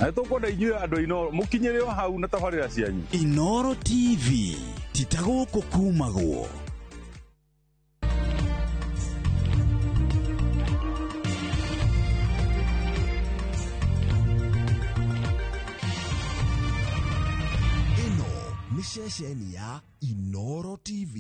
Na nĩtũkwenda inyuĩ andũ a Inooro mũkinyĩre o hau na tabarĩra cianyu. Inooro TV ti ta gũkũ kumagwo. Ĩno nĩ ceceni ya Inooro TV.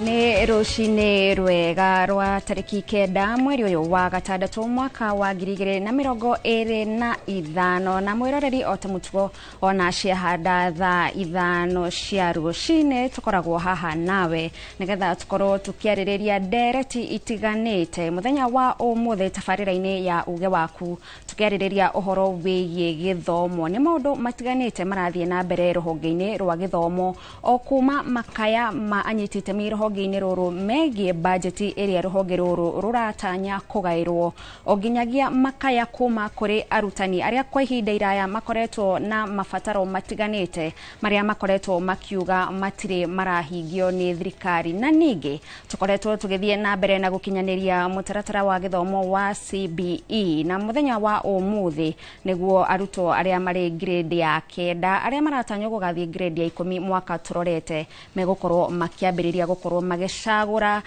Nĩ rũcinĩ rwega rwa tarĩki 9 mweri ũyũ wa gatandatũ mwaka wa 2025 na mwĩroreri o ta mũtugo ona ciahanda thaa 5 cia rũcinĩ tũkoragwo haha nawe nĩgetha tũkorwo tũkĩarĩrĩria ndereti itiganĩte mũthenya wa ũmũthĩ tabarĩra-inĩ ya uge waku tũkĩarĩrĩria ũhoro wĩgiĩ gĩthomo. Nĩ maũndũ matiganĩte marathiĩ na mbere rũhonge-inĩ rwa gĩthomo o kuma makaya ma anyiti itemi rũhonge-inĩ rũrũ megiĩ bajeti ĩrĩa rũhonge rũrũ rũratanya kũgaĩrwo o nginyagia makaya kuma kũrĩ arutani arĩa kwa ihinda iraya makoretwo na mabataro matiganĩte marĩa makoretwo makiuga matirĩ marahingio nĩ thirikari. Na ningĩ tũkoretwo tũgĩthiĩ na mbere na gũkinyanĩria mũtaratara wa gĩthomo wa CBE na mũthenya wa ũmũthĩ nĩguo arutwo arĩa marĩ grade ya 9 arĩa maratanywo gũgathiĩ grade ya 10 mwaka tũrorete megũkorwo makĩambĩrĩria gũkorwo magĩcagũra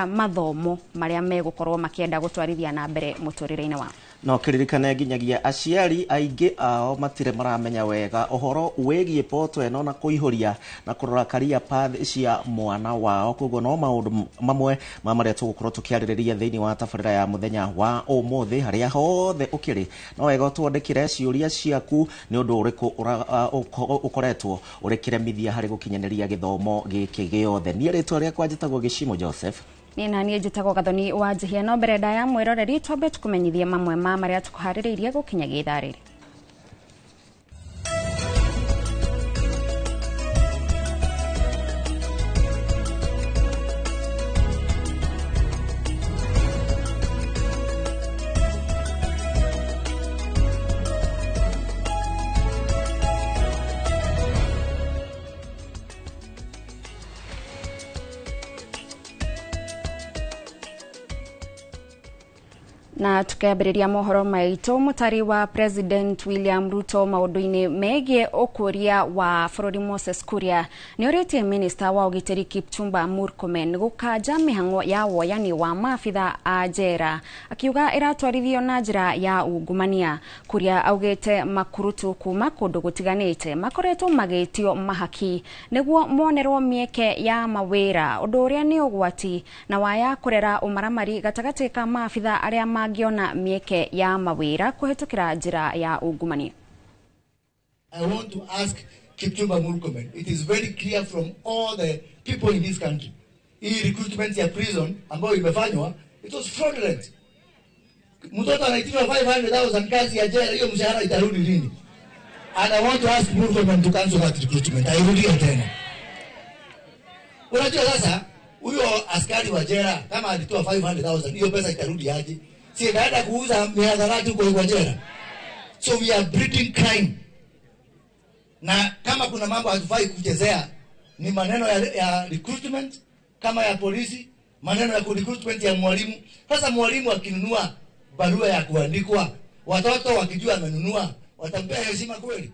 mathomo marĩa megũkorwo makĩenda gũtwarithia na mbere mũtũrĩre-inĩ wao. No kĩririkane nginyagia aciari aingĩ ao matirĩ maramenya wega ũhoro wĩgiĩ poto ĩno na kũihũria na kũrora career path cia mwana wao. Koguo no maũndũ mamwe ma marĩa tũgũkorwo tũkĩarĩrĩria thĩinĩ wa tabarĩra ya mũthenya wa ũmũthĩ. Harĩa hothe ũkĩrĩ no wega ũtwandĩkĩre ciũria ciaku nĩ ũndũ ũrĩkũ ũkoretwo ũrĩ kĩremithia harĩ gũkinyanĩria gĩthomo gĩkĩ gĩothe. Niĩ rĩtwa rĩakwa njĩtagwo Gĩcimo Joseph. Niĩ na niĩ njĩtagwo Gathoni wa Njihia. No mbere ndaya mwĩroreri twambe tũkũmenyithie mamwe ma marĩa tũkũharĩrĩirie gũkinyagia ithaa rĩrĩ. Na tukiambĩrĩria mohoro maitũ, mũtari wa President William Ruto maũndũ-inĩ megiĩ ũkũria wa bũrũri Moses Kuria nĩ ũrĩtie Minister wa ũgitĩri Kipchumba Murkomen gũkanja mĩhang'o ya woyani wa maabitha a njera akiuga ĩratwarithio na njĩra ya ungumania. Kuria augĩte makurutu kuma kũndũ gũtiganĩte makoretwo magĩtio mahaki nĩguo monerwo mĩeke ya mawĩra, ũndũ ũrĩa nĩ ũgwati na waya kũrera ũmaramari gatagatĩ ka maabitha arĩa mangĩona mĩeke ya mawĩra kũhĩtũkĩra njĩra ya ungumania. I want to ask Kipchumba Murkomen. It is very clear from all the people in this country. Hii recruitment ya prison ambayo imefanywa, it was fraudulent. Mtoto anaitishwa 500,000 kazi ya jela, hiyo mshahara itarudi lini? And I want to ask Murkomen to cancel that recruitment. Airudie tena. Unajua sasa huyo askari wa jela kama alitoa 500,000, hiyo pesa itarudi aje? Si itaenda kuuza mihadarati huko kwa jela. So we are breeding crime. Na kama kuna mambo hatufai kuchezea ni maneno ya recruitment kama ya polisi, maneno ya recruitment ya mwalimu. Sasa mwalimu akinunua barua ya kuandikwa, watoto wakijua amenunua, watampea heshima kweli?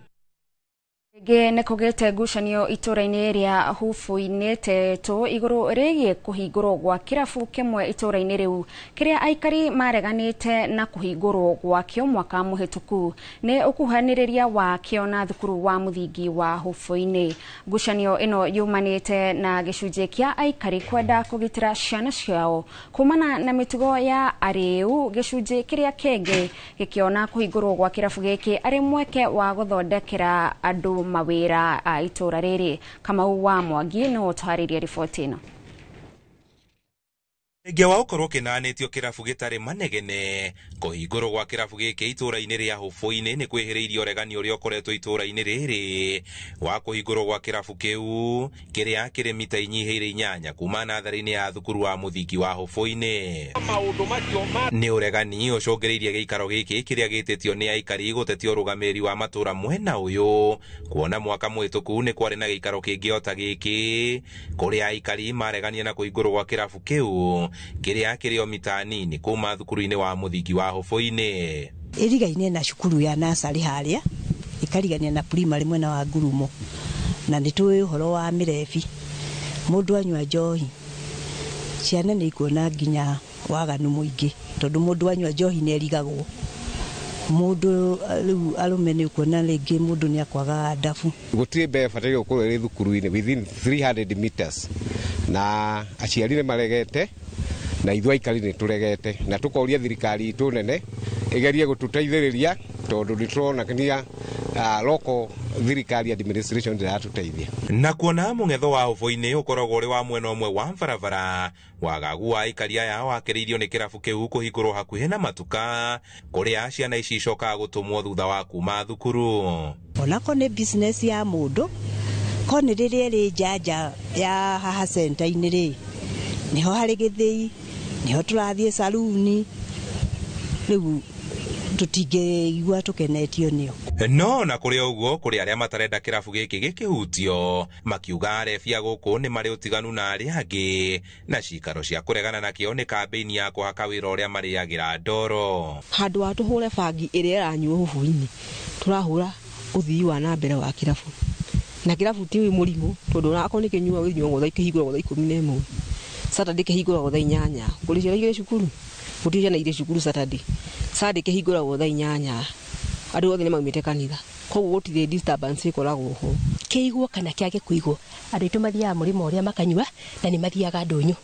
Rĩngĩ nĩ kũgĩte ngucanio itũra-inĩ rĩa Hubu-inĩ Tetũ igũrũ rĩgiĩ kũhingũrwo gwa kĩrabu kĩmwe itũra-inĩ rĩu kĩrĩa aikari mareganĩte na kũhingũrwo gwakĩo mwaka mũhĩtũku nĩ ũkuhanĩrĩria wakĩo na thukuru wa mũthingi wa Hubu-inĩ. Ngucanio ĩno yumanĩte na gĩcunjĩ kĩa aikari kwenda kũgitĩra ciana ciao kumana na mĩtugo ya arĩu, gĩcunjĩ kĩrĩa kĩngĩ gĩkĩona kũhingũrwo gwa kĩrabu gĩkĩ arĩ mweke wa gũthondekera andũ mawĩra a itũra rĩrĩ. Kamau wa Mwangi no ũtwarĩrie riboti ĩno. Thengia wa gũkorwo kĩnanĩtio kĩrabu gĩtarĩ manegene, kũhingũrwo gwa kĩrabu gĩkĩ itũra-inĩ rĩa Hũbũinĩ nĩ kwĩhĩrĩirie ũregani ũrĩa ũkoretwo itũra-inĩ rĩrĩ wa kũhingũrwo gwa kĩrabu kĩu kĩrĩa kĩrĩ mita inyihĩire 8 kuma natharĩ-inĩ ya thukuru wa mũthingi wa Hũbũinĩ. Nĩ ũregani ũcũngĩrĩirie gĩikaro gĩkĩ kĩrĩa gĩtĩtio nĩ aikari gũtetia ũrũgamĩrĩri wa matũra mwena ũyũ, kuona mwaka mũhĩtũku nĩ kwarĩ na gĩikaro kĩngĩ o ta gĩkĩ kũrĩa aikari maregania na kũhingũrwo gwa kĩrabu kĩu kĩrĩa kĩrĩ o mita nini kuma thukuru-inĩ wa mũthingi wa Hũbũinĩ. Ĩrigaine na cukuru ya nasarĩ harĩa ĩkarigania na primary mwena wa Ngurumo, na nĩ tũĩ ũhoro wa mĩrebi, mũndũ anyua njohi ciana nĩ ikuona nginya waganu mũingĩ, tondũ mũndũ anyua njohi nĩ erigagwo. Mũndũ rĩu arũme nĩ ũkuona rĩngĩ mũndũ nĩ akwaga ndabu. Gũtirĩ mbeca bataire gũkorwo ĩrĩ thukuru-inĩ within 300 meters, na aciari nĩ maregete na ithuĩ aikari nĩ tũregete, na tũkoria thirikari itũ nene ĩgerie gũtũteithĩrĩria, tondũ nĩ tũrona nginya local thirikari administration ndĩratũteithia. Na kuona mũng'etho wa Hũbũinĩ ũkoragwo ũrĩ wa mwena ũmwe wa barabara, wagagu wa aikari aya wakĩrĩirio nĩ kĩrabu kĩu kũhingũrwo hakuhĩ na matuka kũrĩa ciana ici icokaga gũtũmwo thutha wa kuma thukuru. Onako nĩ business ya mũndũ, ko nĩ rĩrĩa ĩrĩ njanja ya haha center-inĩ rĩ, nĩho harĩ gĩthĩi, nĩho tũrathiĩ saruni, rĩu tũtingĩigua tũkenetio nĩo. No na kũrĩ ũguo, kũrĩ arĩa matarenda kĩrabu gĩkĩ gĩkĩhutio, makiuga arebia gũkũ nĩ marĩ ũtiganu na arĩa angĩ, na cikaro cia kũregana nakĩo nĩ kambĩini ya kũhaka wĩra ũrĩa marĩagĩra ndoro. Handũ wa tũhũre bangi ĩrĩa ĩranyuo Hũbũinĩ, tũrahũra ũthii wa na mbere wa kĩrabu, na kĩrabu ti mũrimũ, tondũ onakorwo nĩ kĩnyuagwo gĩnyuagwo thaa kĩhingũragwo thaa 11, Saturday kĩhingũragwo thaa 8, kũrĩ ciana igĩrĩ cukuru, gũtirĩ ciana igĩrĩ cukuru Saturday, Sunday kĩhingũragwo thaa 8, andũ othe nĩ maumĩte kanitha, koguo gũtirĩ disturbance ĩkoragwo ho. Kĩigwo kana kĩage kũigwo, andũ aitũ mathiaga mũrĩmo ũrĩa makanyua na nĩ mathiaga ndũnyũ,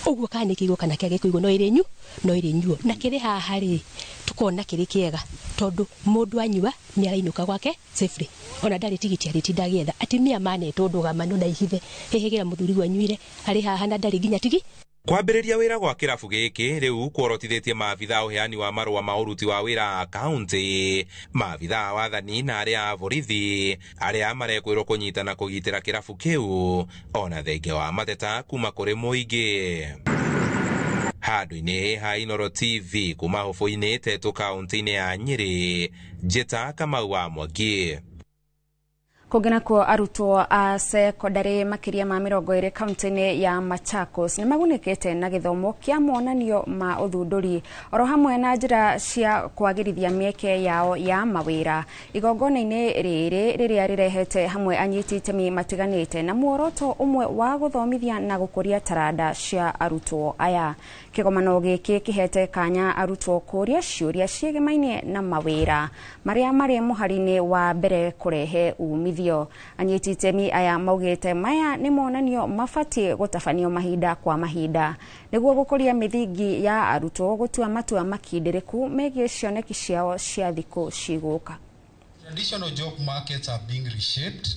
ũguo kana nĩ kĩigwo kana kĩage kũigwo no ĩrĩ nyu, no ĩrĩ nyuo, na kĩrĩ haha rĩ tukona kĩrĩ kĩega, tondũ mũndũ anyua nĩ arainũka gwake safely, ona ndarĩ tigiti arĩtinda agĩetha. Atumia manetwo ndũgamano na ihithe, hĩhĩgĩra mũthuri wanyuire arĩ haha na ndarĩ nginya tigi. Kwambĩrĩria wĩra gwa kĩrabu gĩkĩ rĩu kworotithĩtie maabitha ũheani wa marũa ma ũruti wa wĩra a kaũntĩ, maabitha a wathani na arĩa a borithi arĩa marekwĩrwo kũnyita na kũgitĩra kĩrabu kĩu, ona thengia wa mateta kuma kũrĩ mũingĩ. Handũ-inĩ ha Inooro TV kuma Hũbũinĩ Tetũ kaũntĩ-inĩ ya Nyĩrĩ, Njĩta Kamau wa Mwangi. Kũngĩ nakuo, arutwo a sekondarĩ makĩria ma 20 kaũntĩ-inĩ ya Machakos nĩ magunĩkĩte na gĩthomo kĩa monanio ma ũthundũri oro hamwe na njĩra cia kwagĩrithia mĩeke yao ya mawĩra. Igongona-inĩ rĩrĩ rĩrĩa rĩrehete hamwe anyiti itemi matiganĩte na muoroto ũmwe wa gũthomithia na gũkũria taranda cia arutwo aya. Kĩgomano gĩkĩ kĩhete kanya arutwo kũria ciũria ciĩgemaine na mawĩra marĩa marĩ mũhari-inĩ wa mbere kũrehe umithio. Anyiti itemi aya maugĩte maya nĩ monanio mabatiĩ gũtabanio mahinda kwa mahinda nĩguo gũkũria mĩthingi ya arutwo gũtua matua makindĩrĩku megiĩ cioneki ciao cia thikũ cigũka. Traditional job markets are being reshaped.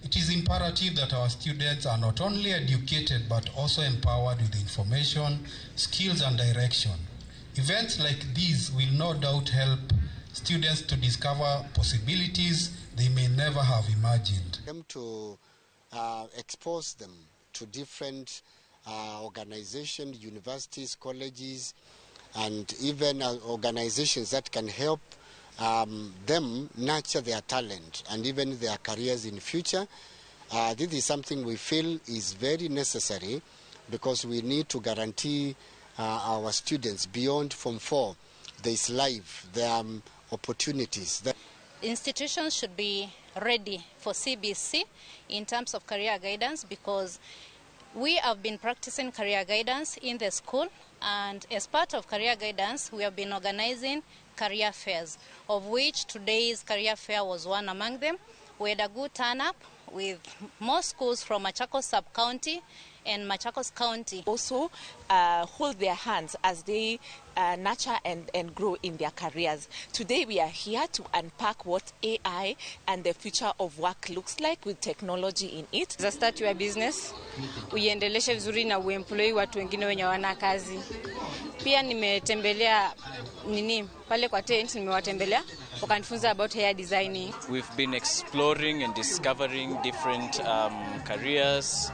It is imperative that our students are not only educated but also empowered with information, skills and direction. Events like these will no doubt help students to discover possibilities they may never have imagined. Them to expose them to different organizations, universities, colleges, and even organizations that can help them nurture their talent and even their careers in future. This is something we feel is very necessary because we need to guarantee our students beyond Form 4, there is life, there are opportunities. Institutions should be ready for CBC in terms of career guidance, because we have been practicing career guidance in the school, and as part of career guidance we have been organizing career fairs, of which today's career fair was one among them. We had a good turn up with most schools from Machakos sub-county and Machakos County. Also hold their hands as they nurture and grow in their careers. Today we are here to unpack what AI and the future of work looks like with technology in it. Za start your business, uiendeleshe vizuri na uemploy watu wengine wenye wana kazi. Pia nimetembelea nini pale kwa tent, nimewatembelea wakanifunza about hair designing. We've been exploring and discovering different careers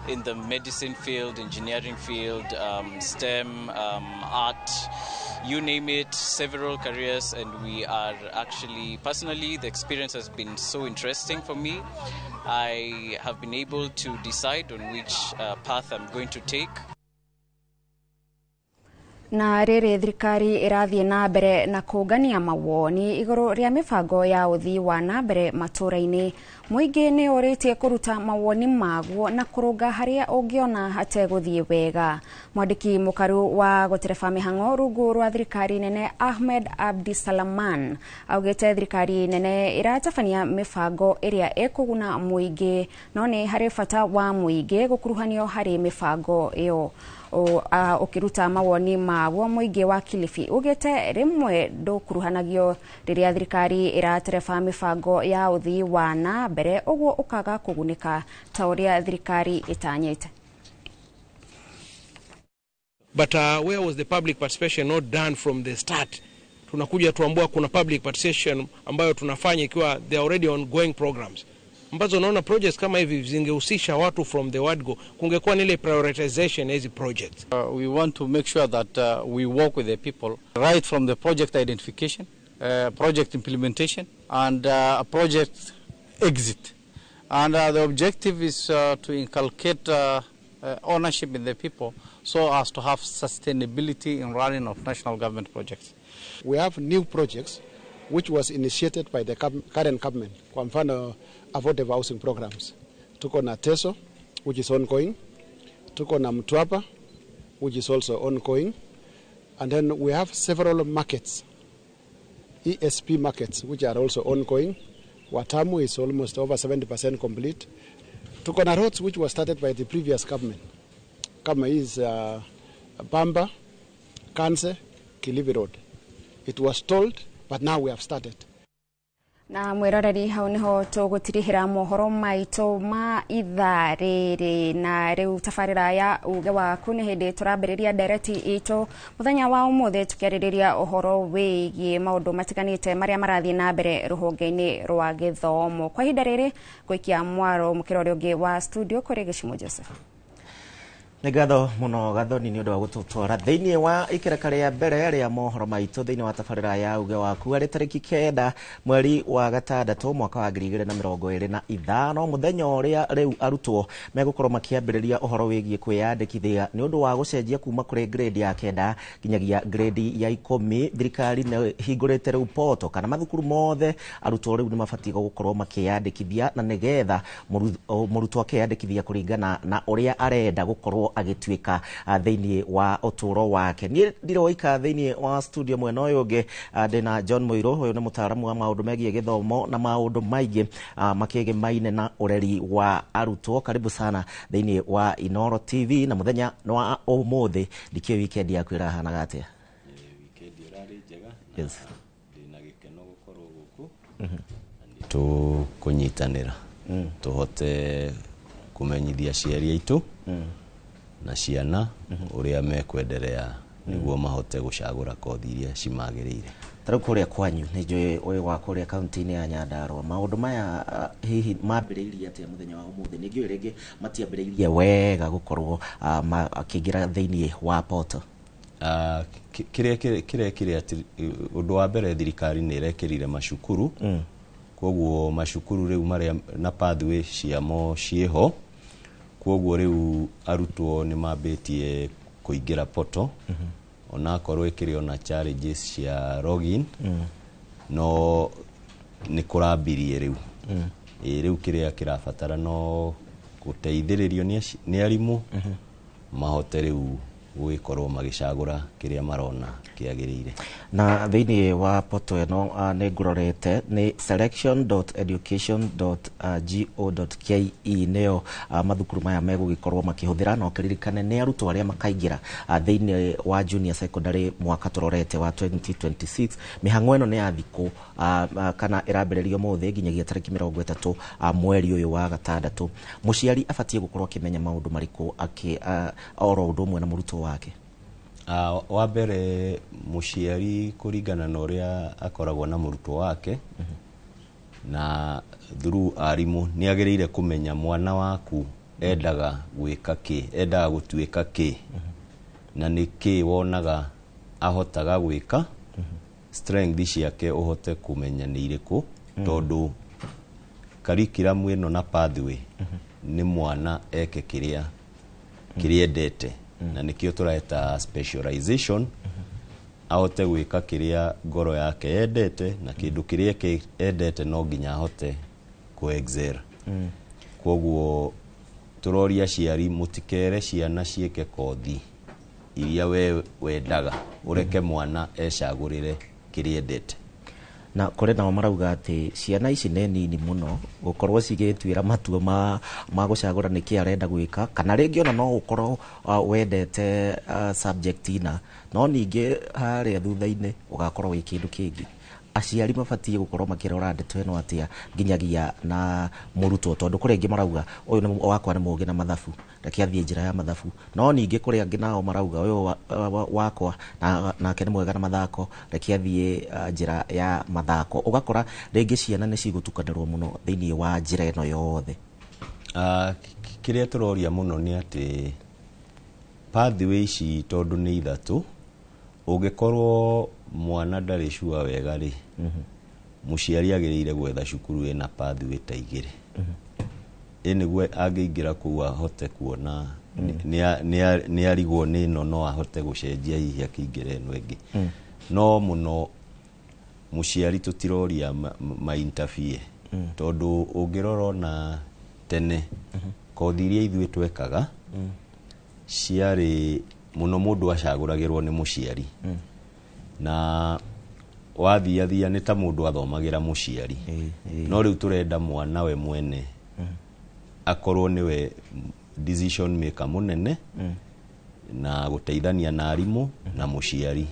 in the medicine field, engineering field, STEM, art, you name it, several careers, and we are actually, personally, the experience has been so interesting for me. I have been able to decide on which path I'm going to take. Na rĩrĩ thirikari ĩrathiĩ na mbere na kũngania mawoni igũrũ rĩa mĩbango ya ũthii wa na mbere matũũra-inĩ. Mũingĩ nĩ ũrĩtie kũruta mawoni maguo na kũrũnga harĩa ũngĩona hategũthiĩ wega. Mwandĩki mũkaru wa gũtereba mĩhang'o rungu rwa thirikari nene Ahmed Abdisalaman augĩte thirikari nene ĩratabania mĩbango ĩrĩa ĩkũguna mũingĩ, no nĩ harĩ bata wa mũingĩ gũkuruhanio harĩ mĩbango ĩyo. Ũkĩruta mawoni maguo mũingĩ wa Kilifi ugĩte rĩmwe ndũkuruhanagio rĩrĩa thirikari ĩratereba mĩbango ya ũthii wa na mbere, ũguo ũkaga kũgunĩka ta ũrĩa thirikari ĩtanyĩte. But where was the public participation not done from the start? Tunakuja tuambua kuna public participation ambayo tunafanya ikiwa they are already ongoing programs ambazo naona projects kama hivi zingehusisha watu from the word go, kungekuwa nile prioritization hizi projects. We want to make sure that we work with the people right from the project identification, project implementation and project exit. And the objective is to inculcate ownership in the people so as to have sustainability in running of national government projects. We have new projects which was initiated by the current government. Kwa mfano, affordable housing programs. Tuko na Teso, which is ongoing. Tuko na Mtwapa, which is also ongoing. And then we have several markets, ESP markets, which are also ongoing. Watamu is almost over 70% complete. Tuko na roads which were started by the previous government. Kama is Bamba, Kanse, Kilifi Road. It was stalled, but now we have started. Na mwiroreri hau niho tũgũtirihĩra mohoro maitũ ma ithaa rĩrĩ, na rĩu tabarĩra ya uge waku nĩ hĩndĩ tũrambĩrĩria ndereti itũ mũthenya wa ũmũthĩ tũkĩarĩrĩria ũhoro wĩgiĩ maũndũ matiganĩte marĩa marathiĩ na mbere rũhonge-inĩ rwa gĩthomo. Kwa ihinda rĩrĩ ngũikia mwaro mũkĩra ũrĩa ũngĩ wa studio kũrĩ Gĩcimo Joseph. Nĩ ngatho mũno Gathoni nĩ ũndũ wa gũtũtwara thĩinĩ wa ikereka rĩa mbere rĩa mohoro maitũ thĩinĩ wa tabarĩra ya uge waku arĩ tarĩki 9 mweri wa 6 mwaka wa 2025, mũthenya ũrĩa rĩu arutwo megũkorwo makĩambĩrĩria ũhoro wĩgiĩ kwĩyandĩkithia nĩ ũndũ wa gũcenjia kuma kũrĩ grade ya 9 nginyagia grade ya 10. Thirikari nĩ hingũrĩte rĩu poto kana mathukuru mothe arutwo rĩu nĩ mabatiĩ gũkorwo makĩyandĩkithia, na nĩgetha mũrutwo akeyandĩkithia kũringana na ũrĩa arenda gũkorwo agĩtuĩka thĩinĩ wa ũtũũro wake. Niĩ ndiroika thĩinĩ wa studio mwena ũyũ ũngĩ ndĩna John Mũirũ, ũyũ nĩ mũtaaramu wa maũndũ megiĩ gĩthomo na maũndũ maingĩ makĩgemaine na ũreri wa arutwo. Karibu sana thĩinĩ wa Inooro TV, na mũthenya wa ũmũthĩ ndikĩũĩ weekend yaku ĩrahanaga atĩa? Weekend ĩrarĩ njega. Yes. Ndĩna gĩkeno gũkorwo gũkũ tũkũnyitanĩra tũhote kũmenyithia aciari aitũ na ciana ũrĩa mekwenderea nĩguo mahote gũcagũra kothi iria cimagĩrĩire. Ta rĩu kũrĩa kwanyu nĩ njũĩ ũyũ wa kũrĩa kaunti-inĩ ya Nyandarua, maũndũ maya hihi mambĩrĩirie atĩa mũthenya wa ũmũthĩ? Nĩ ngĩũĩ rĩngĩ matiambĩrĩirie wega gũkorwo makĩingĩra thĩinĩ wa poto. Kĩrĩa kĩrekire atĩ ũndũ wa mbere thirikari nĩ ĩrekĩrire macukuru, koguo macukuru rĩu marĩa na pathway ciamo ciĩho, koguo rĩu arutwo nĩ mambĩtie kũingĩra poto, onakorwo ĩkĩrĩ ona challenges cia login, no nĩ kũrambirie rĩu. Rĩu kĩrĩa kĩrabatara no gũteithĩrĩrio nĩ arimũ mahote rĩu Gũgĩkorwo magĩcagũra kĩrĩa marona kĩagĩrĩire. Na thĩinĩ wa portal ĩno nĩ ngũrorete nĩ selection.education.go.ke nĩyo mathukuru maya megũgĩkorwo makĩhũthĩra, na ũkĩririkane nĩ arutwo arĩa makaingĩra thĩinĩ wa junior secondary mwaka tũrorete wa 2026. Mĩhang'o ĩno nĩ ya thikũ kana ĩrambĩrĩrio mũthĩ nginyagia tarĩki 30 mweri ũyũ wa gatandatũ. Mũciari abatiĩ gũkorwo akĩmenya maũndũ marĩkũ akĩ oro ũndũ ũmwe na mũrutwo wake? Wa mbere, mũciari kũringana na ũrĩa akoragwo na mũrutwo wake na through arimũ, nĩ agĩrĩire kũmenya mwana waku endaga gwĩka kĩ, endaga gũtuĩka kĩ, na nĩ kĩ wonaga ahotaga gwĩka, strength ciake ũhote kũmenya nĩ irĩkũ, tondũ curriculum ĩno na pathway nĩ mwana eke kĩrĩa kĩrĩa endete, na nĩkĩo tũreta specialization, ahote gwĩka kĩrĩa ngoro yake yendete, na kĩndũ kĩrĩa endete no nginya ahote kũ excel. Koguo tũroria aciari mũtikere ciana ciĩke kothi iria we wendaga, ũreke mwana ecagũrĩre kĩrĩa endete. Na kũrĩ nao marauga atĩ ciana ici nĩ nini mũno gũkorwo cigĩtuĩra matua ma gũcagũra nĩkĩ arenda gwĩka, kana rĩngĩ ona no ũkorwo wendete subject ina, no ningĩ harĩa thutha-inĩ ũgakorwo wĩ kĩndũ kĩngĩ. Aciari mabatiĩ gũkorwo makĩrora ndeto ĩno atĩa nginyagia na mũrutwo? Tondũ kũrĩ angĩ marauga ũyũ nĩ wakwa nĩ mũũgĩ na mathabu, reke athiĩ njĩra ya mathabu, no ningĩ kũrĩ angĩ nao marauga ũyũ wakwa nake nĩ mwega na mathako, reke athiĩ njĩra ya mathako. Ũgakora rĩngĩ ciana nĩ cigũtukanĩrwo mũno thĩinĩ wa njĩra ĩno yothe. Kĩrĩa tũroria mũno nĩ atĩ pathway ici tondũ nĩ ithatũ, ũngĩkorwo mwana ndarĩ sure wega rĩ, mũciari agĩrĩire gwetha cukuru ĩna pathway ta igĩrĩ, ĩ nĩguo angĩingĩra kũu ahote kuona nĩ arigwo nĩ ĩno, no ahote gũcenjia hihi akĩingĩra ĩno ĩngĩ. No mũno mũciari tũtiroria ma interfere, tondũ ũngĩrora ona tene kothi iria ithuĩ twekaga ciarĩ mũno mũndũ acagũragĩrwo nĩ mũciari, na wathiathia nĩ ta mũndũ athomagĩra mũciari. No rĩu tũrenda mwana we mwene akorwo nĩwe decision maker mũnene, na gũteithania na arimũ na mũciari.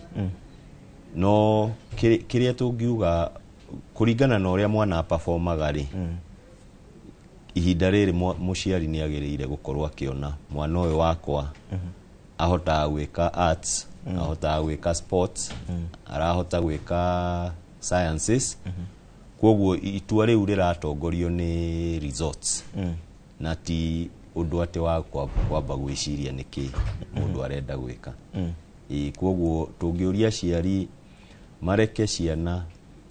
No kĩrĩa tũngiuga, kũringana na ũrĩa mwana aperformaga rĩ, ihinda rĩrĩ mũciari nĩ agĩrĩire gũkorwo akĩona mwana ũyũ wakwa ahotaga gwĩka arts, ahotaga gwĩka sports, arahota gwĩka sciences. Koguo itua rĩu rĩratongorio nĩ results, na ti ũndũ atĩ wa kwamba gwĩciria nĩkĩ mũndũ arenda gwĩka. Ĩĩ, koguo tũngĩũria aciari mareke ciana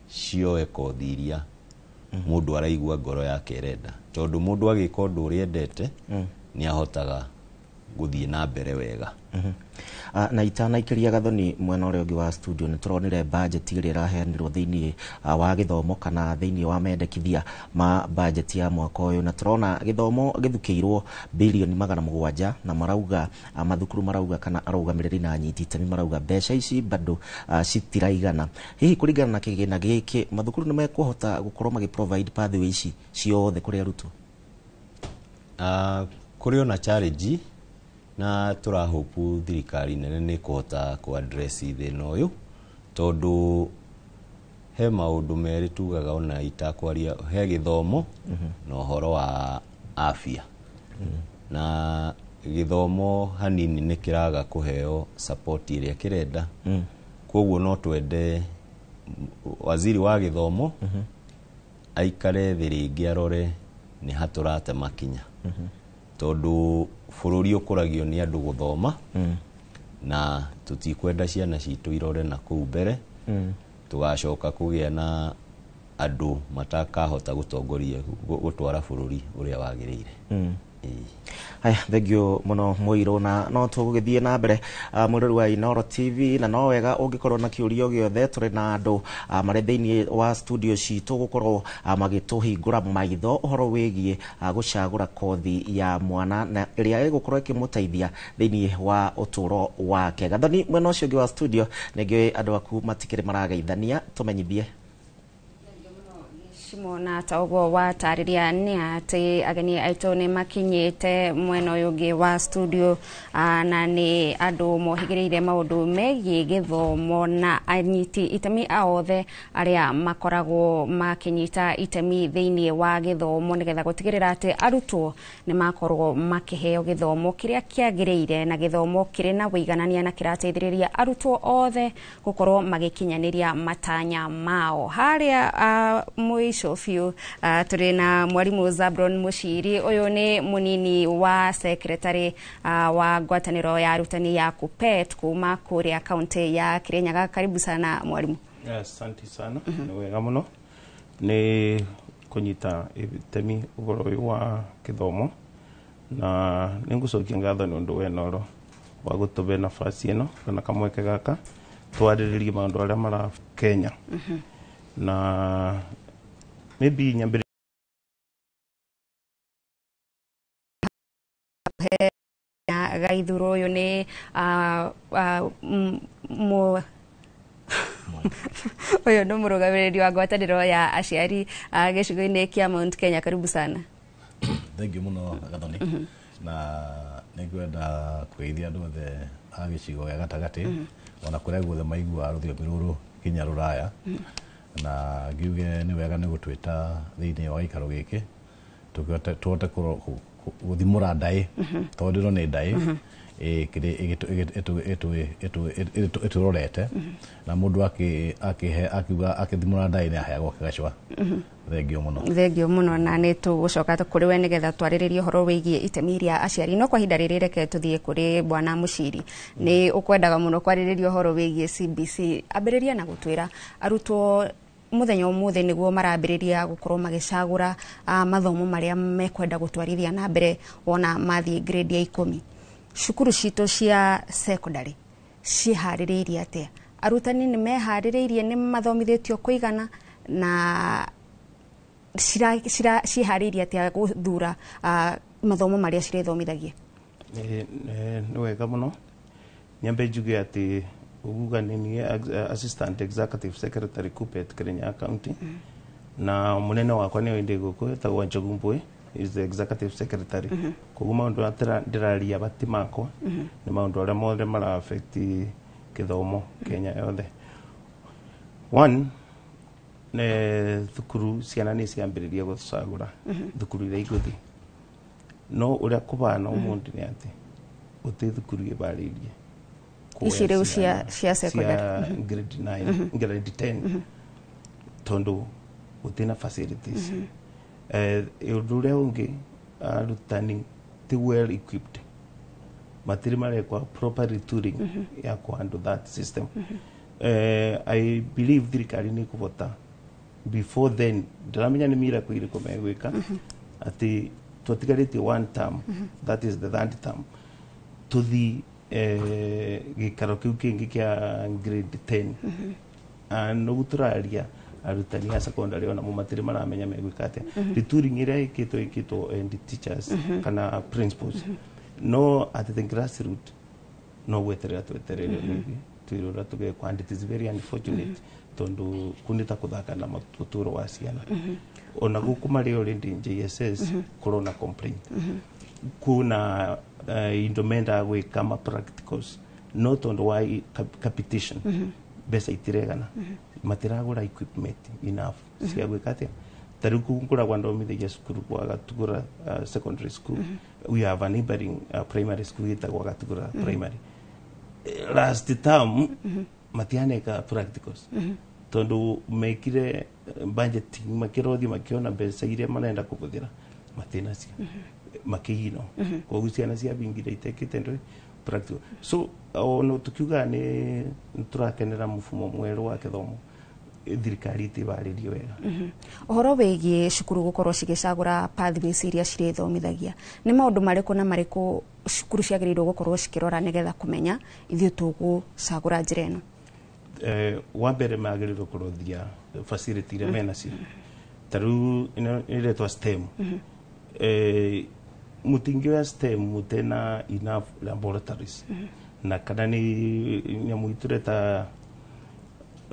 cioe kothi iria mũndũ araigua ngoro yake ĩrenda, tondũ mũndũ agĩka ũndũ ũrĩa endete nĩ ahotaga gũthiĩ na mbere wega. Na itanaikĩria Gathoni mwena ũrĩa ũngĩ wa studio, nĩ tũronire budget ĩrĩa ĩraheanirwo thĩinĩ wa gĩthomo kana thĩinĩ wa mendekithia ma budget ya mwaka ũyũ, na tũrona gĩthomo gĩthukĩirwo bilioni 700, na marauga mathukuru marauga kana arũgamĩrĩri na anyiti itemi marauga mbeca ici bado citiraigana. Hihi kũringana na kĩgĩna gĩkĩ, mathukuru nĩ mekũhota gũkorwo magĩ provide pathway ici ciothe kũrĩ arutwo? Kũrĩ ona challenge, na tũrahopu thirikari nene nĩ kũhota kũ address thĩna ũyũ, tondũ he maũndũ merĩ tugaga ona itakwaria, he gĩthomo na ũhoro wa afya. Na gĩthomo hanini nĩ kĩraga kũheo support ĩrĩa kĩrenda. Koguo no twende waziri wa gĩthomo aikare thĩ rĩngĩ arore nĩ ha tũrate makinya, tondũ bũrũri ũkũragio nĩ andũ gũthoma, na tũtikwenda ciana citũ irore na kũu mbere tũgacoka kũgĩa na andũ matakahota gũtongoria gũtwara bũrũri ũrĩa wagĩrĩire. Haya, thengio muno Muiru, na no tũgũgĩthiĩ na mbere, mwĩrori wa Inooro TV, na no wega ũngĩkorwo na kĩũria gĩothe, tũrĩ na andũ marĩ thĩinĩ wa studio citũ gũkorwo magĩtũhingũra maitho ũhoro wĩgiĩ gũcagũra kothi ya mwana na ĩrĩa ĩgũkorwo ĩkĩmũteithia thĩinĩ wa ũtũũro wake. Gathoni, mwena ũcio ũngĩ wa studio, nĩngĩũĩ andũ aku matikĩrĩ marageithania, tũmenyithie. Shimona, ta ũguo watarĩria nĩ atĩ ageni aitũ nĩ makinyĩte mwena ũyũ ũngĩ wa studio, na nĩ andũ mohĩgĩrĩire maũndũ megiĩ gĩthomo na anyiti itemi a othe arĩa makoragwo makĩnyita itemi thĩinĩ wa gĩthomo nĩgetha gũtigĩrĩra atĩ arutwo nĩ makorwo makĩheo gĩthomo kĩrĩa kĩagĩrĩire na gĩthomo kĩrĩ na wĩiganania na kĩrateithĩrĩria arutwo othe gũkorwo magĩkinyanĩria matanya mao. Harĩa mũico biũ, tũrĩ na mwarimũ Zabron Muciri. Ũyũ nĩ mũnini wa secretary wa ngwatanĩro ya arutani ya KUPPET kuma kũrĩa kaunti ya Kirinyaga. Karibu sana, mwalimu. Asante sana. Nĩ wega mũno nĩ kũnyita itemi ũhoro ũyũ wa gĩthomo, na nĩ ngũcokia ngatho nĩ ũndũ wa Inooro wa gũtũbe nafasi ĩno kana kamweke gaka twarĩrĩrie maũndũ arĩa mara Kenya, na maybe nyambĩrĩrie Gaithuro. Ũyũ nĩ ũyũ nĩ mũrũgamĩrĩri wa ngwatanĩro ya aciari gĩcigo-inĩ kĩa Mount Kenya. Karibu sana. Thank you muno, Gathoni, na nĩngwenda kũgeithia andũ othe a gĩcigo gĩa gatagatĩ ona kũrĩa guothe maiguaga rũthiomi rũrũ nginya rũraya, na ngiuge nĩ wega nĩ gũtwĩta thĩinĩ wa gĩikaro gĩkĩ tũkĩhote tũhote gũthimũra ndaĩ, tondũ ĩno nĩ ndaĩ ĩtũrorete, na mũndũ akĩhe akiuga akĩthimũra ndaĩ nĩ aheagwo kĩgacũa. Thengio mũno. Thengio mũno, na nĩ tũgũcoka kũrĩ we nĩgetha twarĩrĩrie ũhoro wĩgiĩ itemi rĩa aciari, no kwa ihinda rĩrĩ reke tũthiĩ kũrĩ bwana Mũciri. Nĩ ũkwendaga mũno kwarĩrĩria ũhoro wĩgiĩ CBC. Ambĩrĩria na gũtwĩra arutwo mũthenya ũmũthĩ nĩguo marambĩrĩria gũkorwo magĩcagũra mathomo marĩa mekwenda gũtwarithia na mbere wona mathiĩ grade ya 10. Cukuru citũ cia secondary ciĩharĩrĩirie atĩa? Arutani nĩ meharĩrĩirie? Nĩ mathomithĩtio kũigana? Na ciĩharĩirie atĩa gũthura mathomo marĩa cirĩthomithagia? Nĩ wega mũno. Nyambe njuge atĩ uguga nĩ niĩ assistant executive secretary KUPPET Kirinyaga County, na mũnene wakwa nĩwe ndĩ gũkũ, etagwo Njogu Mbui, is the executive secretary. Koguo maũndũ arĩa ndĩraria bati makwa, nĩ maũndũ arĩa mothe mara affect gĩthomo Kenya yothe. One, nĩ thukuru ciana nĩ ciambĩrĩria gũcagũra thukuru iria igũthiĩ, no ũrĩa kũbana ũmũthĩ nĩ atĩ gũtirĩ thukuru ĩbarĩirie ici rĩu cia secondary. Cia grade 9, grade 10, tondũ gũtirĩ na facilities. Ũndũ ũrĩa ũngĩ, arutani ti well equipped, matirĩ marekwa proper retooling ya kũhandle that system. I believe thirikari nĩ ĩkũbota before then. Ndiramenya nĩ miracle irĩkũ megwĩka atĩ twatigarĩtie one term, that is the third term, tũthi gĩikaro kĩu kĩngĩ kĩa grade 10. Noguo tũraria, arutani a secondary onamo matirĩ maramenya megwĩka atĩa. Retooling ĩrĩa ĩkĩtwo and teachers kana principals, no at the grassroot no gweterera tweterere rĩngĩ twĩre ũrĩa tũgekwo, and it is very unfortunate tondũ kũu nĩ ta kũthaka na ũtũũro wa ciana. Ona gũkũ marĩ already JSS kũrona complaint kuna indo mendaga gwĩka ma practicals, no tondũ wa capitation mbeca itiregana, matiragũra equipment enough cia gwĩka atĩa. Ta rĩu kũu ngoragwo ndomithagia cukuru kwa Gatugura Secondary School. We have a neighboring primary school ĩtagwo Gatugura Primary. Last term matianeka practicals tondu mekire budgeting, makirothi makiona mbeca iria marenda kũhũthĩra matinacio, makĩino. Koguo ciana ciabingire itekĩte ndũ practical. So ono tukiuga nĩ tũrakenera mũfumo mwerũ wa gĩthomo, Thirikari ĩtĩbarĩrie wega. Ũhoro wĩgiĩ cukuru gũkorwo cigĩcagũra pathways iria cirĩthomithagia, nĩ maũndũ marĩkũ na marĩkũ cukuru ciagĩrĩirwo gũkorwo cikĩrora nĩgetha kũmenya ithuĩ tũgũcagũra njĩra ĩno? Wa mbere magĩrĩirwo kũrothia facility iria menacio, ta rĩu ĩno ĩretwo STEM. Mũtingĩoya STEM mũtena enough laboratories na kana nĩ nyamũ itũreta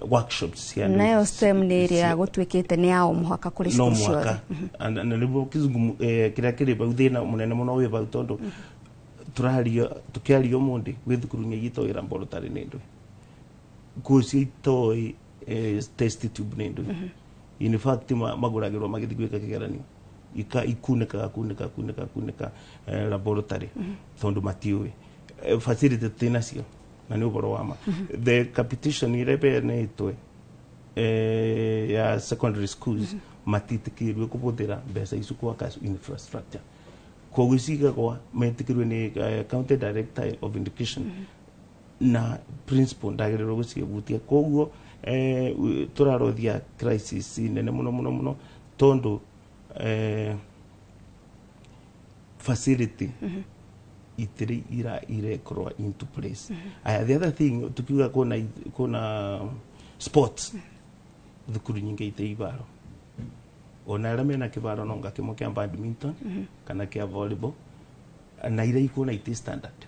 workshops cia andũ. Nayo STEM nĩ ĩrĩa gũtuĩkĩte nĩ ya o mũhaka kũrĩ no cukuru mũhaka ciothe? Na nĩguo kĩzungu kĩrĩa kĩrĩ bau, thĩna mũnene mũno wĩ bau, tondũ tũraria tũkĩaria ũmũthĩ gwĩ thukuru nyingĩ itoĩ laboratory nĩ ndũĩ, kũcio itoĩ test tube nĩ ndũĩ. In fact, magũragĩrwo magĩthiĩ gwĩka kĩgeranio ika ikunĩkaga kunĩka kunĩka kunĩka laboratory tondũ matiũĩ. Facility tũtinacio na nĩ ũhoro wa ma. The capitation ĩrĩa ĩbeanĩtwe ya secondary schools, matiĩtĩkĩrwo kũhũthĩra mbeca icio gwaka infrastructure, koguo cigagwa metĩkĩrwo nĩ county director of education na principal ndagĩrĩirwo gũciĩbutia. Koguo tũrarothia crisis nene mũno mũno mũno, tondũ facility itirĩ ira irekorwo into place. Aya, the other thing, tukiuga kuna sports, thukuru nyingĩ ite ibaro, ona arĩa mena kĩbaro no nga kĩmwe kĩa badminton kana kĩa volleyball, na iria ikuona iti standard.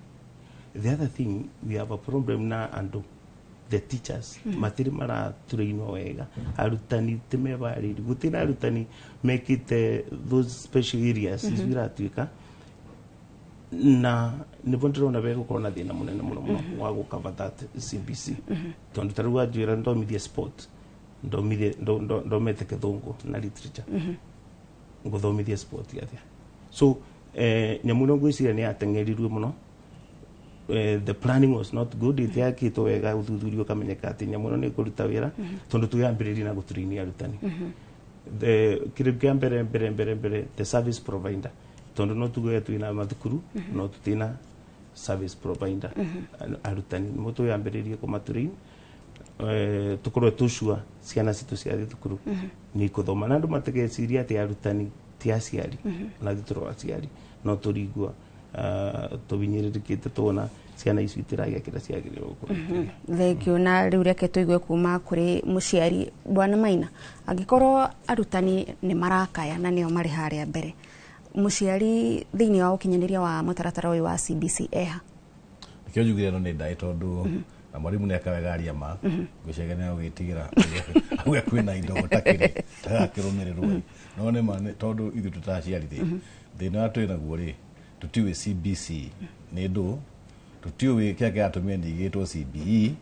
The other thing, we have a problem na andũ, the teachers matirĩ maratũrainwo wega. Arutani ti mebarĩri, gũtirĩ arutani mekĩte those special areas icio iratuĩka, na nĩbo ndĩrona begũkorwo na thĩna mũnene mũno mũno wa gũcover that CBC, tondũ ta rĩu wanjĩra ndomithie sport, ndomithie ndomete kĩthũngũ na literature, ngũthomithie sport atĩa? So nyamũ ĩno ngwĩciria nĩ yateng'erirwe mũno. The planning was not good, itiakĩtwo wega, ũthuthuria ũkamenyeka atĩ nyamũ ĩno nĩ ĩkũruta wĩra, tondũ twĩambĩrĩrie na gũtũrainia arutani. The kĩndũ kĩa mbere mbere mbere mbere, the service provider, tondũ no tuge twĩna mathukuru no tũtina service provider. Arutani nĩmo twĩambĩrĩrie kũmatũrain, tũkorwo tũcua ciana citũ ciathiĩ thukuru nĩ ikũthoma, na andũ matigeciria atĩ arutani ti aciari. Ona ithuĩ tũrĩ aciari, no tũringua tũbinyĩrĩrĩkĩte tuona ciana icio itiragĩa kĩrĩa ciagĩrĩirwo gũkorwo ikĩgĩa. Thank you. Na rĩu reke tũigue kuma kũrĩ mũciari, Bwana Maina. Angĩkorwo arutani nĩ marakaya na nĩo marĩ harĩa mbere, mũciari thĩinĩ wa ũkinyanĩria wa mũtaratara ũyũ wa CBC eha? Nĩkĩo njugire ĩno nĩ ndaĩ, tondũ na mwarimũ nĩ akawega aria ma ngwĩciria nĩ agwĩtigĩra auge kwĩna indo gũtakĩrĩ tagakĩrũmĩrĩrwo, no nĩ ma tondũ ithuĩ tũtaciari rĩ, thĩna ũrĩa twĩ naguo rĩ, tũtiũĩ CBC nĩ ndũ, tũtiũĩ kĩrĩa kĩratũmire ningĩ ĩtwo CBE,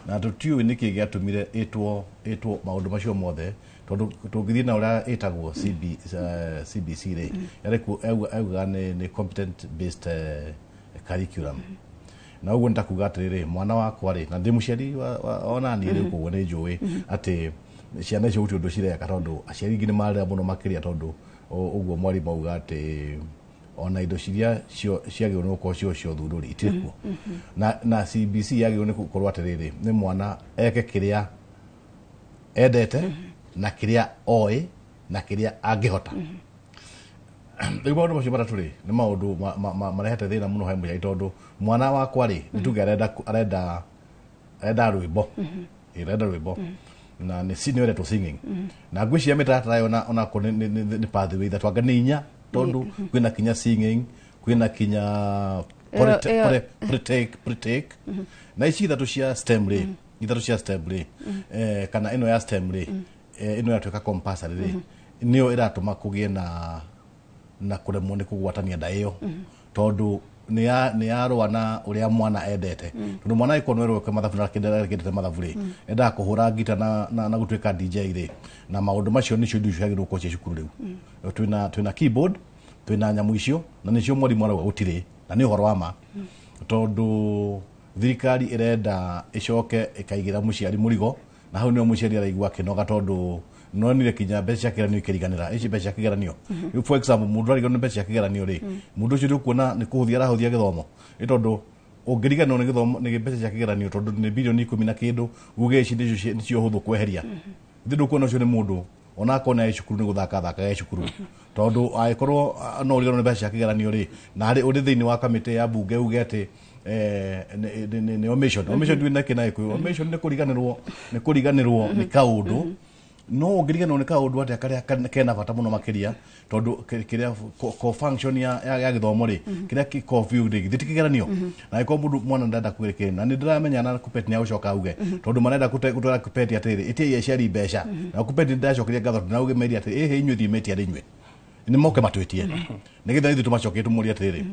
na tũtiũĩ nĩkĩ gĩatũmire ĩtwo maũndũ macio mothe, tondũ tũngĩthiĩ na ũrĩa ĩtagwo CBC rĩ, yarĩ augaga nĩ competent based curriculum, na ũguo nĩ ta kuga atĩrĩrĩ, mwana wakwa rĩ, na ndĩ mũciari ona niĩ rĩu, koguo nĩ njũĩ atĩ ciana icio gũtirĩ ũndũ cireka, tondũ aciari aingĩ nĩ marĩra mũno makĩria, tondũ ũguo mwarimũ auga atĩ ona indo ciria ciagĩrĩirwo nĩ gũkorwo cio cia ũthundũri itirĩ kuo. Na CBC yagĩrĩirwo nĩ gũkorwo atĩrĩrĩ, nĩ mwana eke kĩrĩa endete na kĩrĩa oĩ na kĩrĩa angĩhota. Rĩu maũndũ macio matatũ rĩ, nĩ maũndũ marehete thĩna mũno he mũciari, tondũ mwana wakwa rĩ, nĩ tuge arenda rwĩmbo. Arenda rwĩmbo na nĩ nĩ ĩretwo singing, na ngwĩciria mĩtaratara ĩyo onako nĩ pathway ithatũ, anga nĩ inya, tondũ kwĩna kinya singing, kwĩna kinya pretake na ici ithatũ cia STEM rĩ, ithatũ cia STEM rĩ, kana ĩno ya STEM rĩ, ĩno yatuĩka compulsory rĩ, nĩyo ĩratũma kũgĩe na kũremwo nĩ kũgwatania nda ĩyo, tondũ nĩ yarũa na ũrĩa mwana endete, tondũ mwana angĩkorwo nĩ erwo mathabu na kĩndete mathabu rĩ, endaga kũhũra ngita na gũtuĩka DJ rĩ, na maũndũ macio nĩcio indo icio ciagĩrĩirwo gũkorwo ciĩ cukuru. Rĩu twĩna keyboard, twĩna nyamũ icio, na nĩcio mwarimũ arauga gũtirĩ, na nĩ ũhoro wa ma, tondũ thirikari ĩrenda ĩcoke ĩkaigĩra mũciari mũrigo, na hau nĩho mũciari araigua akĩnoga, tondũ nonire kinya mbeca cia kĩgeranio ikĩriganĩra, ici mbeca cia kĩgeranio. Rĩu for example, mũndũ arigwo nĩ mbeca cia kĩgeranio rĩ, mũndũ ũcio nĩ ũkuona nĩ kũhũthia arahũthia gĩthomo, nĩ tondũ Ũngĩriganĩrwo nĩ gĩthomo nĩ mbeca cia kĩgeranio tondũ nĩ bilioni 10 na kĩndũ uge ici nĩcio hũthũ kweheria. Ithuĩ ndũkuona ũcio nĩ mũndũ ona akorwo nĩ cukuru nĩ gũthaka thakaga cukuru tondũ angĩkorwo no ũriganĩrwo nĩ mbeca cia kĩgeranio rĩ, na harĩ ũrĩ thĩinĩ wa kamĩtĩ ya mbunge uge atĩ nĩ omission. Omission ndũĩ na kĩ na Gĩkũyũ. Omission nĩ kũriganĩrwo, nĩ kũriganĩrwo nĩ kaũndũ. No ũngĩriganĩrwo nĩ kaũndũ atĩa karĩa kena bata mũno makĩria tondũ kĩrĩa core function ya gĩthomo rĩ, kĩrĩa kĩ core view rĩ, githĩ ti kĩgeranio? Na angĩkorwo mũndũ mwana ndarenda kwĩrĩkĩra, na nĩ ndĩramenya na Kuppet nĩ agũcoka auge tondũ marenda gũtwara Kuppet atĩrĩrĩ, ĩtiai aciari mbeca. Na Kuppet nĩ ndĩracokeria ngatho tondũ nĩraugĩmĩria atĩrĩ, ĩhĩ inyuĩ thiĩ metia rĩ inyuĩ nĩ moke matwĩtie nĩgetha ithuĩ tũmacokie tũmũrie atĩrĩrĩ,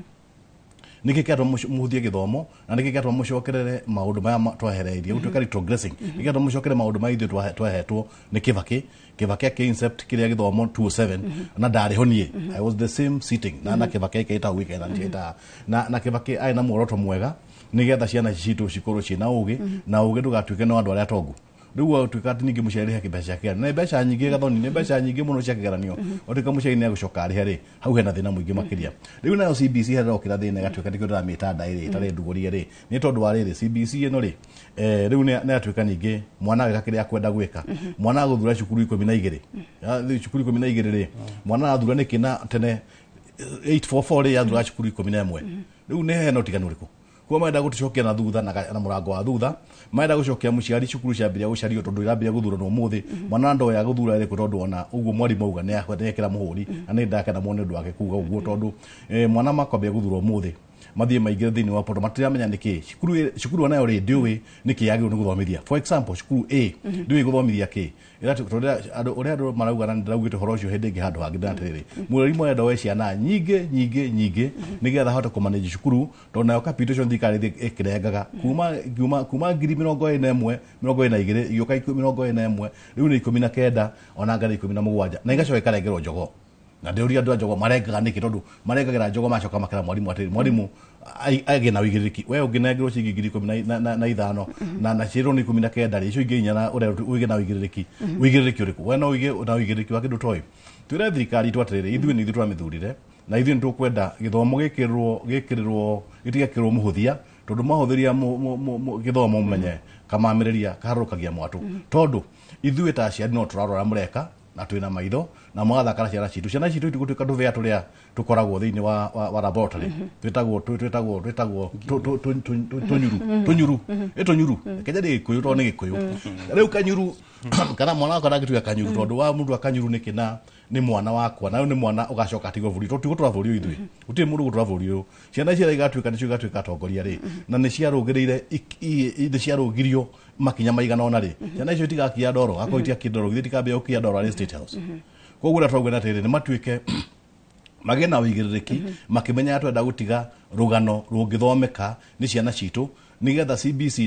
nĩkĩ kĩratũma mũhũthie gĩthomo na nĩkĩ kĩratũma mũcokerere maũndũ maya twehereirie gũtuĩka retrogressing, nĩkĩ kĩratũma mũcokere maũndũ maya ithuĩ twahetwo nĩ Kibaki. Kibaki akĩ-incept kĩrĩa gĩthomo 2007 na ndarĩ ho niĩ. I was the same sitting na Kibaki aikĩte hau gĩkena nĩkĩta na Kibaki arĩ na muoroto mwega nĩgetha ciana citũ cikorwo ciĩna ũgĩ na ũgĩ ndũgatuĩke no andũ arĩa atongu. Rĩu gwatuĩka atĩ ningĩ mũciari arĩhe mbeca cia kĩgeranio, nĩ mbeca nyingĩ Gathoni, nĩ mbeca nyingĩ mũno cia kĩgeranio. Watuĩka mũciari nĩ agũcoka arĩhe rĩ, hau hena thĩna mũingĩ makĩria. Rĩu nayo CBC harĩa ĩrokĩra thĩna ĩgatuĩka nĩkĩo ndĩramĩta ndaĩ rĩ, ĩtarĩ ndugũrie rĩ, nĩ tondũ wa rĩrĩ CBC ĩno rĩ, rĩu nĩ yatuĩka ningĩ mwana agĩka kĩrĩa akwenda gwĩka. Mwana agũthura cukuru 12. Cukuru 12 rĩ, mwana arathura nĩkĩ na tene 844 rĩ yathura cukuru 11. Rĩu nĩ hena ũtiganu ũrĩkũ? Kwa marenda gũtũcokia na thutha na mũrango wa thutha, marenda gũcokia mũciari cukuru ciambĩrĩria gũcario tondũ irambĩrĩria gũthurwo ũmũthĩ. Mwana ndoya gũthura ĩrĩkũ tondũ ona ũguo mwarimũ auga nĩ ekĩra mũhũri na nĩ ndakena mũno nĩ ũndũ wake kuga ũguo tondũ mwana makwambia gũthurwo ũmũthĩ mathiĩ maingĩre thĩinĩ wa portal matiramenya nĩkĩ cukuru onayo rĩ ndĩũĩ nĩkĩ yagĩrĩirwo nĩ gũthomithia. For example, cukuru A ndĩũĩ gũthomithia kĩ, ũrĩa andũ marauga na ndĩraugĩte ũhoro ũcio hĩndĩ ĩngĩ handũ hangĩ atĩrĩrĩ, mũrĩmi arenda oe ciana nyingĩ nyingĩ nyingĩ nĩgetha ahote kũmanage cukuru tondũ nayo capitation thirikari ĩkĩrengaga kuma 21,000 22 igĩũka 21, rĩu nĩ 19 ona anga nĩ 17 na igacoka ikarengerwo jogoo. Na ndĩũria andũ a jogoo marengaga nĩkĩ tondũ marengagĩra jogoo macoka makera mwarimũ atĩrĩ, mwarimũ agĩe na ũigĩrĩrĩki, we ũngĩnengerwo ciringi 15,000 na ciĩrwo nĩ 19 rĩ, icio ingĩ inya na ũrĩa ũgĩe na ũigĩrĩrĩki, ũigĩrĩrĩki ũrĩkũ? We no ũige na ũigĩrĩrĩki wa kĩndũ toĩ. Twĩre thirikari itũ atĩrĩrĩ, ithuĩ nĩ ithuĩ twamĩthurire na ithuĩ nĩ tũkwenda gĩthomo gĩkĩrĩrwo gĩtigekĩrwo mũhũthia tondũ mahũthĩria gĩthomo mũmenye kamamĩrĩria kaharũrũkagia mwatũ tondũ ithuĩ ta aciari no tũrarora mũreka na twĩna maitho na mũgathaka na ciana citũ. Ciana citũ itigũtuĩka tũbĩa tũrĩa tũkoragwo thĩinĩ wa laboratory twĩtagwo twĩtagwo tũnyuru tũnyuru tũnyuru Kenya nĩ Gĩkũyũ tondũ nĩ Gĩkũyũ. Rĩu kanyuru kana mwana wakwa ndangĩtuĩka kanyuru tondũ wa mũndũ wa kanyuru nĩkĩ na nĩ mwana wakwa na rĩu nĩ mwana ũgacoka atigwo bũrũri tondũ tigũtũra bũrũri ũyũ ithuĩ, gũtirĩ mũndũ ũgũtũra bũrũri ũyũ. Ciana ici igatuĩka nĩcio igatuĩka atongoria rĩ, na nĩ ciarũgĩrĩire nĩ ciarũgirio makinya maigana ũna rĩ, ciana icio itigakia ndoro, akorwo itiakia ndoro githĩ itikambia gũkia ndoro arĩ State House. Koguo ũrĩa twauga atĩrĩrĩ, nĩ matuĩke magĩe na ũigĩrĩrĩki makĩmenya twenda gũtiga rũgano rũngĩthomeka nĩ ciana citũ nĩgetha CBC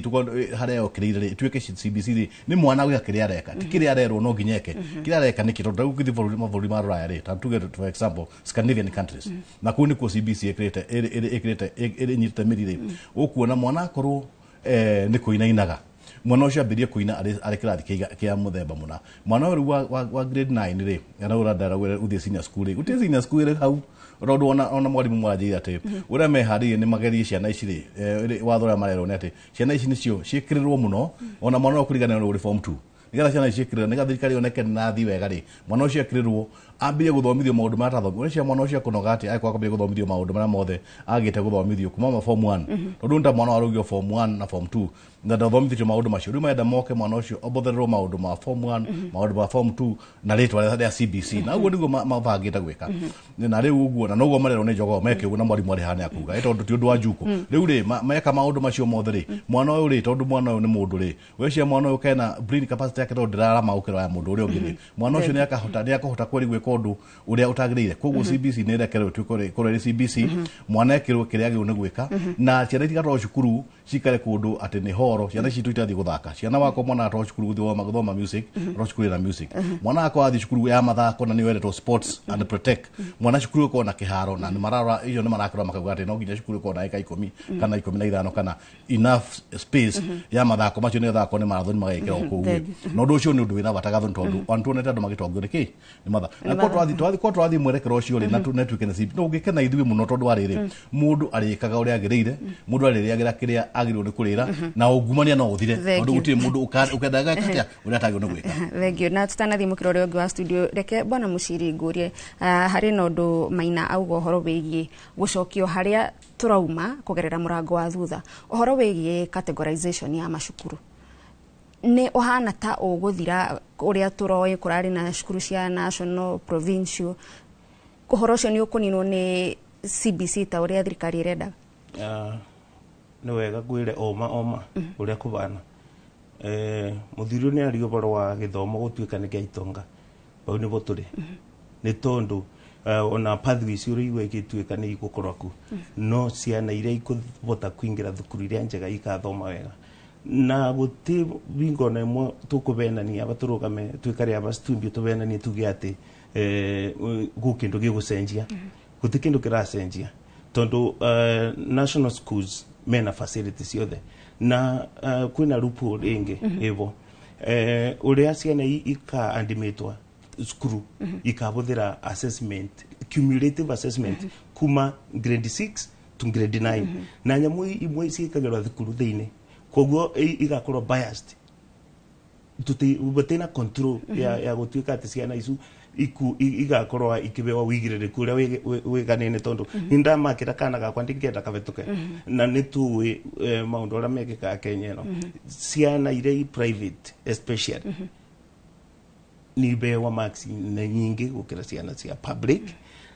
harĩa yokĩrĩire rĩ ĩtuĩke CBC rĩ nĩ mwana gwĩka kĩrĩa areka, ti kĩrĩa arerwo no nginya eke, kĩrĩa areka nĩkĩ? Tondũ rĩu ũngĩthiĩ mabũrũri ma rũraya rĩ, ta tuge for example Scandinavian countries, na kũu nĩkuo CBC ĩkĩrĩte ĩnyitĩte mĩri rĩ, ũkuona mwana akorwo nĩ kũinainaga, mwana ũcio ambĩrĩrie kũina arĩ kĩrathi kĩa mũthemba mũna. Mwana ũyũ rĩu wa grade 9 rĩ, kana ũrenda ũthiĩ senior school rĩ, gũtirĩ senior school ĩrĩ hau tondũ ona mwarimũ mwanjĩire atĩ ũrĩa meharĩirie nĩ magerie ciana ici rĩ, watho ũrĩa marerwo nĩ atĩ ciana ici nĩcio ciĩkĩrĩrwo mũno, ona mwana ũyũ kũringana na ũrĩ form 2 nĩgetha ciana ici ciĩkĩrĩrwo, nĩgetha thirikari yoneke nĩ nathiĩ wega rĩ, mwana ũcio ekĩrĩrwo ambĩrĩrie gũthomithio maũndũ marĩa atathomithio. Ũreciria mwana ũcio ekũnoga atĩa angĩkorwo akwambĩrĩria gũthomithio maũndũ marĩa mothe agĩte gũthomithio kuma ma form 1, tondũ nĩ ta mwana warũgio form 1 na form 2 na ndathomithĩtio maũndũ macio. Rĩu marenda moke mwana ũcio obothererwo maũndũ ma form 1, maũndũ ma form 2 na rĩtwa rĩa CBC, na ũguo nĩguo mabangĩte gwĩka. Na rĩu ũguo na noguo marerwo nĩ jogoo meke ũguo na mwarimũ arĩ haha nĩ akuga tondũ ti ũndũ wa njuko. Rĩu rĩ meka maũndũ macio mothe rĩ, mwana ũyũ rĩ, tondũ mwana ũyũ nĩ mũndũ rĩ, weciria mwana ũyũ kena brain capacity yake tondũ ndĩrarama gũkĩra ya mũndũ ũrĩa ũngĩ rĩ, mwana ũcio nĩ akahota kweri gwĩka ũndũ ũrĩa ũtagĩrĩire. Koguo CBC nĩ ĩrekerwo ĩtuĩke korwo ĩrĩ CBC, mwana ekĩrwo kĩrĩa agĩrĩirwo nĩ gwĩka na ciana itigatwarwo cukuru Cikare kũndũ atĩ nĩ horo ciana citũ itathiĩ gũthaka. Ciana wakwa, mwana atwarwo cukuru gũthiĩ gũthoma music, atwarwo cukuru ĩna music. Mwana wakwa athiĩ cukuru ya mathako na nĩyo ĩretwo sports and protect. Mwana cukuru ĩkorwo na kĩharo na nĩ mararora icio, nĩ marakĩrora makauga atĩ no nginya cukuru ĩkorwo na ĩka 10 kana 15 kana enough space ya mathako macio, nĩgetha akorwo nĩ marathoni magekĩrwo kũu. Thank Na ũndũ ũcio nĩ ũndũ wĩna bata, Gathoni, tondũ ona tuonete andũ magĩtongio nĩ kĩ nĩ matha na kwa twarathiĩ mwerekero ũcio rĩ, na tuĩke na no ũngĩkena ithuĩ mũno, tondũ wa rĩrĩ, mũndũ arĩkaga ũrĩa agĩrĩire, mũndũ arĩrĩagĩra kĩrĩa agĩrĩirwo nĩ kũrĩra, na ungumania no ũthire, Thank tondũ you. gũtirĩ mũndũ ũkendaga atĩa ũrĩa atagĩrĩirwo nĩ gwĩka. Thengio. Na tutanathiĩ mũkĩra ũrĩa ũngĩ wa studio, reke bwana Mũciri ngũrie, harĩ na ũndũ Maina auga ũhoro wĩgiĩ gũcokio harĩa tũrauma kũgerera mũrango wa thutha, ũhoro wĩgiĩ categorization ya macukuru nĩ ũhana ta ũgũthira. Ũrĩa tũroĩ kũrarĩ na cukuru cia national, provincial, ũhoro ũcio nĩ ũkũninwo nĩ CBC ta ũrĩa thirikari ĩrendaga? Ah, nĩ wega ngwĩre oma oma ũrĩa kũbana. Mũthuri ũyũ nĩ aria ũhoro wa gĩthomo gũtuĩka nĩ kĩa itonga. Bau nĩbo tũrĩ, nĩ tondũ ona pathways ũrĩa igĩtuĩka nĩ igũkorwo ku no ciana iria ikũbota kũingĩra thukuru iria njega ikathoma wega, na gũtĩ bingo na ĩmwe tũkũbenania aba tũrũgame twĩkare aba studio tũbenanie tuge atĩ gũ kĩndũ gĩgũcenjia. Gũtĩ kĩndũ kĩracenjia, tondũ national schools mena facility ciothe na kwĩna loophole ĩngĩ ĩbo ũrĩa ciana ikaandimitwa cukuru ikabũthĩra assessment, cumulative assessment kuma grade 6 to grade 9, na nyamũ imwe ciĩkagĩrwo thukuru thĩinĩ, koguo igakorwo biased. Tũtina control ya gũtuĩka atĩ ciana icu igakorwo ikibewa wigĩrĩrĩku ũrĩa wĩganĩne, tondũ nĩ ndamakĩra kana gakwa ndingĩenda kabetũke, na nĩ tũĩ maũndũ arĩa mekĩkaga Kenya ĩno. Ciana iria i private especially nĩ ibewa marks na nyingĩ gũkĩra ciana cia public,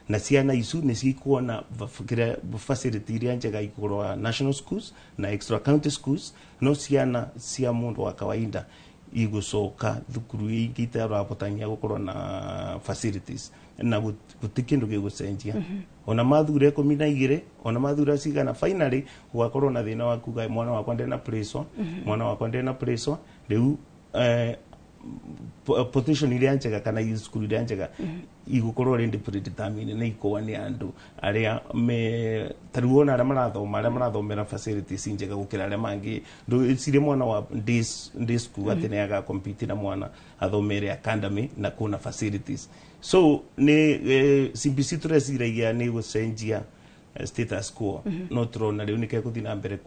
na ciana icu nĩ cikuona kĩrĩa facility iria njega ikorwa national schools na extra county schools, no ciana cia mũndũ wa kawaida igũcoka thukuru ingĩ itarabotania gũkorwo na facilities, na gũti kĩndũ gĩgũcenjia. Ona mathura 12, ona mathura cigana, finally gũgakorwo na thĩna wa kuga mwana wakwa ndena place, mwana wakwa ndena place. Rĩu position iria njega kana cukuru iria njega igũkorwo rĩndĩ predetermined na ikorwo nĩ andũ arĩa me tarĩu ona arĩa marathoma, arĩa marathomera facilities njega gũkĩra arĩa mangĩ. Ndũgĩcirie mwana wa day school atĩ nĩ aga compete na mwana athomere academy na kuna facilities. So nĩ CBC tũreciragia nĩ gũcenjia status quo, no tũrona rĩu nĩ kegũthiĩ na mbere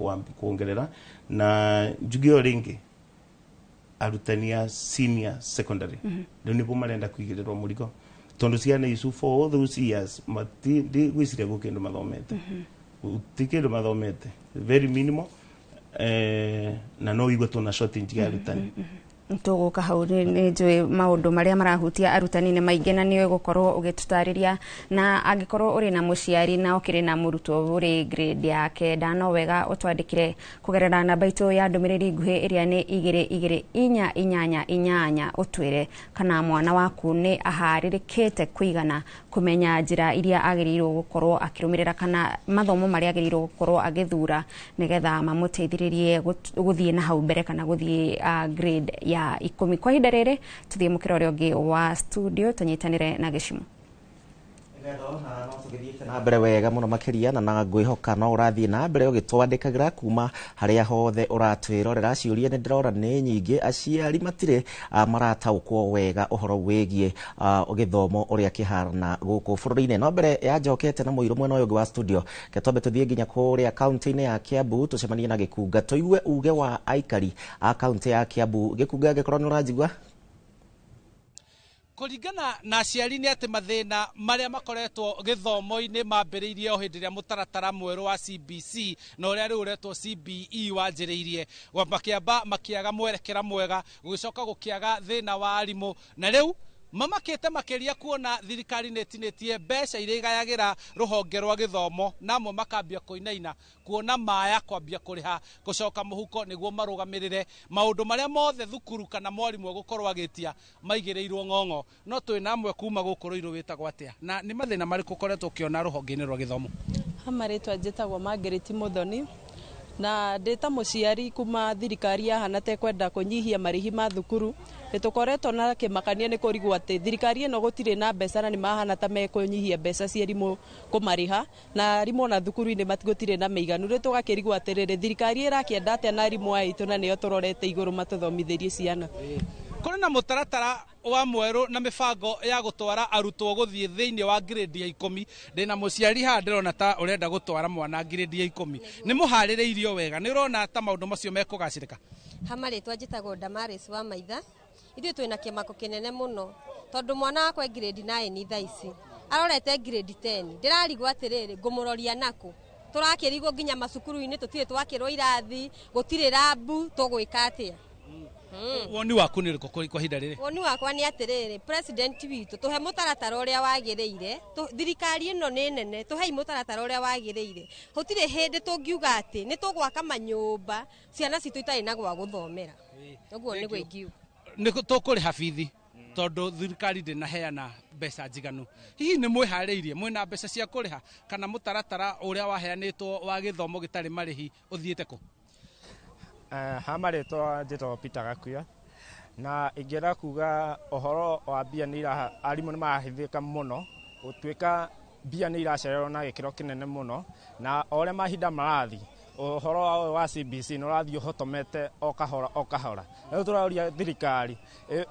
kuongerera. Na njuge o rĩngĩ, arutani a senior secondary rĩu nĩbo marenda kũigĩrĩrwo mũrigo, tondũ ciana icu for all those years mati ndigwĩciria gwĩ kĩndũ mathomete, ti kĩndũ mathomete, very minimal, na no igue tũna shortage ya arutani. Tũgũka hau. Nĩ njũĩ maũndũ marĩa marahutia arutani nĩ maingĩ, na nĩ ũgũkorwo ũgĩtũtarĩria. Na angĩkorwo ũrĩ na mũciari na ũkĩrĩ na mũrutwo ũrĩ grade ya 9, no wega ũtwandĩkĩre kũgerera namba itũ ya ndũmĩrĩri nguhĩ ĩrĩa nĩ 22488, ũtwĩre kana mwana waku nĩ aharĩrĩkĩte kũigana kũmenya njĩra iria agĩrĩirwo gũkorwo akĩrũmĩrĩra kana mathomo marĩa agĩrĩirwo gũkorwo agĩthura nĩgetha mamũteithĩrĩrie gũthiĩ na hau mbere kana gũthiĩ grade ya 10. Kwa ihinda rĩrĩ tũthiĩ mũkĩra ũrĩa ũngĩ wa studio tũnyitanĩre na Gĩcimo. Tũgĩthiĩte na mbere wega mũno makĩria, na ngwĩhoka no ũrathiĩ na mbere ũgĩtwandĩkagĩra kuma harĩa hothe ũratwĩrorera. Ciũria nĩ ndĩrora nĩ nyingĩ, aciari matirĩ marataũkwo wega ũhoro wĩgiĩ gĩthomo ũrĩa kĩhana gũkũ bũrũri-inĩ. No mbere ya njokete na mũirũ mwena ũyũ ũngĩ wa studio, ke twambe tũthiĩ nginya kũrĩa kaunti-inĩ ya Kiambu tũcemanie na Gĩkunga, tũigue uge wa aikari a kaunti ya Kiambu. Gĩkunga, angĩkorwo nĩ ũranjigua. Kũringana na aciari nĩ atĩ mathĩna marĩa makoretwo gĩthomo-inĩ mambĩrĩirie o hĩndĩ ĩrĩa mũtaratara mwerũ wa CBC na ũrĩa rĩu ũretwo CBE wanjĩrĩirie. Makĩamba makĩaga mwerekera mwega, gũgĩcoka gũkĩaga thĩna wa arimũ, na rĩu mamakĩte makĩria kuona thirikari nĩ ĩtinĩtie mbeca iria igayagĩra rũhonge rwa gĩthomo, na amwe makambia kũinaina kuona maya kwambia kũrĩha gũcoka mũhuko nĩguo marũgamĩrĩre maũndũ marĩa mothe thukuru kana mwarimũ egũkorwo agĩtia maigĩrĩirwo ng'ong'o. No twĩ na amwe kuma gũkũ Rũirũ. Wĩtagwo atĩa, na nĩ mathĩna marĩkũ ũkoretwo ũkĩona rũhonge-inĩ rwa gĩthomo? Ha marĩtwa njĩtagwo Margaret Muthoni, Na ndĩ ta mũciari kuma thirikari yahana ta ĩkwenda kũnyihia marĩhi ma thukuru, nĩ tũkoretwo na kĩmakania nĩ kũrigwo atĩ thirikari ĩno gũtirĩ na mbeca na nĩ mahana ta mekũnyihia mbeca cia arimũ kũmarĩha, na arimũ ona thukuru-inĩ gũtirĩ na mĩiganu. Rĩu tũgakĩrigwo atĩrĩrĩ, thirikari ĩrakĩenda atĩa na arimũ aya aitũ na nĩo tũrorete igũrũ matũthomithĩrie ciana. Kũrĩ na mũtaratara wa mwerũ na mĩbango ya gũtwara arutwo gũthiĩ thĩinĩ wa grade ya 10. Ndĩna mũciari haha ndĩrona ta ũrenda gũtwara mwana grade ya 10. Nĩ mũharĩrĩirio wega, nĩ ũrona ta maũndũ macio mekũgacĩrĩka? Ha marĩtwa njĩtagwo Damaris wa Maitha. Ithuĩ twĩna kĩmako kĩnene mũno tondũ mwana wakwa e grade 9 thaa ici arorete grade 10. Ndĩrarigwo atĩrĩrĩ, ngũmũroria nakũ? Tũrakĩrigwo nginya macukuru-inĩ tũtirĩ twakĩrwo irathi, gũtirĩ rabu, tũgwĩka atĩa? Woni waku nĩ ũrĩkũ kwa ihinda rĩrĩ? Woni wakwa nĩ atĩrĩrĩ, president witũ tũhe mũtaratara ũrĩa wagĩrĩire. Thirikari ĩno nĩ nene, tũhei mũtaratara ũrĩa wagĩrĩire. Gũtirĩ hĩndĩ tũngiuga atĩ nĩ tũgwaka manyũmba ciana citũ itarĩ na gwa gũthomera. Ũguo nĩguo ingiuga. Nĩ tũkũrĩha bithi tondũ thirikari ndĩnaheana mbeca njiganu. Hihi nĩ mwĩharĩirie, mwĩna mbeca cia kũrĩha, kana mũtaratara ũrĩa waheanĩtwo wa gĩthomo gĩtarĩ marĩhi ũthiĩte kũ? Ha marĩtwa njĩtagwo Peter Gakuya, na ingĩenda kuga ũhoro wa mbia nĩ arimũ nĩ marahithĩka mũno, gũtuĩka mbia nĩ iracererwo na gĩkĩro kĩnene mũno, na o ũrĩa mahinda marathiĩ ũhoro wa CBC nĩ ũrathiĩ ũhotomete o kahora o kahora. Rĩu tũroria thirikari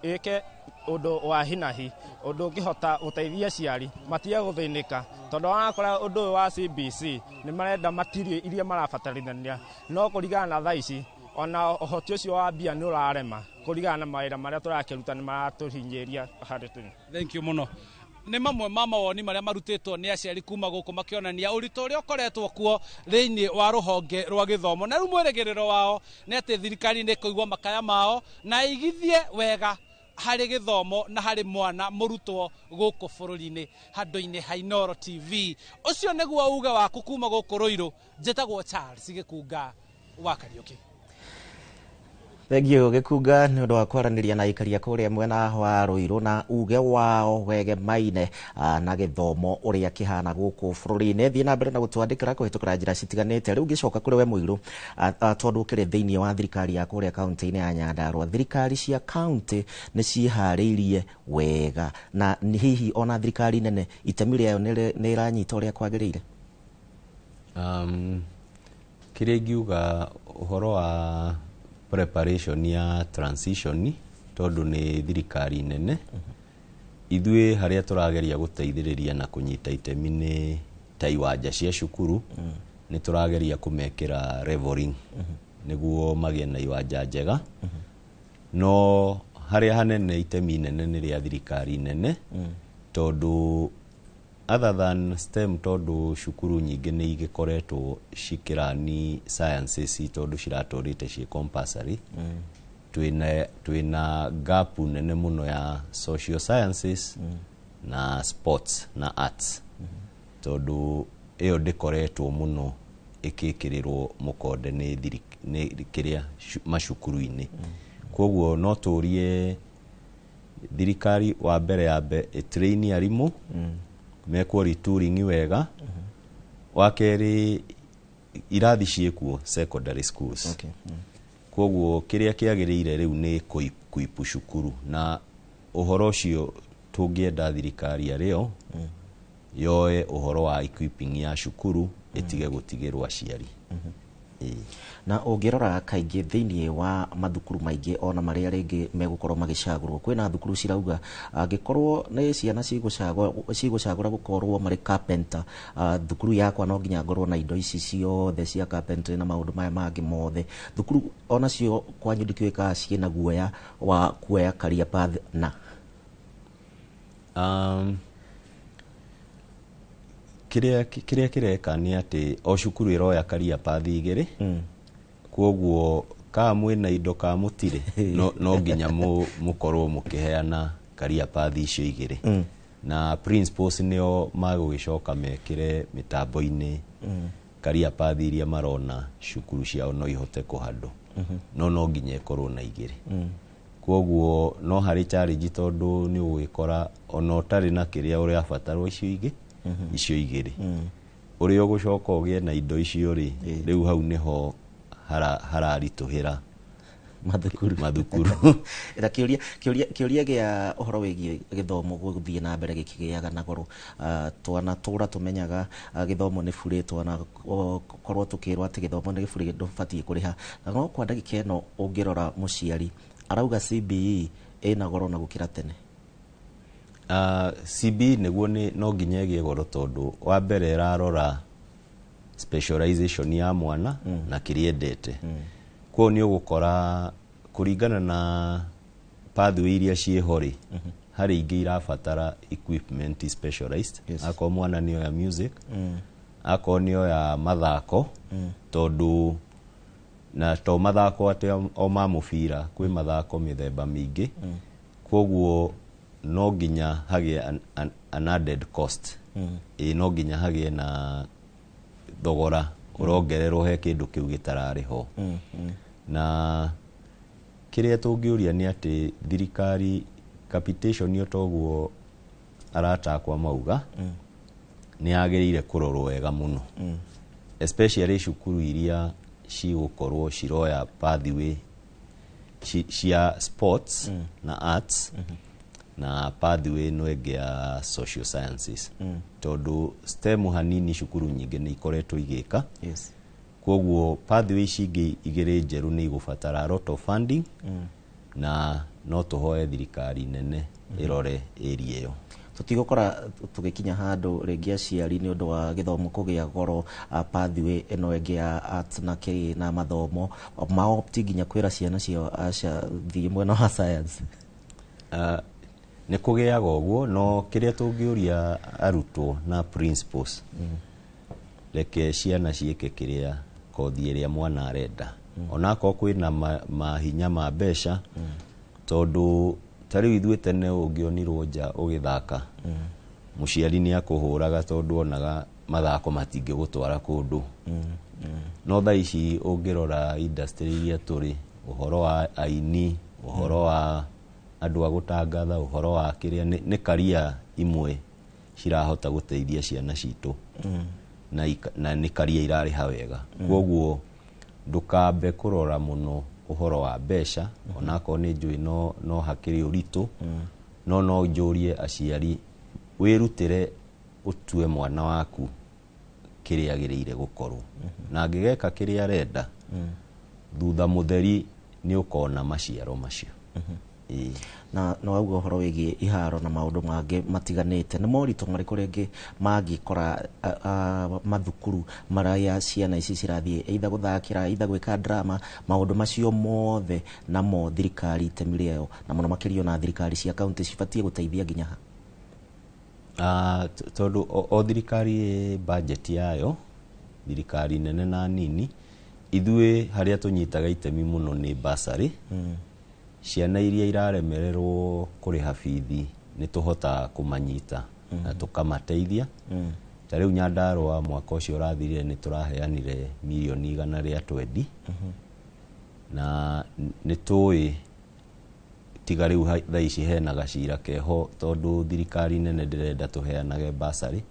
ĩke ũndũ wa hinahi, ũndũ ũngĩhota gũteithia aciari matige gũthĩnĩka, tondũ warakora ũndũ ũyũ wa CBC nĩ marenda material iria marabatarithania, no kũringana na thaa ici ona ũhoti ũcio wa mbia nĩ ũrarema kũringana na mawĩra marĩa tũrakĩruta nĩ maratũhinyĩria harĩ tũrĩ. Thank you mũno. Nĩ mamwe ma mawoni marĩa marutĩtwo nĩ aciari kuma gũkũ makĩonania ũritũ ũrĩa ũkoretwo kuo thĩinĩ wa rũhonge rwa gĩthomo, na rĩu mwĩrĩgĩrĩro wao nĩ atĩ thirikari nĩ ĩkũigua makaya mao na ĩigithie wega harĩ gĩthomo na harĩ mwana mũrutwo gũkũ bũrũri-inĩ. Handũ-inĩ ha Inooro TV, ũcio nĩguo uge waku kuma gũkũ Ruiru. Njĩtagwo Charles Gĩkunga wa Kariũki. Thengiũ Gĩkunga nĩ ũndũ wa kwaranĩria na aikaria kũrĩa mwena wa Ruiru na uge wao wegemaine na gĩthomo ũrĩa kĩhana gũkũ bũrũri-inĩ. Thiĩ na mbere na gũtwandĩkĩra kũhĩtũkĩra njĩra citiganĩte. Rĩu ngĩcoka kũrĩ we Mũirũ, tondũ ũkĩrĩ thĩinĩ wa thirikari ya kũrĩa kaunti-inĩ ya Nyandarua, thirikari cia kaunti nĩ ciĩharĩirie wega, na hihi ona thirikari nene itemi rĩayo nĩ ĩranyita ũrĩa kwagĩrĩire? Kĩrĩa ingiuga ũhoro wa preparation ya transition, tondũ nĩ thirikari nene, ithuĩ harĩa tũrageria gũteithĩrĩria na kũnyita itemi nĩ ta iwanja cia cukuru, nĩ tũrageria kũmekĩra leveling nĩguo magĩe na iwanja njega. No harĩa hanene itemi nene nĩ rĩa thirikari nene, tondũ other than STEM, tondũ cukuru nyingĩ nĩ igĩkoretwo cikĩrani sciences tondũ ciratũrĩte ciĩ compulsory, twĩna gap nene mũno ya social sciences na sports na arts, tondũ ĩyo ndĩkoretwo mũno ĩkĩkĩrĩrwo mũkonde nĩ kĩrĩa macukuru-inĩ. Koguo no tũrie thirikari wa mbere yambe ĩtrain arimũ mekwo retooling wega. Wa kerĩ, irathi ciĩkuo secondary schools. Koguo kĩrĩa kĩagĩrĩire rĩu nĩ kũipu cukuru, na ũhoro ũcio tũngĩenda thirikari arĩo yoe ũhoro wa equipping ya cukuru ĩtige gũtigĩrwo aciari. Na ũngĩrora kaingĩ thĩinĩ wa mathukuru maingĩ ona marĩa rĩngĩ megũkorwo magĩcagũrwo, kwĩna thukuru cirauga angĩkorwo nĩ ciana cigũcagũra gũkorwo marĩ carpenter, thukuru yakwa no nginya ngorwo na indo ici ciothe cia carpentry na maũndũ maya mangĩ mothe. Thukuru onacio kwanyu ndikĩũĩ kana ciĩna guoya wa kuoya career path na Kĩrĩa kĩreka nĩ atĩ o cukuru ĩroya career path igĩrĩ, koguo ka mwĩna indo ka mũtirĩ no nginya mũkorwo mũkĩheana career path icio igĩrĩ, na principals nĩo magũgĩcoka mekĩre mĩtambo-inĩ career path iria marona cukuru ciao no ihote kũhandwo, no nginya ĩkorwo na igĩrĩ. Koguo no harĩ challenge tondũ nĩ ũgũgĩkora ona ũtarĩ na kĩrĩa ũrabatarwo icio ingĩ icio igĩrĩ, ũrĩa ũgũcoka ũgĩe na indo icio rĩ, rĩu hau nĩho Hararitũhĩra mathukuru. Mathukuru. Na kĩũria gĩa ũhoro wĩgiĩ gĩthomo gũthiĩ na mbere gĩkĩgĩaga na goro, twana tũra tũmenyaga gĩthomo nĩ burĩ, twana korwo tũkĩrwo atĩ gĩthomo nĩ burĩ, ndũbatiĩ kũrĩha, na no kwa ndagĩka ĩno ũngĩrora mũciari arauga CBE ĩna goro na gũkĩra tene. CBE nĩguo nĩ no nginya ĩgĩe goro, tondũ wa mbere ĩrarora specialization ya mwana na kĩrĩa endete. Koguo nĩ ũgũkora kũringana na pathway iria ciĩho rĩ, harĩ ingĩ irabatara equipment specialized. Akorwo mwana nĩ oya music, akorwo nĩ oya mathako, tondũ na to mathako atĩ o ma mũbira, kwĩ mathako mĩthemba mĩingĩ. Koguo no nginya hagĩe an added cost. Ĩ no nginya hagĩe na thogora ũrongererwo he kĩndũ kĩu gĩtararĩ ho. Na kĩrĩa tũngĩũria nĩ atĩ thirikari capitation yo, toguo arata akwa mauga, nĩ yagĩrĩire kũrorwo wega mũno, especially cukuru iria cigũkorwo ciroya pathway cia sports na arts na pathway ĩno ĩngĩ ya social sciences, tondũ STEM hanini cukuru nyingĩ nĩ ikoretwo igĩka. Koguo pathway ici ingĩ igĩrĩ njerũ nĩ igũbatara a lot of funding, na no tũhoe thirikari nene ĩrore area ĩyo. Tũtigũkora tũgĩkinya handũ rĩngĩ aciari nĩ ũndũ wa gĩthomo kũgĩa goro, pathway ĩno ĩngĩ ya arts na kĩ na mathomo maopti nginya kwĩra ciana ciao aca thiĩ mwena wa science? Nĩ kũgĩaga ũguo, no kĩrĩa tũngĩũria arutwo na principals, reke ciana ciĩke kĩrĩa kothi ĩrĩa mwana arenda, onakorwo kwĩna mahinya ma mbeca, tondũ ta rĩu ithuĩ tene ũngĩonirwo nja ũgĩthaka, mũciari nĩ akũhũraga, tondũ onaga mathako matingĩgũtwara kũndũ. No thaa ici ũngĩrora industry iria tũrĩ, ũhoro wa aini, ũhoro wa andũ a gũtangatha, ũhoro wa kĩrĩa nĩ career imwe cirahota gũteithia ciana citũ, na nĩ career irarĩha wega. Koguo ndũkambe kũrora mũno ũhoro wa mbeca, onakorwo nĩ njũĩ no hakĩrĩ ũritũ. No njũrie aciari, wĩrutĩre ũtue mwana waku kĩrĩa agĩrĩire gũkorwo, na angĩgeka kĩrĩa arenda, thutha mũtheri nĩ ũkona maciaro macio. Ĩĩ. Na no wauga ũhoro wĩgiĩ iharo na maũndũ mangĩ matiganĩte, nĩ moritũ marĩkũ rĩngĩ mangĩkora mathukuru marĩa ciana ici cirathiĩ either gũthakĩra, either gwĩka drama, maũndũ macio mothe, namo thirikari itemi rĩayo, na mũno makĩria ona thirikari cia kaunti cibatiĩ gũteithia nginya ha? Tondũ o thirikari ĩ budget yayo, thirikari nene na nini, ithuĩ harĩa tũnyitaga itemi mũno nĩ bursary. Ciana iria iraremererwo kũrĩha bithi nĩ tũhotaga kũmanyita na tũkamateithia. Ta rĩu Nyandarũa mwaka ũcio ũrathirire nĩ tũraheanire mirioni 120, na nĩ tũĩ tiga rĩu thaa ici hena gacira keho, tondũ thirikari nene ndĩrenda tũheanage bursary.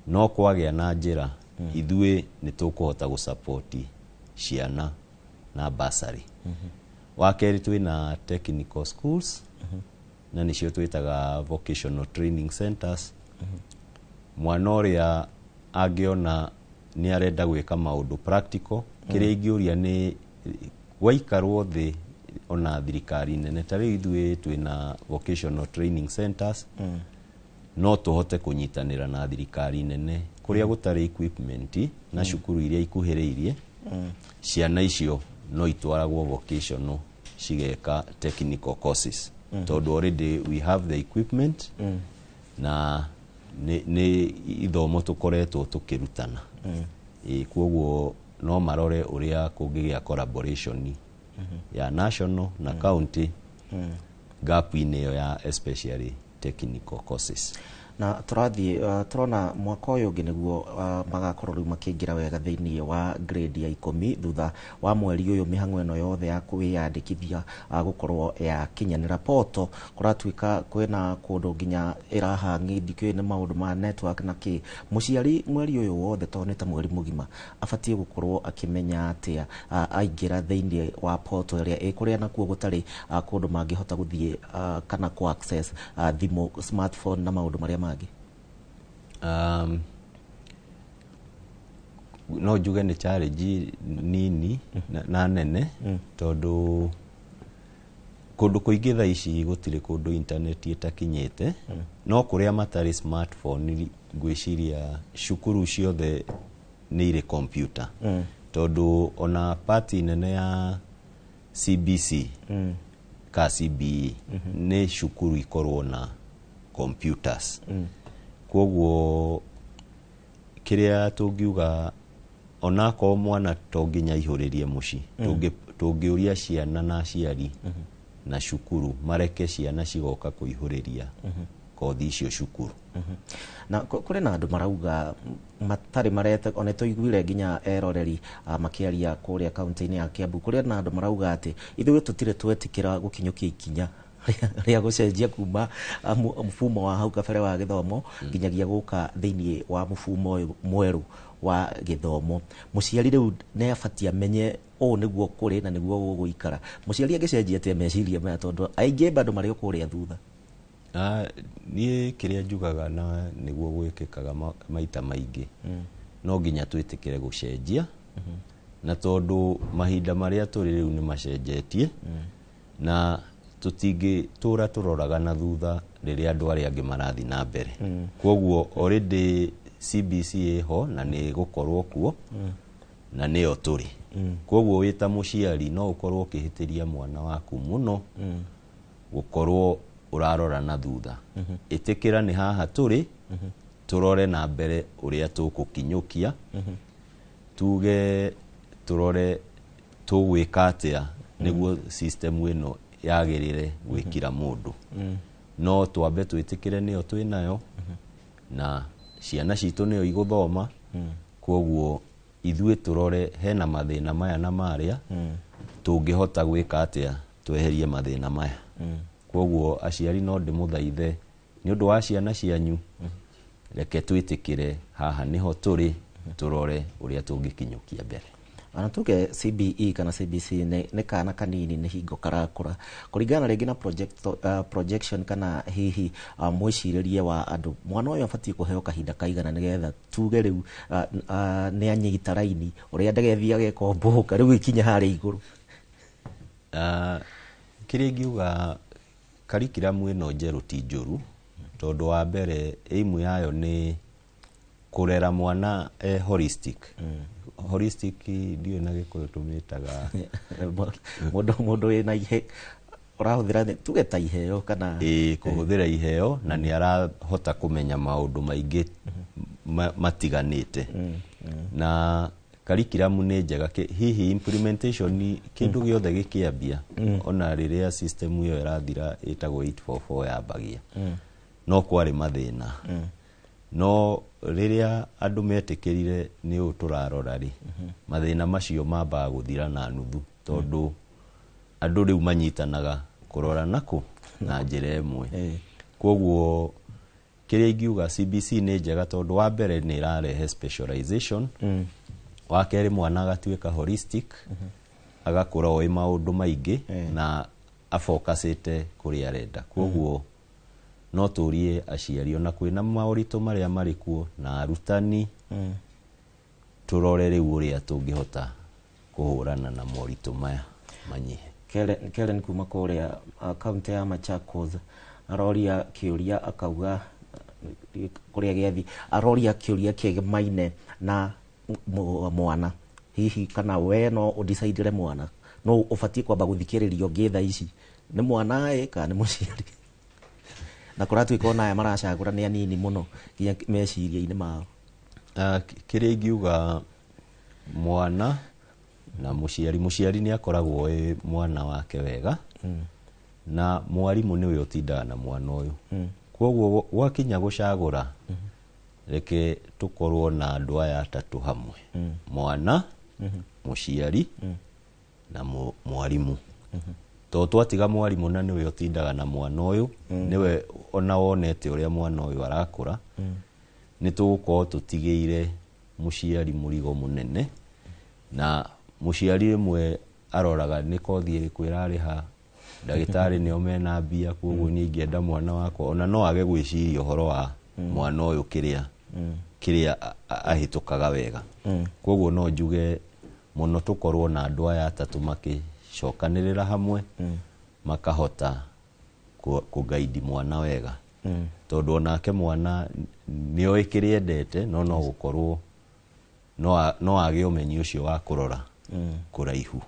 No kwagĩa na njĩra, ithuĩ nĩ tũkũhota gũsapoti ciana na bursary. Wa kerĩ, twĩna technical schools, na nĩcio twĩtaga vocational training centers. Mwana ũrĩa angĩona nĩ arenda gwĩka maũndũ practical, kĩrĩa ingĩũria nĩ gwaikarwo thĩ ona thirikari nene, ta rĩu ithuĩ twĩna vocational training centers, no tũhote kũnyitanĩra na thirikari nene kũrĩa gũtarĩ equipment na cukuru iria ikuhĩrĩirie, ciana icio no itwaragwo vocational cigeka technical courses, tondũ already we have the equipment na nĩ ithomo tũkoretwo tũkĩrutana. Ĩ koguo no marore ũrĩa kũngĩgĩa collaboration ya national na county gap-inĩ ĩyo ya especially technical courses. Na tũrathiĩ tũrona mwaka ũyũ ũngĩ nĩguo magakorwo rĩu makĩingĩra wega thĩinĩ wa grade ya 10 thutha wa mweri ũyũ mĩhang'o ĩno yothe ya kwĩyandĩkithia gũkorwo yakinyanĩra. Poto kũratuĩka kwĩna kũndũ nginya ĩrahangi ndikĩũĩ nĩ maũndũ ma network na kĩ. Mũciari mweri ũyũ wothe tondũ nĩ ta mweri mũgima abatiĩ gũkorwo akĩmenya atĩa aingĩra thĩinĩ wa poto ĩrĩa ĩ kũrĩa nakuo gũtarĩ kũndũ mangĩhota gũthiĩ kana kũ access thimũ, smartphone na maũndũ marĩa mangĩ? No njuge nĩ challenge nini na nene, tondũ kũndũ kũingĩ thaa ici gũtirĩ kũndũ internet ĩtakinyĩte. No kũrĩa matarĩ smartphone, ngwĩciria cukuru ciothe nĩ irĩ computer, tondũ ona part nene ya CBC ka CBE nĩ cukuru ikorwo na computers. Koguo kĩrĩa tũngiuga, onakorwo mwana to nginya aihũrĩrie mũciĩ, tũngĩũria ciana na aciari na cukuru mareke ciana cigoka kũihũrĩria kothi icio cukuru. Na kũrĩ na andũ marauga matarĩ marete, ona tũiguire nginya eroreri makĩaria kũrĩa kaunti-inĩ ya Kiambu, kũrĩ na andũ marauga atĩ ithuĩ tũtirĩ twetĩkĩra gũkinyũkia ikinya rĩa gũcenjia kuma mfumo wa hau kabere wa gĩthomo nginyagia gũka thĩinĩ wa mfumo ũyũ mwerũ wa gĩthomo. Mũciari rĩu nĩ abatiĩ amenye ũũ nĩguo kũrĩ na nĩguo gũgũikara. Mũciari angĩcenjia atĩa meciria maya, tondũ aingĩ bado marĩ o kũrĩa thutha? Niĩ kĩrĩa njugaga na nĩguo gwĩkĩkaga maita maingĩ, no nginya twĩtĩkĩre gũcenjia, na tondũ mahinda marĩa tũrĩ rĩu nĩ macenjetie, na tũtingĩtũra tũroraga na thutha rĩrĩa andũ arĩa angĩ marathiĩ na mbere. Koguo already CBC ĩho na nĩ ĩgũkorwo kuo na nĩyo tũrĩ. Koguo wĩ ta mũciari no ũkorwo ũkĩhĩtĩria mwana waku mũno gũkorwo ũrarora na thutha. Ĩtĩkĩra nĩ haha tũrĩ, tũrore na mbere ũrĩa tũgũkinyũkia, tuge tũrore tũgwĩka atĩa nĩguo system ĩno yagĩrĩre gwĩkira mũndũ. No twambe twĩtĩkĩre nĩyo twĩnayo na ciana citũ nĩyo igũthoma. Koguo ithuĩ tũrore hena mathĩna maya na marĩa, tũngĩhota gwĩka atĩa tweherie mathĩna maya. Koguo aciari no ndĩmũthaithe nĩ ũndũ wa ciana cianyu, reke twĩtĩkĩre haha nĩho tũrĩ, tũrore ũrĩa tũngĩkinyũkia mbere. Ona tuge CBE kana CBC nĩ kana kanini, nĩ hingo karakũra kũringana rĩngĩ na projection kana hihi mwĩcirĩrie wa andũ, mwana ũyũ abatiĩ kũheo kahinda kaigana nĩgetha tuge rĩu nĩ anyita raini ũrĩa ndagethiĩ agekombũka rĩu ikinya harĩa igũrũ? Kĩrĩa ingiuga, curriculum ĩno njerũ ti njũru, tondũ wa mbere aim yayo nĩ kũrera mwana holistic. Holistic ndiũĩ na Gĩkũyũ tũmĩtaga Mũndũ wĩna ihe ũrahũthĩra tuge ta iheo kana Ĩĩ, kũhũthĩra iheo, na nĩ arahota kũmenya maũndũ maingĩ matiganĩte. Na curriculum nĩ njega. Hihi implementation, kĩndũ gĩothe gĩkĩambia, ona rĩrĩa system ĩyo ĩrathira ĩtagwo 844 yambagia, no kwarĩ mathĩna, no rĩrĩa andũ metĩkĩrire nĩ ũũ tũrarora rĩ, mathĩna macio mambaga gũthira na nuthu, tondũ andũ rĩu manyitanaga kũrora nakũ na njĩra ĩmwe. Koguo kĩrĩa ingiuga, CBC nĩ njega tondũ wa mbere nĩ ĩrarehe specialization, wa kerĩ mwana agatuĩka holistic, agakũra oĩ maũndũ maingĩ na afocusĩte kũrĩa arenda. Koguo no tũrie aciari, ona kwĩna maũritũ marĩa marĩ kuo na arutani, tũrore rĩu ũrĩa tũngĩhota kũhũrana na moritũ maya manyihe. Karen kuma kũrĩa kaunti ya Machakos aroria kĩũria, akauga kũrĩa gĩathi aroria kĩũria kĩgemaine na mwana, hihi kana we no ũdecidire mwana no ũbatiĩ kwamba gũthikĩrĩrio ngĩ thaa ici, nĩ mwana ĩ kana nĩ mũciari, na kũratuĩka ona aya maracagũra nĩ anini mũno nginya meciria-inĩ mao? Kĩrĩa ingiuga, mwana na mũciari, mũciari nĩ akoragwo ĩ mwana wake wega, na mwarimũ nĩwe ũtindaga na mwana ũyũ. Koguo gwakinya gucagura reke tukorwo na andu aya atatu hamwe, mwana, muciari na mwarimu. To twatiga mwarimu na niwe utindaga na mwana uyu, niwe ona wonete uria mwana uyu arakura, ni tugukorwo tutigiire muciari murigo munene, na muciari rimwe aroraga ni kothi iriku irariha, ndagitari nio mena mbia, koguo ni ingĩenda mwana wakwa ona no age gwiciria uhoro wa mwana uyu kiria kiria ahitukaga wega. Koguo no njuge muno tukorwo na andu aya atatu makicokanirira hamwe, makahota kugaidi mwana wega, tondu onake mwana nioĩ kĩrĩa endete, no no gukorwo no age ũmenyi ũcio wa kũrora kũraihu.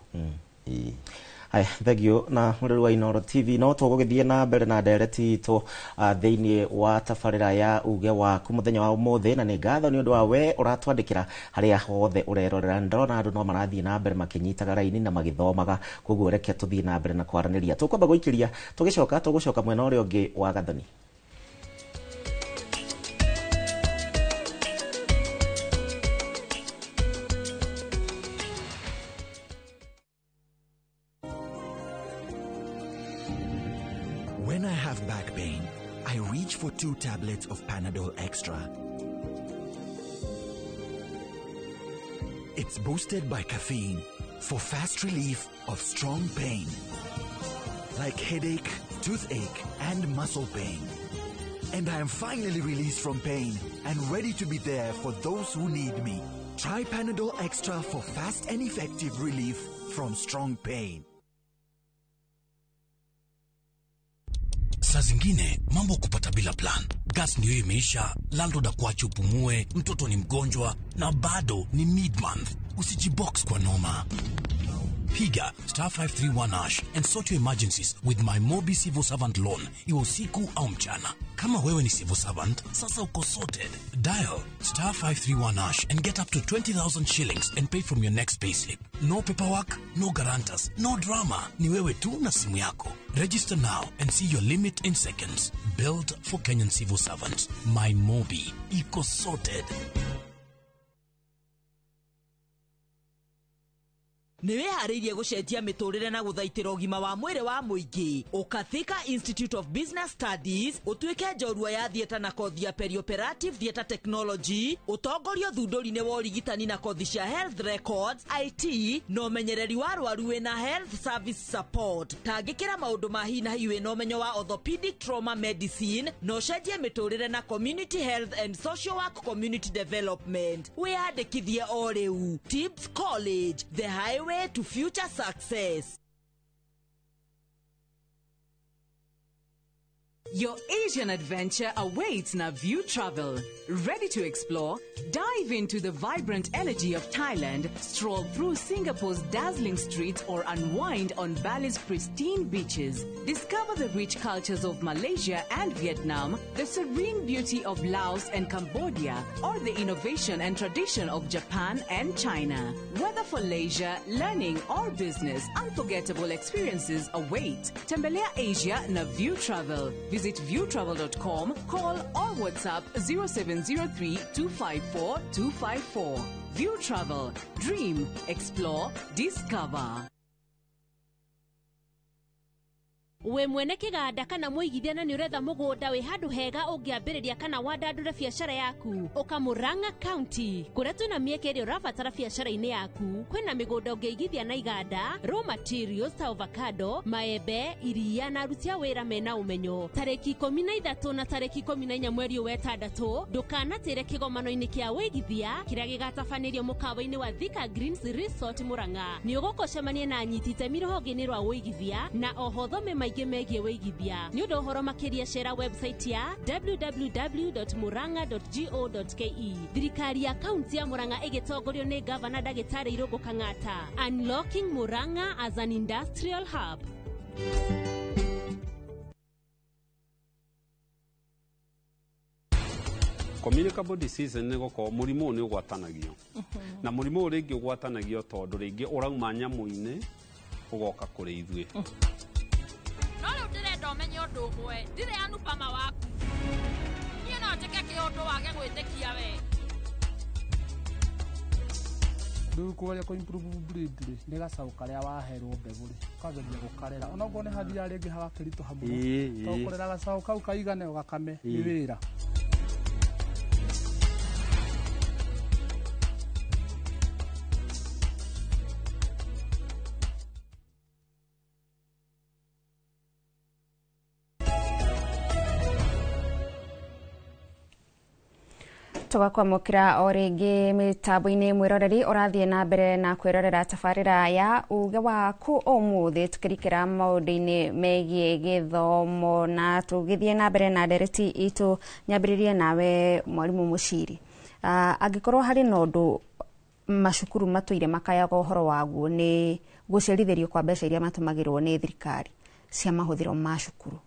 Haya, thank you na mũrĩru wa Inooro TV. No tũgũgĩthiĩ na mbere na ndereti itũ thĩinĩ wa tabarĩra ya uge waku mũthenya wa ũmũthĩ, na nĩ ngatho nĩ ũndũ wa we ũratwandĩkĩra harĩa hothe ũrerorera. Ndĩrona andũ no marathiĩ na mbere makĩnyitaga raini na magĩthomaga, koguo reke tũthiĩ na mbere na kwaranĩria. Tũkwamba gũikĩria, tũgĩcoka tũgũcoka mwena ũrĩa ũngĩ wa Gathoni. When I have back pain, I reach for 2 tablets of Panadol Extra. It's boosted by caffeine for fast relief of strong pain, like headache, toothache, and muscle pain. And I am finally released from pain and ready to be there for those who need me. Try Panadol Extra for fast and effective relief from strong pain. Saa zingine mambo kupata bila plan. Gas ndio imeisha, landlord akuache upumue, mtoto ni mgonjwa na bado ni mid-month. Usijibox kwa noma. Piga *531# and sort your emergencies with my Mobi Civil Servant Loan, iwe usiku au mchana. Kama wewe ni civil servant, sasa uko sorted. Dial *531# and get up to 20,000 shillings and pay from your next payslip. No paperwork, no guarantors, no drama. Ni wewe tu na simu yako. Register now and see your limit in seconds. Built for Kenyan civil servants. My Mobi. Iko sorted. Nĩ wĩharĩirie gũcenjia mĩtũrĩre na gũthaitĩra ũgima wa mwĩrĩ wa mũingĩ. Ũka Thika Institute of Business Studies ũtuĩke njorua ya theatre na kothi ya perioperative theatre technology, ũtongorio thundũri-inĩ wa ũrigitani na kothi cia health records, IT na ũmenyereri wa arwaru wĩna health service support. Tangĩkĩra maũndũ ma hi na hi wĩna ũmenyo wa orthopedic trauma medicine na ũcenjie mĩtũrĩre na community health and social work community development. Wĩyandĩkithie o rĩu. Tips College, the highway to future success. Your Asian adventure awaits na View Travel. Ready to explore? Dive into the vibrant energy of Thailand, stroll through Singapore's dazzling streets, or unwind on Bali's pristine beaches. Discover the rich cultures of Malaysia and Vietnam, the serene beauty of Laos and Cambodia, or the innovation and tradition of Japan and China. Whether for leisure, learning, or business, unforgettable experiences await. Tembelea Asia na View Travel. Visit viewtravel.com, call or WhatsApp 0703 254 254. View Travel. Dream, explore, discover. We mwene kiganda kana muigithia na niuretha mugunda wi handu hega ungiambiriria kana wandandure biacara yaku uka Murang'a County kuria twina mieke iria urabatara biacara-ini yaku. Kwina migunda ungiigithia na iganda, raw materials ta avocado, maembe, iria na aruti a wira mena umenyo. Tariki 13 na tariki 14 mweri wa 6 ndukanatire kigomano-ini kia wigithia kiria gigatabanĩrio mukawa-ini wa Thika Greens Resort Murang'a. Ni ugukucemania na anyiti itemi rũhonge-inĩ rwa wigithia na oho thome maingĩ megiĩ wĩigithia. Nĩ ũndũ ũhoro makĩria cera website ya www.murang'a.go.ke. Thirikari ya kaunti ya Murang'a ĩgĩtongorio nĩ Gavana Ndagĩtarĩ Irũngũ Kang'ata. Unlocking Murang'a as an industrial hub. Communicable disease nĩ gũkorwo mũrimũ nĩ ũgwatanagio, na mũrimũ ũyũ rĩngĩ ũgwatanagio tondũ rĩngĩ ũrauma nyamũ-inĩ ũgoka kũrĩ ithuĩ. No rĩu ndĩrenda ũmenye ũndũ ũmwe, ndirĩ Anupama waku. Niĩ no njĩke kĩũndũ wage gwĩtĩkia we. Rĩu kũgeria kũ improve breed rĩ, nĩ gacaũ karĩa waherwo mbegũ rĩ, ũkageria gũkarera onokorwo nĩ hathiaga rĩngĩ hagakĩritũha mũno, tondũ kũrera gacaũ kau kaigane ũgakame nĩ wĩra. Tugakwamũkĩra o rĩngĩ mĩtambo-inĩ mwĩroreri ũrathiĩ na mbere na kwĩrorera tabarĩra ya uge waku ũmũthĩ, tũkĩrikĩra maũndũ-inĩ megiĩ gĩthomo na tũgĩthiĩ na mbere na ndereti itũ. Nyambĩrĩrie nawe mwarimũ Mũciri, angĩkorwo harĩ na ũndũ macukuru matũire makayaga ũhoro waguo nĩ gũcerithĩrio kwa mbeca iria matũmagĩrwo nĩ thirikari cia mahũthĩro ma cukuru,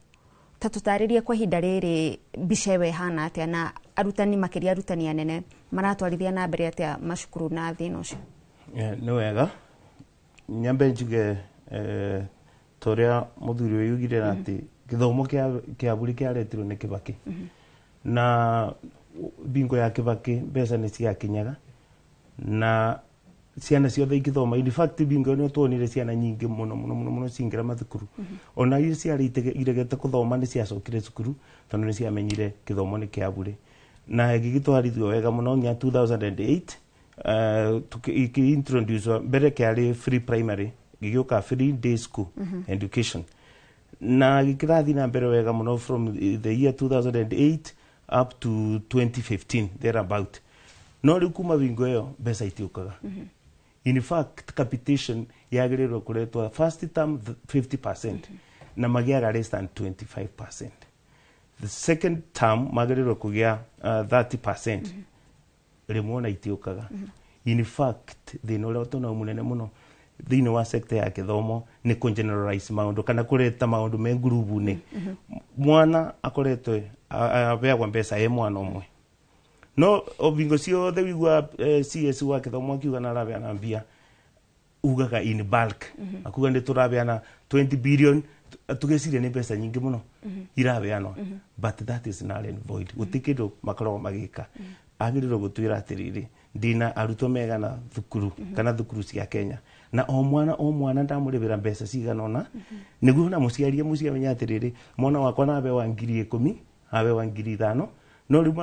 ta tũtarĩrie kwa ihinda rĩrĩ mbica ĩyo ĩhana atĩa na arutani makĩria arutani anene maratwarithia na mbere atĩa macukuru na thĩna ũcio? Nĩ wega nyambe njuge ta ũrĩa mũthuri ũyũ augire atĩ gĩthomo kĩa bũrũri kĩaretirwo nĩ Kibaki, na bingo ya Kibaki mbeca nĩ ciakinyaga na ciana ciothe igĩthoma. In fact bingo nĩ tuonire ciana nyingĩ mũno mũno mũno mũno cingĩra mathukuru, ona iria ciarĩ iregete kũthoma nĩ ciacokire cukuru tondũ nĩ ciamenyire gĩthomo nĩ kĩa bũrĩ, na gĩgĩtwarithio wega mũno nginya 2008 introduce mbere kĩarĩ free primary gĩgĩũka free day school education, na gĩkĩrathiĩ na mbere wega mũno from the year 2008 up to 2015 thereabout. No rĩu kuma bingo ĩyo mbeca itiũkaga. In fact capitation yagĩrĩirwo kũretwo first term 50% na magĩaga less than 25%. The second term magĩrĩirwo kũgĩa 30%, rĩmwe ona itiũkaga. In fact thĩna ũrĩa tũnao mũnene mũno thĩinĩ wa sector ya gĩthomo nĩ kũ-generalize maũndũ kana kũreta maũndũ me ngurubu-inĩ. Mwana akoretwo abeagwo mbeca e mwana ũmwe, no bingo ciothe wigua CS wa gĩthomo akiuga na arabeana mbia ugaga in bulk, akuga nĩ tũrabeana 20 billion, tũgĩciria nĩ mbeca nyingĩ mũno irabeanwo, but that is null and void. Gũtirĩ kĩndũ makoragwo magĩka. Agĩrĩirwo gũtwĩra atĩrĩrĩ, ndĩna arutwo megana thukuru kana thukuru cia Kenya, na o mwana o mwana ndamũrĩbĩra mbeca cigana ũna, nĩguo na mũciari mũciĩ amenye atĩrĩrĩ, mwana wakwa na abewa 10,000 abewa 5,000, no rĩu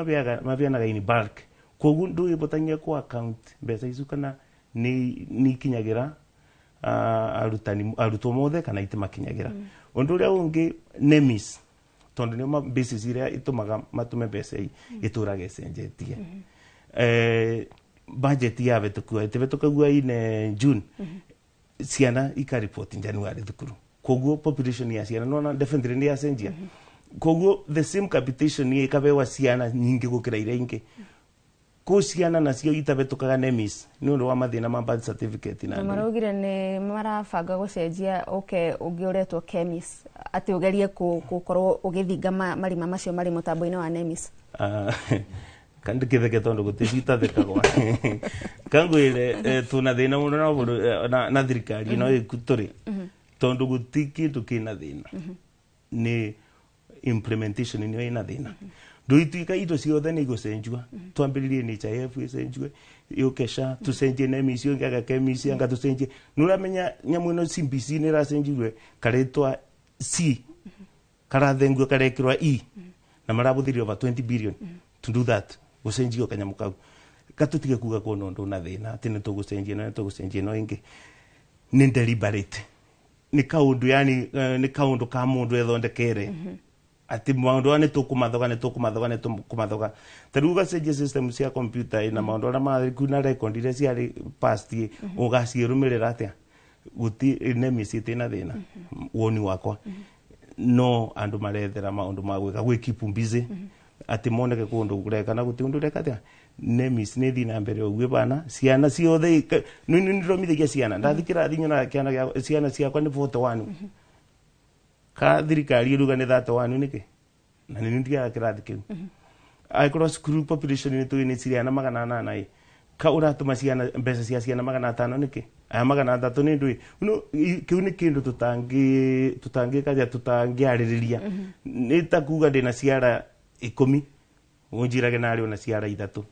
mabeanaga in bulk, koguo ndũgĩbotangia ku account mbeca icu kana nĩ ikinyagĩra arutani arutwo mothe kana itimakinyagĩra. Ũndũ ũrĩa ũngĩ NEMIS, tondũ nĩo basis iria itũmaga matũme mbeca itũraga ĩcenjetie. Budget yabĩtũkua ĩtĩbĩtũkagua in June, ciana ikaripoti January thukuru, koguo population ya ciana nona definitely nĩ yacenjia, koguo the same capitation nĩ ĩkabewa ciana nyingĩ gũkĩra iria ingĩ. Kũ ciana nacio itabĩtũkaga NEMIS nĩ ũndũ wa mathĩna ma birth certificate na maraugire nĩ marabanga gũcenjia ũke ũngĩ ũretwo KEMIS, atĩ ũgerie gũkorwo ũgĩthinga marima macio marĩ mũtambo-inĩ wa NEMIS. Kandi kĩtheke tondũ gũtirĩ itathekagwa kangwĩre tũna thĩna mũno na thirikari ĩno ĩku tũrĩ, tondũ gũtirĩ kĩndũ kĩna thĩna, nĩ implementation nĩyo ĩna thĩna. Ndũituĩka indo ciothe nĩ igũcenjua, twambĩrĩrie NHIF ĩcenjue yũke SHA, tũcenjie NEMIS ĩngĩ KEMIS anga tũcenjie. Nĩ ũramenya nyamũ ĩno CBC nĩ ĩracenjirie karetwa C karathengio karekĩrwa E, na marabũthĩrire over 20 billion to do that, gũcenjio kanyamũ kau. Gatũtige kuga kuona ũndũ na thĩna atĩ nĩ tũgũcenjia na nĩ tũgũcenjia ĩno ĩngĩ, nĩ deliberate, nĩ kaũndũ yani nĩ kaũndũ ka mũndũ ethondekere atĩ maũndũ aya nĩ tũkũmathoga nĩ tũkũmathoga nĩ tũkũmathoga. Ta rĩu ũgacenjia system cia computer na maũndũ arĩa marĩ na record iria ciarĩ past ũgaciĩrũmĩrĩra atĩa? Gũtirĩ NEMIS ĩtĩ na thĩna woni wakwa, no andũ marethera maũndũ ma gwĩka gwĩ keep busy atĩ moneke kũndũ kũreka na gũtirĩ ũndũ ũreka atĩa. NEMIS nĩ ĩthiĩ na mbere ũguo bana ciana ciothe nĩ ndĩromithagia ciana ndathi kĩrathi nyonaga ciana ciakwa nĩ 41 ka thirikari ĩruga nĩ 31 nĩkĩ na nĩ ndigaga kĩrathi kĩu. Angĩkorwo cukuru population nĩ tũĩ nĩ ciana 800 ĩ ka ũratũma ciana mbeca cia ciana 500 nĩkĩ? Aya 300 nĩ ndũĩ no kĩu nĩ kĩndũ tũtangĩkaja tũtangĩarĩrĩria. Nĩ ta kuga ndĩna ciara 10 ũnjirage narĩ ona ciara 3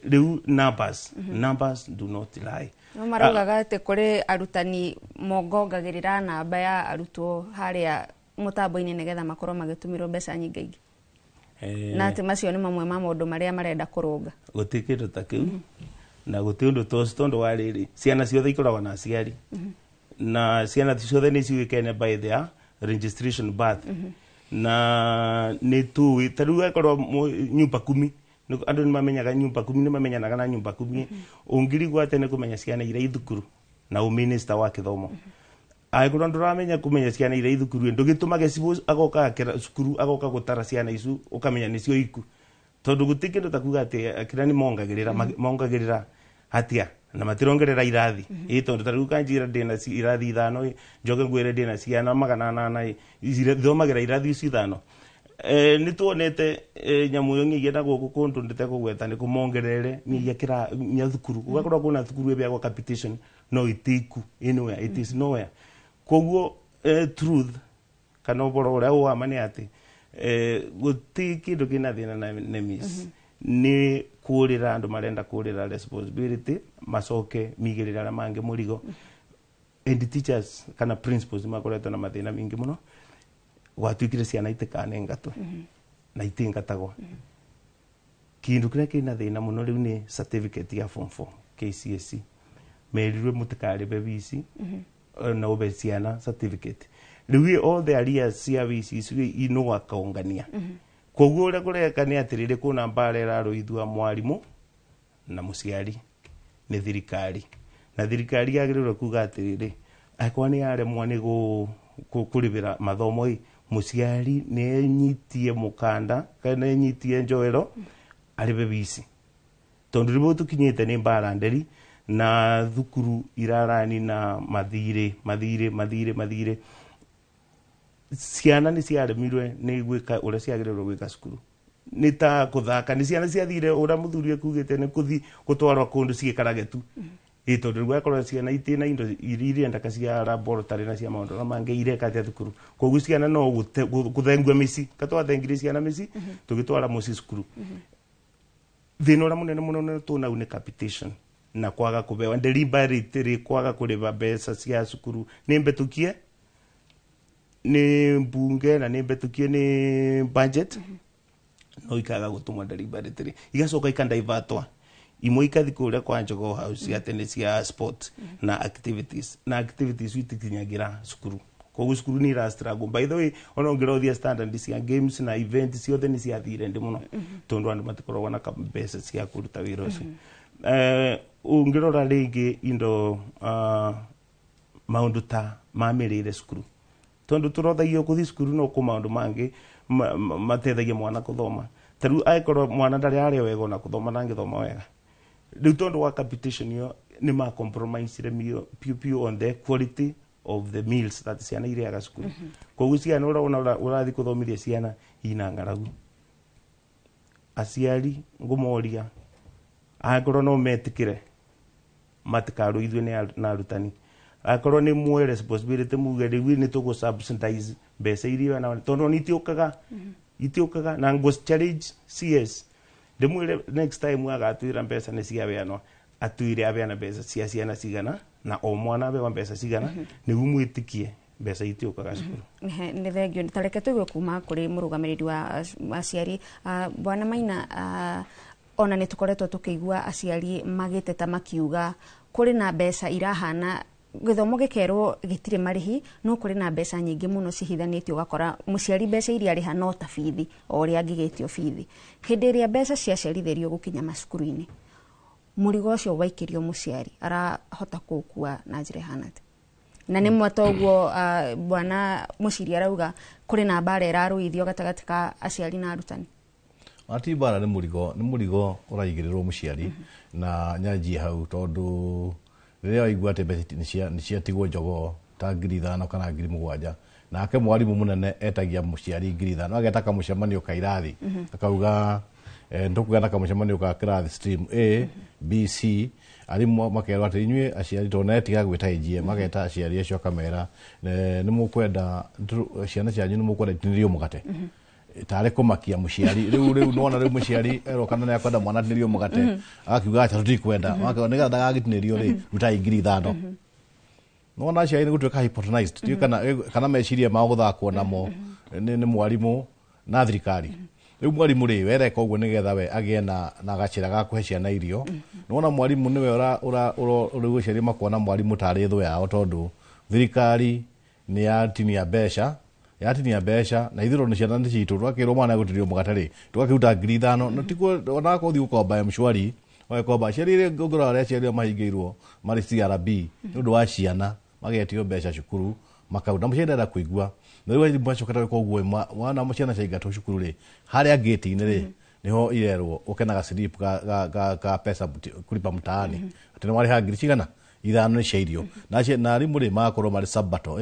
rĩu numbers. Numbers do not lie. No maraugaga atĩ kũrĩ arutani mongongagĩrĩra namba ya arutwo harĩa mũtambo-inĩ nĩgetha makorwo magĩtũmĩrwo mbeca nyingĩ na atĩ macio nĩ mamwe ma maũndũ marĩa marenda kũrũnga. Gũtirĩ kĩndũ ta kĩu na gũtirĩ ũndũ ta ũcio tondũ wa rĩrĩ ciana ciothe ikoragwo na aciari na ciana ciothe nĩ ciũĩkaine by their registration birth. Na nĩ tũĩ ta rĩu akorwo nyumba kumi andũ nĩ mamenyaga nyumba kumi nĩ mamenyanaga na nyumba kumi. Ũngĩrigwo atĩa nĩ kũmenya ciana iria i thukuru na ũminista wa gĩthomo angĩkorwo ndũramenya kũmenya ciana iria i thukuru ndũgĩtũmage cibũ agoka cukuru agoka gũtara ciana icu ũkamenya nĩcio iku tondũ gũtirĩ kĩndũ ta kuga atĩ kĩrĩa nĩ mongagĩrĩra mongagĩrĩra atia na matirongerera irathi. Ĩ tondũ ta rĩu kanjira ndĩna irathi 5 njoke ngwĩre ndĩna ciana 800 thomagĩra irathi ici 5. Nĩ tuonete nyamũ ĩyo ng'igia na gũkũ kũndũ ndĩtekũgweta nĩ kũmongerere ng'igia kĩra nya thukuru gũgakorwo kwĩna thukuru ĩbeagwo capitation no itiku anywhere, it is nowhere. Koguo truth kana ũhoro ũrĩa wa ma nĩ atĩ gũtirĩ kĩndũ kĩna thĩna na NEMIS. Nĩ kũrĩra andũ marenda kũrĩra responsibility macoke migĩrĩra arĩa mangĩ mũrigo. And teachers kana principals makoretwo na mathĩna maingĩ mũno gwatuĩkire ciana itikanengatwe na itingatagwo. Kĩndũ kĩrĩa kĩna thĩna mũno rĩu nĩ certificate ya form 4 KCSE merirwe mũtikarĩbe bici na ũbe ciana certificate rĩu all the arrears cia bici icio no akaungania. Koguo ũrĩa kũreka nĩ atĩrĩrĩ kwĩna mbara ĩrarũithua mwarimũ na mũciari nĩ thirikari na thirikari yagĩrĩirwo kuga atĩrĩrĩ angĩkorwo nĩ yaremwo nĩ kũrĩbĩra mathomo ĩ mũciari nĩ enyitie mũkanda kana enyitie njoero arĩbe bici tondũ rĩmwe tũkinyĩte nĩ mbara nderi na thukuru irarani na mathirĩ mathirĩ mathirĩ mathirĩ. Ciana nĩ ciaremirwe nĩ gwĩka ũrĩa ciagĩrĩirwo gwĩka cukuru nĩ ta kũthaka nĩ ciana ciathire ũrĩa mũthuri ekugĩte nĩ kũthi gũtwarwo kũndũ ciĩkarage tu. Ĩ tondũ rĩu akorwo ciana itina indo iria irendeka cia laboratory na cia maũndũ marĩa mangĩ ireka atĩa thukuru. Koguo ciana no gũthengua mĩciĩ katwathengirie ciana mĩciĩ tũgĩtwara mũciĩ cukuru. Thĩna ũrĩa mũnene mũno tũnau nĩ capitation na kwaga kũbewa deliberately kwaga kũrĩba mbeca cia cukuru nĩ mbĩtũkie nĩ mbunge na nĩ mbĩtũkie nĩ budget no ikaga gũtũmwo deliberately igacoka ikandivertwa imwe ikathi kũrĩa kwa Njogoo House atĩ nĩ cia sport na activities na activities itikinyagira cukuru. Koguo cukuru nĩ ira struggle. By the way ona ũngĩrothia standard cia games na event ciothe nĩ ciathire ndĩ mũno tondũ andũ matikoragwo na mbeca cia kũruta wĩra ũcio. Ũngĩrora rĩngĩ indo maũndũ ta ma mĩrĩre cukuru tondũ tũrothagio kũthiĩ cukuru no kũ maũndũ mangĩ mateithagia mwana kũthoma. Ta rĩu angĩkorwo mwana ndarĩ arĩa wega ona kũthoma ndangĩthoma wega rĩu tondũ wa capitation ĩyo nĩ ma compromise piũ piũ on the quality of the meals that ciana irĩaga cukuru. Koguo ciana ũrona ũrathiĩ kũthomithia ciana ina ng'aragu aciari ngũmoria angĩkorwo no metĩkĩre matikarũithio na arutani angĩkorwo nĩ muoe responsibility muge rĩu nĩ tũgũ subsidize mbeca iria na tondũ nĩ itiũkaga na ngũ challenge CS ndĩmwĩre next time agatwĩra mbeca nĩ ciabeanwo atwĩre abeana mbeca cia ciana cigana na o mwana abewa mbeca cigana nĩguo mwĩtĩkie mbeca itiũkaga cukuru. Nĩ thengio. Ta reke tũigue kuma kũrĩ mũrũgamĩrĩri wa aciari Bwana Maina. Ona nĩ tũkoretwo tũkĩigua aciari magĩteta makiuga kũrĩ na mbeca irahana gĩthomo gĩkerwo gĩtirĩ marĩhi no kũrĩ na mbeca nyingĩ mũno cihithanĩtio ũgakora mũciari mbeca iria arĩha no ta bithi o ũrĩa angĩgĩtio bithi. Hĩndĩ ĩrĩa mbeca ciacerithĩrio gũkinya macukuru-inĩ mũrigo ũcio waikĩrio mũciari arahota kũũkua na njĩra ĩhana atĩa? Na nĩ mwa toguo Bwana Mũciri arauga kũrĩ na mbara ĩrarũithio gatagatĩ ka aciari na arutani. Ati mbara nĩ mũrigo ũraigĩrĩrwo mũciari na nyanjie hau tondũ rĩrĩa waigua atĩ mbeca nĩ ciatigwo Njogoo ta 5,000 kana 7,000 nake mwarimũ mũnene etagia mũciari 5,000 ageta kamũcemanio ka irathi akauga ndũkũgĩa na kamũcemanio ka kĩrathi stream A B C Arimũ makerwo atĩ inyuĩ aciari, tondũ nĩ tiga gwĩta NGA, mageta aciari acio akamera, nĩ mũkwenda ciana cianyu, nĩ mũkwenda itinĩrio mũgate, tarĩ kũmakia mũciari. Rĩu nĩwona rĩu mũciari erwo kana nĩ akwenda mwana atinĩrio mũgate, agakiuga acha, tũtikwenda. Makerwo nĩgetha ndagagĩtinĩrio rĩ, rutai 5,000. Nĩwona aciari nĩ gũtuĩka hypnotized. Ndiũĩ kana meciria mao gũthakwo namo nĩ mwarimũ na thirikari. Rĩu mwarimũ rĩ, wereka ũguo nĩgetha we agĩe na gacĩra ga kũhe ciana irio. Nĩwona mwarimũ nĩwe rĩu aciari makona mwarimũ tarĩ thũ yao, tondũ thirikari nĩ yatinia mbeca, yatinia mbeca, na ithuĩ nĩ ciana nĩ citũ, twakĩrwo mwana egũtinĩrio mũgate rĩ, tũgakĩruta 5,000. Na tikuo onakorwo ũthiĩ gũkomba M-Shwari, ũgagĩkomba aciari rĩ, ngũrora arĩa aciari arĩa mahingĩirwo marĩ CRB nĩ ũndũ wa ciana, magetio mbeca cukuru makauta, na mũciari ndarenda kũigua. Na rĩu arimũ macokete gwĩka ũguo, wana ciana ciaingatwo cukuru rĩ, harĩa gate-inĩ rĩ, niho irerwo ũkenaga slip ka pesa kulipa mtaani, atĩ nĩ warĩha ngiri cigana ithano nĩ cia irio. Na arimũ rĩ, magakorwo marĩ sabato,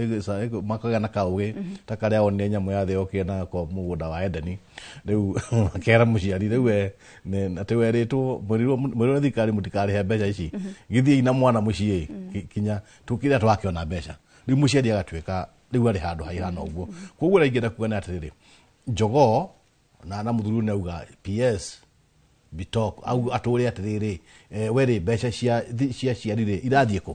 makagĩa na kaũgĩ ta karĩa onire nyamũ ya thĩ yokire nako mũgũnda wa Edeni. Rĩu makera mũciari rĩu we atĩ werĩtwo, mwĩrirwo nĩ thirikari mũtikarĩhe mbeca ici, gĩthiĩi na mwana mũciĩ kinya tũkĩrĩa twakĩona mbeca. Rĩu mũciari agatuĩka rĩu arĩ handũ haihana ũguo. Koguo ũrĩa ingĩenda kuga nĩ atĩrĩrĩ, Jogoo na mũthuri nĩ auga PS Bitok au atũre atĩrĩrĩ, we rĩ, mbeca cia ciari rĩ, irathiĩ kũ?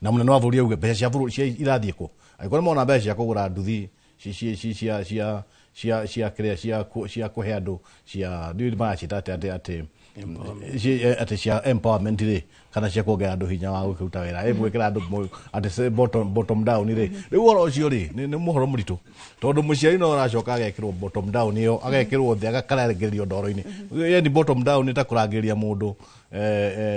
Na mũnene wa bũrũri auge mbeca cia bũrũri cia irathiĩ kũ? Angĩkorwo nĩmona mbeca cia kũgũra nduthi cia kĩrĩa cia kũhe andũ cia ndiũĩ maraciĩta atĩ atĩ cia empowerment rĩ, kana cia kuongerera andũ hinya wa gũkĩruta wĩra, gwĩkĩra andũ atĩ bottom down rĩ, rĩu ũhoro ũcio rĩ, nĩ mũhoro mũritũ, tondũ mũciari no aracoka agekĩrwo bottom down ĩyo, agekĩrwo thĩ, agakarangĩrĩrio ndoro-inĩ. Yani bottom down nĩ ta kũrangĩrĩria mũndũ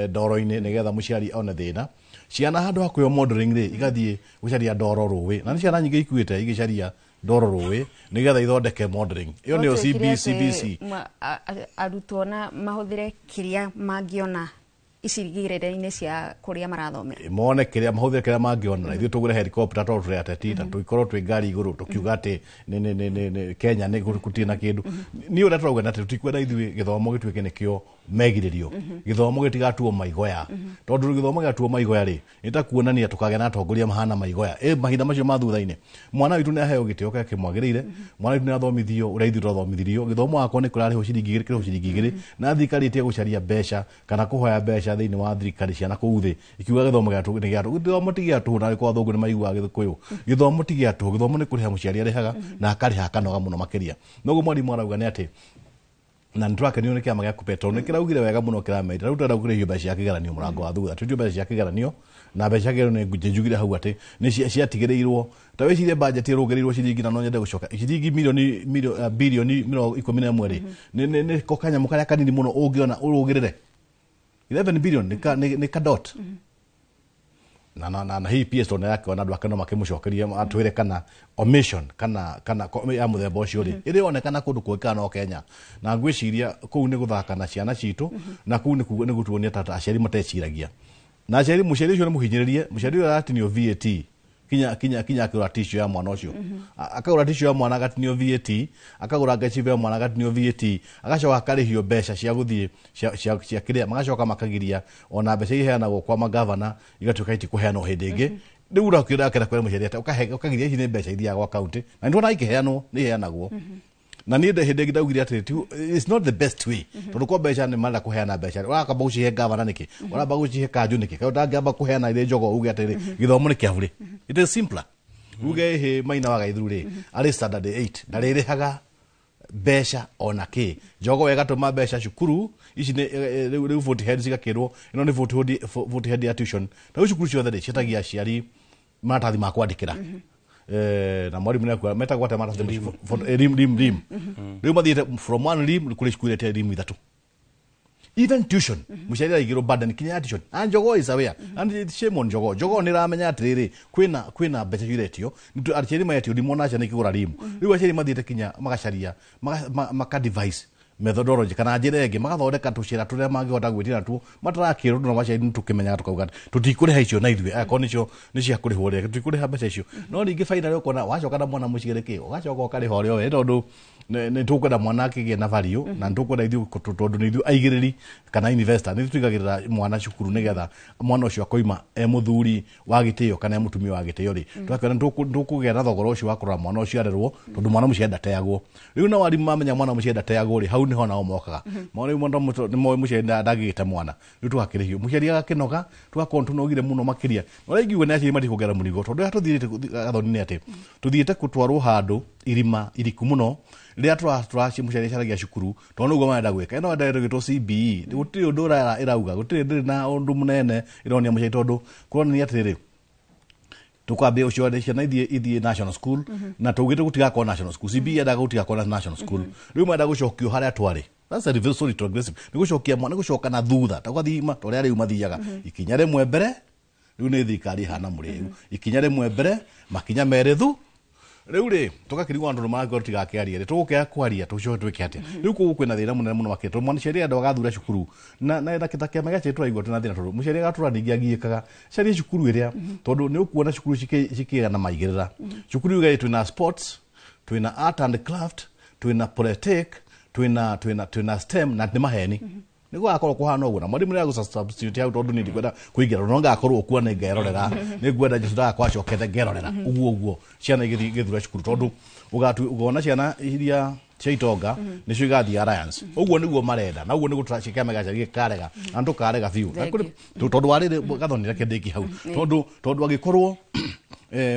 ndoro-inĩ nĩgetha mũciari one thĩna. Ciana handũ ha kwĩyo modeling rĩ, igathiĩ gũcaria ndoro rũĩ, na nĩ ciana nyingĩ ikuĩte igĩcaria ndoro rũĩ nĩgetha ithondeke modeling ĩyo, nĩyo Twĩkire atĩ CBC. Arutwo na mahũthĩre kĩrĩa mangĩona icigĩrĩra-inĩ cia kũrĩa marathomera. Mone kĩrĩa mahũthĩre, kĩrĩa mangĩona, na ithuĩ tũgũre helicopter tondũ tũrĩ ateti, na tũikorwo twĩ ngari igũrũ tũkiuga atĩ nĩ Kenya nĩ gũtirĩ na kĩndũ. Niĩ ũrĩa tũrauga nĩ atĩ tũtikwenda ithuĩ gĩthomo gĩtuĩke nĩkĩo megirĩrio, gĩthomo gĩtigatuo maigoya, tondũ gĩthomo gĩatuo maigoya rĩ, nĩ ta kuonania tũkagĩa na atongoria mahana maigoya. Mahinda macio ma thutha-inĩ, mwana witũ nĩ aheo gĩtĩo kĩrĩa kĩmwagĩrĩire, mwana witũ nĩ athomithio ũrĩa ithuĩ twathomithirio. Gĩthomo wakwa nĩ kũrarĩhwo ciringi 2, kĩrĩhwo ciringi 2, na thirikari ĩtige gũcaria mbeca kana kũhoya mbeca thĩinĩ wa thirikari cia na kũu thĩ ikiuga gĩthomo gĩa tũhũ nĩ gĩa tũhũ. Gĩthomo ti gĩa tũhũ, na kwa athũngũ nĩ maiguaga gĩkũyũ. Gĩthomo ti gĩa tũhũ, gĩthomo nĩ kũrĩha mũciari arĩhaga, na akarĩha akanoga mũno makĩria. Noguo mwarimũ arauga nĩ atĩ na nĩ tũrakenio nĩ kĩama gĩa KUPPET, tondũ nĩ kĩraugire wega mũno, kĩramerire rĩu tũrenda kũrĩhio mbeca cia kĩgeranio mũrango wa thutha. Twĩtio mbeca cia kĩgeranio, na mbeca cia kĩgeranio nĩ njugire hau atĩ nĩ ciatigĩrĩirwo. Ta wĩcirie budget ĩrũngĩrĩirwo ciringi, na no nyende gũcoka, ciringi milioni bilioni 11 rĩ, nĩ ko kanyamũ karĩa kanini mũno ũngĩona ũrũgĩrĩre 11 billion, nĩ ka dot. Na hihi PS tondũ nĩarakĩona andũ ake no makĩmũcokerie atwĩre kana omission kana ya mũthemba ũcio rĩ, ĩrĩ yonekana kũndũ kũngĩ kana no Kenya? Na ngwĩciria kũu nĩ gũthaka na ciana citũ, na kũu nĩ gũtuonia ta aciari mateciragia, na aciari, mũciari ũcio nĩ mũhinyĩrĩrie. Mũciari ũyũ aratinio VAT kinya akĩgũra tissue ya mwana ũcio. Akagũra tissue ya mwana agatinio VAT, akagũra ngecibe ya mwana agatinio VAT, agacoka akarĩhio mbeca cia gũthiĩ cia kĩrĩa, magacoka makagiria ona mbeca iheanagwo kwa magavana igatuĩka itikũheanwo hĩndĩ ĩngĩ. Rĩu ũrakĩra akĩra kwĩra mũciari atĩ ũkagiria ici nĩ mbeca ithiaga gwa county, na nĩtuona ikĩheanwo, nĩ iheanagwo. Na niĩ hĩndĩ ĩngĩ ndaugire atĩrĩ, it's not the best way, tondũ kwa mbeca nĩ marenda kũheana mbeca, ũrakamba gũcihe gavana nĩkĩ? Ũramba gũcihe kanjũ nĩkĩ? Kaĩ ũtangĩamba kũheana irĩ njogo, uge atĩrĩ, gĩthomo nĩ kĩa bũrĩ? It is simpler uge hĩ Maina wa Gaithuru rĩ, arĩ standard 8, ndarĩrĩhaga mbeca ona kĩ. Njogo ĩgatũma mbeca cukuru ici nĩ rĩu 40 head cigakĩrwo ĩno nĩ 40 head ya tuition. Na rĩu cukuru ciothe rĩ, ciĩtagia aciari maratathi ma kwandĩkĩra. Na mwarimu nĩ metagwo atĩa maratathi macio? Rim. Rĩu mathiĩte from one rim kũrĩ cukuru iria rim ithatũ. Even tuition, mũciari araigĩrwo burden kinya ya tuition, and Jogoo is aware, and it's shame on Jogoo. Jogoo nĩ ĩramenya atĩrĩrĩ, kwĩna mbeca ciretio, aciari maretio ndimona ciana ikĩgũra rimu. Rĩu aciari mathiĩte kinya magacaria maka devise methodology kana njĩra ĩngĩ magathondeka tũcĩra tũrĩa mangĩhota gwĩtĩra tuo matarakĩrwo na maciari nĩtũkĩmenyaga tũkauga tũtikũrĩha icio na ithuĩ akorwo nĩcio nĩ cia kũrĩhwo rĩngĩ tũtikũrĩha mbeca icio. No ningĩ finally ũkona wacoka na mwana mũciĩ rĩkĩ ũgacoka ũkarĩha ũrĩa we tondũ nĩ tũkwenda mwana akĩgĩe na value na nĩ tũkwenda ithuĩ tondũ nĩ ithuĩ aigĩrĩri kana investor nĩ ithuĩ tũigagĩrĩra mwana cukuru nĩgetha mwana ũcio akoima e mũthuri wa gĩtĩo kana e mũtumia wa gĩtĩo rĩ, twakĩona nĩtũkũgĩa na thogora ũcio wa kũrora mwana ũcio arerwo tondũ mwana mũciĩ ndateagwo. Rĩu na arimũ mamenya mwana mũciĩ ndateagwo rĩ, hau nĩho nao mokaga mwana rĩu nĩ moĩ mũciari ndangĩgĩte mwana rĩu tũgakĩrĩhio mũciari agakĩnoga tũgakorwo tũnogire mũno makĩria. Na ũrĩa ingiuga nĩ aciari matikuongerera mũrigo tondũ rĩrĩa tũthiĩte gathoni-inĩ atĩ tũthiĩte gũtwarwo handũ irima iriku mũno rĩrĩa tũraci mũciari acaragia cukuru tondũ nĩguo marenda gwĩka ĩno enda ĩgĩtwo CBE gũtirĩ ũndũ ĩrauga gũtirĩ ndĩrĩ na ũndũ mũnene ĩronia mũciari tondũ kũronania atĩrĩrĩ tukwambia ucio ciana ithiĩ national school na tũugĩte gũtigakorwo national school. CBE yendaga gũtigakorwo na national school rĩu marenda gũcokio harĩa twarĩ. That's a reverse retrogressive nĩ gũcokia mwana gũcoka na thutha ta gũgathiĩ ta ũrĩa rĩu mathiaga ikinya rĩmwe mbere rĩu nĩ thirikari ĩhana mũrĩu ikinya rĩmwe mbere makinya merĩ thu rĩu rĩ tũgakĩrigwo andũ nĩmarakorwo tũtigakĩaria rĩ tũgũkĩaga kwaria tũcoke twĩke atĩa. Rĩu kũu kwĩna thĩna mũnene mũno makĩria tondũ mũciari andũ agathura cukuru na na ta kĩama gĩa aciari tũraigua twĩna thĩna tondũ mũciari agatũra ningĩ agiĩkaga caria cukuru ĩrĩa tondũ nĩ ũkuona cukuru cikĩgĩa na maigĩrĩra cukuru yugaga twĩna sports twĩna art and craft twĩna polytech twĩna STEM na nĩ maheni nĩguo agakorwo kũhana ũguo na mwarimũ nĩ agũ substitute hau tondũ niĩ ndikwenda kũingĩra no ngakorwo kuo nĩ ngerorera nĩ ngwenda Jesũ ndagakorwo acokete ngerorera ũguo ũguo ciana igĩthiĩ igĩthura cukuru tondũ ũgona ciana iria cia itonga nĩcio igathiĩ Alliance ũguo nĩguo marenda na ũguo nĩguo kĩama gĩa aciari gĩkarega na nĩtũkarega biũ tondũ wa rĩrĩ gathoni reke ndĩkie hau tondũ angĩkorwo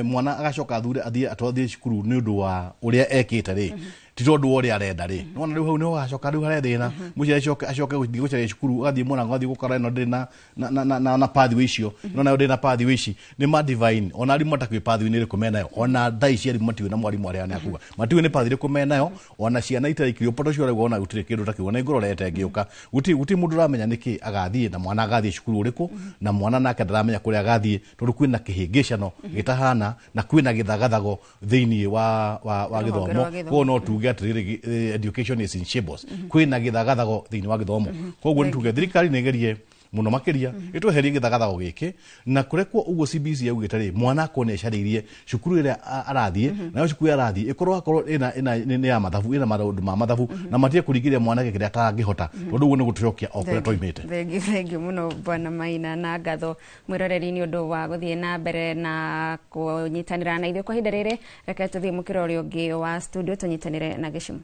mwana agacoka athure athiĩ atwathiĩ cukuru nĩ ũndũ wa ũrĩa ekĩte rĩ ti tondũ wa ũrĩa arenda rĩ nĩwona rĩu hau nĩho hacoka rĩu harĩa thĩna mũciari acoke gũthiĩ gũcaria cukuru agathiĩ mũrango agathiĩ gũkora ĩno ndĩrĩ na pathway icio ĩno nayo ndĩrĩ na pathway ici nĩ ma divine ona arimũ matakĩũĩ pathway nĩ ĩrĩkũ menayo ona thaa ici arimũ matiũĩ na mwarimũ arĩa nĩakuga matiũĩ nĩ pathway ĩrĩkũ menayo ona ciana itaraikirio poto cio ũraigua ona gũtirĩ kĩndũ ta kĩu ona ngũrorete ngĩũka gũtirĩ mũndũ ũramenya nĩkĩ agathiĩ na mwana agathiĩ cukuru ũrĩkũ na mwana nake ndaramenya kũrĩa agathiĩ tondũ kwĩna kĩhĩngĩcano gĩtahana na kwĩna gĩthagathago thĩinĩ wa gĩthomo koguo no tuge atĩrĩrĩ education is in shambles kwĩna gĩthagathago thĩinĩ wa gĩthomo koguo nĩ tuge thirikari nĩ ĩgerie mũno makĩria ĩtweherie gĩthagathago gĩkĩ na kũrekwo ũguo CBC yaugĩte rĩ mwana akorwo nĩ acarĩirie cukuru ĩrĩa arathiĩ nayo cukuru ĩrĩa arathiĩ ĩkorwo akorwo ĩna nĩ ya mathabu ĩna maũndũ ma mathabu na matige kũringĩrĩria mwanake kĩrĩa atangĩhota tondũ ũguo nĩ gũtũcokia o kũrĩa twaimĩte. Thengiũ mũno Bwana Maina na ngatho mwĩroreri nĩ ũndũ wa gũthiĩ na mbere na kũnyitanĩra na ithuĩ kwa ihinda rĩrĩ. Reke tũthiĩ mũkĩra ũrĩa ũngĩ wa studio tũnyitanĩre na Gĩcumu.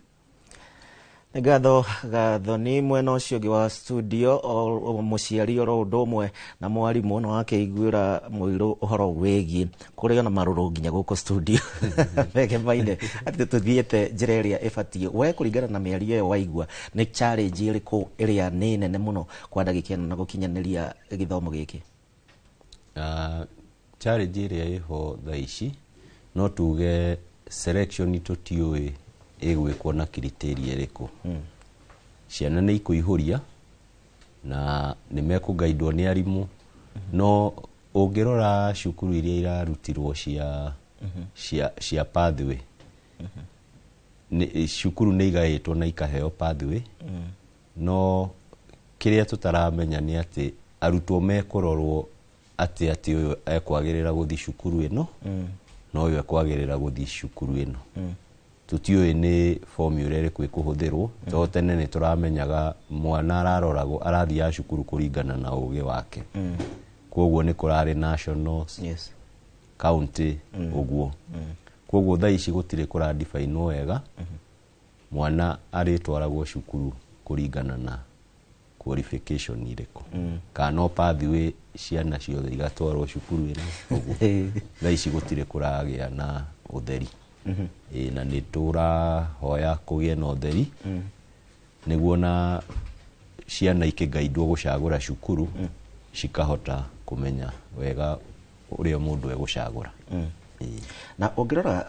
Ngatho Gathoni mwena ũcio ũngĩ wa studio mũciari oro ũndũ ũmwe na mwarimũ no akĩiguĩra mũirũ ũhoro wĩgiĩ kũrĩ ona marũrũ nginya gũkũ studio mege maine atĩ tũthiĩte njĩra ĩrĩa ĩbatiĩ. We kũringana na mĩario ĩyo waigua nĩ challenge ĩrĩkũ ĩrĩa nĩ nene mũno kwa ndagĩka ĩno na gũkinyanĩria gĩthomo gĩkĩ? Challenge ĩrĩa ĩho thaa ici no tuge selection tũtiũĩ ĩgwĩkwo na criteria ĩrĩkũ. Ciana nĩ ikũihũria na nĩ mekũgaidwo nĩ arimũ no ũngĩrora cukuru iria irarutirwo cia pathway cukuru nĩ igaĩtwo na ikaheo pathway no kĩrĩa tũtaramenya nĩ atĩ arutwo mekũrorwo atĩ ũyũ ekwagĩrĩra gũthiĩ cukuru ĩno na ũyũ ekwagĩrĩra gũthiĩ cukuru ĩno. Tũtiũĩ nĩ formula ĩrĩkũ ĩkũhũthĩrwo tondũ tene nĩ tũramenyaga mwana araroragwo arathiaga cukuru kũringana na ũgĩ wake koguo nĩ kũrarĩ nationals, county ũguo koguo thaa ici gũtirĩ kũradifainwo wega mwana arĩtwaragwo cukuru kũringana na qualification ĩrĩkũ kana no pathway ciana ciothe igatwarwo cukuru ĩno ũguo thaa ici gũtirĩ kũragĩa na ũtheri. Na nĩ tũrahoya kũgĩe na ũtheri nĩguo na ciana ikĩgaidwo gũcagũra cukuru cikahota kũmenya wega ũrĩa mũndũ egũcagũra. Na ũngĩrora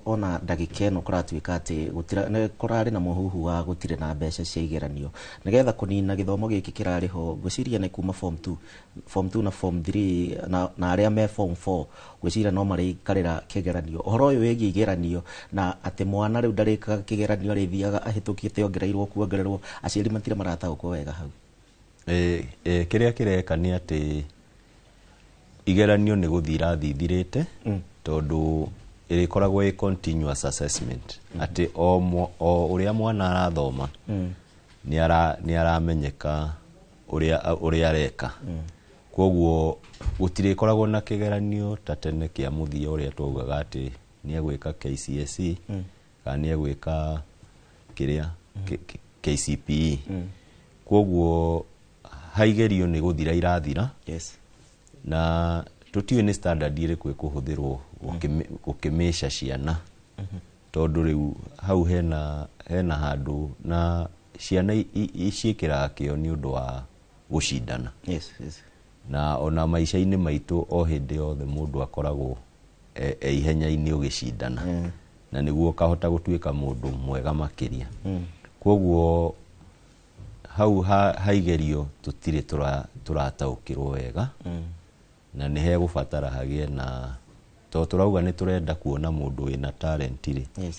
ona ndagĩka ĩno kũratuĩka atĩ nĩ kũrarĩ na mũhuhu wa gũtirĩ na mbeca cia igeranio nĩgetha kũnina gĩthomo gĩkĩ kĩrarĩ ho, ngwĩciria nĩ kuma form 2, form 2 na form 3 na arĩa me form 4 ngwĩciria no marĩikarĩra kĩgeranio. Ũhoro ũyũ wĩgiĩ igeranio na atĩ mwana rĩu ndarĩkaga kĩgeranio, arĩthiaga ahĩtũkĩte ongererwo kuongererwo, aciari matirĩ marataũkwo wega hau. Kĩrĩa kĩreka nĩ atĩ igeranio nĩ gũthira irathithirĩte, tondũ ĩrĩkoragwo ĩ continuous assessment, atĩ o ũrĩa mwana arathoma nĩ aramenyeka ũrĩa areka. Koguo gũtirĩkoragwo na kĩgeranio ta tene kĩa mũthia ũrĩa twaugaga atĩ nĩ egwĩka KCSE kana nĩ egwĩka kĩrĩa KCPE. Koguo haigerio nĩ gũthira irathira. Na tũtiũĩ nĩ standard ĩrĩkũ ĩkũhũthĩrwo gũkĩmĩca ciana, tondũ rĩu hau hena handũ na ciana ciĩkĩraga kĩo nĩ ũndũ wa gũcindana. Na ona maica-inĩ maitũ o hĩndĩ yothe mũndũ akoragwo e ihenya-inĩ ũgĩcindana, na nĩguo ũkahota gũtuĩka mũndũ mwega makĩria. Koguo hau haigerio tũtirĩ tũrataũkĩrwo wega, na nĩ hegũbatara hagĩe na, tondũ tũrauga nĩ tũrenda kuona mũndũ wĩna talent rĩ,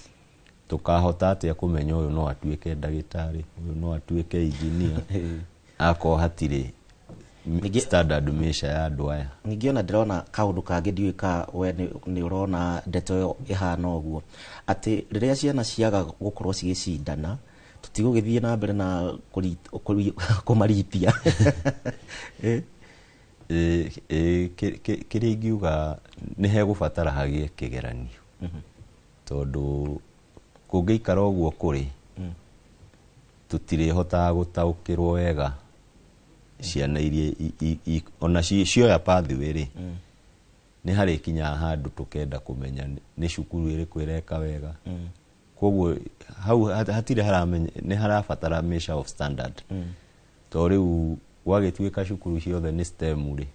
tũkahota atĩa kũmenya ũyũ no atuĩke ndagĩtarĩ, ũyũ no atuĩke engineer, akorwo hatirĩ standard measure ya andũ aya. Ningĩ ona ndĩrona kaũndũ kangĩ, ndiũĩ ka we nĩ ũrona ndeto ĩyo ĩhana ũguo, atĩ rĩrĩa ciana ciaga gũkorwo cigĩcindana tũtigũgĩthiĩ na mbere na kũmaritia. Kĩrĩa ingiuga nĩ hegũbatara hagĩe kĩgeranio, tondũ kũngĩikara ũguo kũrĩ tũtirĩhotaga gũtaũkĩrwo wega ciana iria ona cioya pathway rĩ, nĩ harĩkinyaga handũ tũkenda kũmenya nĩ cukuru ĩrĩkũ ĩreka wega. Koguo hau hatirĩ haramenya, nĩ harabatara measure of standard, tondũ rĩu gwagĩtuĩka cukuru ciothe nĩ STEM rĩ,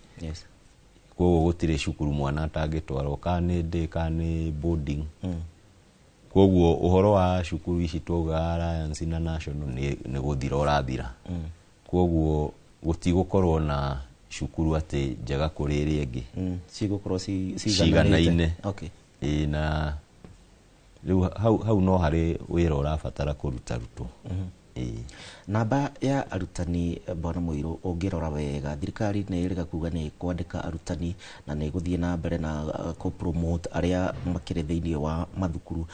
koguo gũtirĩ cukuru mwana atangĩtwarwo, kana nĩ day kana nĩ boarding. Koguo ũhoro wa cukuru ici twaugaga Alliance na National nĩ gũthira ũrathira. Koguo gũtigũkorwo na cukuru atĩ njega kũrĩ ĩrĩa ĩngĩ, cigũkorwo ciganaine. Ĩĩ, na rĩu hau no harĩ wĩra ũrabatara kũrutarutwo. Namba ya arutani, bwana Mũirũ, ũngĩrora wega thirikari nĩ ĩrĩga kuga nĩ kwandĩka arutani na nĩ gũthiĩ na mbere na kũ-promote arĩa makĩrĩ thĩinĩ wa mathukuru.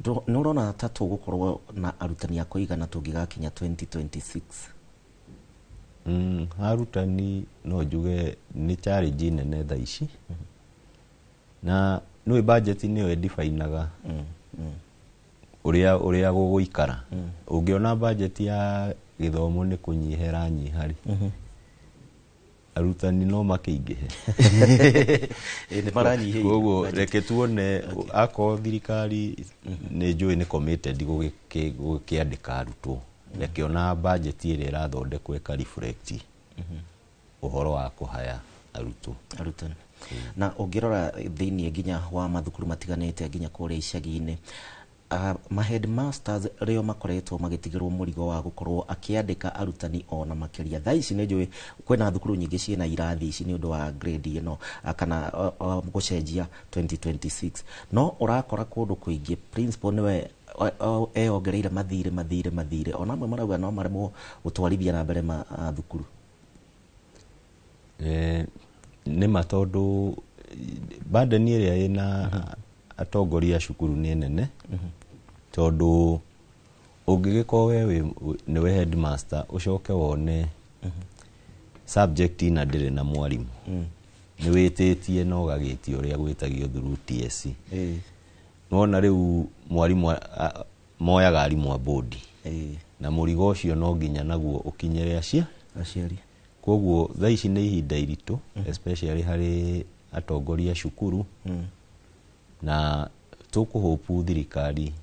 Nĩ ũrona ta tũgũkorwo na arutani a kũigana tũngĩgakinya 2026? Arutani no njuge nĩ challenge nene thaa ici, na nĩũĩ budget nĩyo ĩdefinaga ũrĩa gũgũikara. Ũngĩona budget ya gĩthomo nĩ kũnyiha ĩranyiha rĩ, arutani no makĩingĩhe. Nĩ maranyihĩire Koguo budget. Reke tuone akorwo thirikari nĩ njũĩ nĩ committed gũkĩandĩka arutwo, reke ona budget ĩrĩa ĩrathondekwo ĩka reflect ũhoro wa kũhaya arutwo. Arutani. Na ũngĩrora thĩinĩ nginya wa mathukuru matiganĩte nginya kũrĩa icagi-inĩ, ma headmasters rĩo makoretwo magĩtigĩrwo mũrigo wa gũkorwo akĩandĩka arutani ona makĩria. Thaa ici nĩ njũĩ kwĩna thukuru nyingĩ ciĩna irathi ici nĩ ũndũ wa grade ĩno, kana gũcenjia 2026, no ũrakora kũndũ kũingĩ principal nĩwe eyongereire mathirĩ mathirĩ mathirĩ, ona amwe marauga no maremwo gũtwarithia na mbere thukuru. Nĩ ma, tondũ burden ĩrĩa ĩna atongoria a cukuru nĩ nene, tondũ ũngĩgĩkorwo we nĩwe headmaster ũcoke wone subject ina ndĩrĩ na mwarimũ, nĩ wĩtĩtie na ũgagĩtia ũrĩa gwĩtagio through TSC, nĩwona rĩu mwarimũ moyaga arimũ a bodi, na mũrigo ũcio no nginya naguo ũkinyĩre aciari. Koguo thaa ici nĩ ihinda iritũ, especially harĩ atongoria a cukuru, na tũkũhũpu thirikari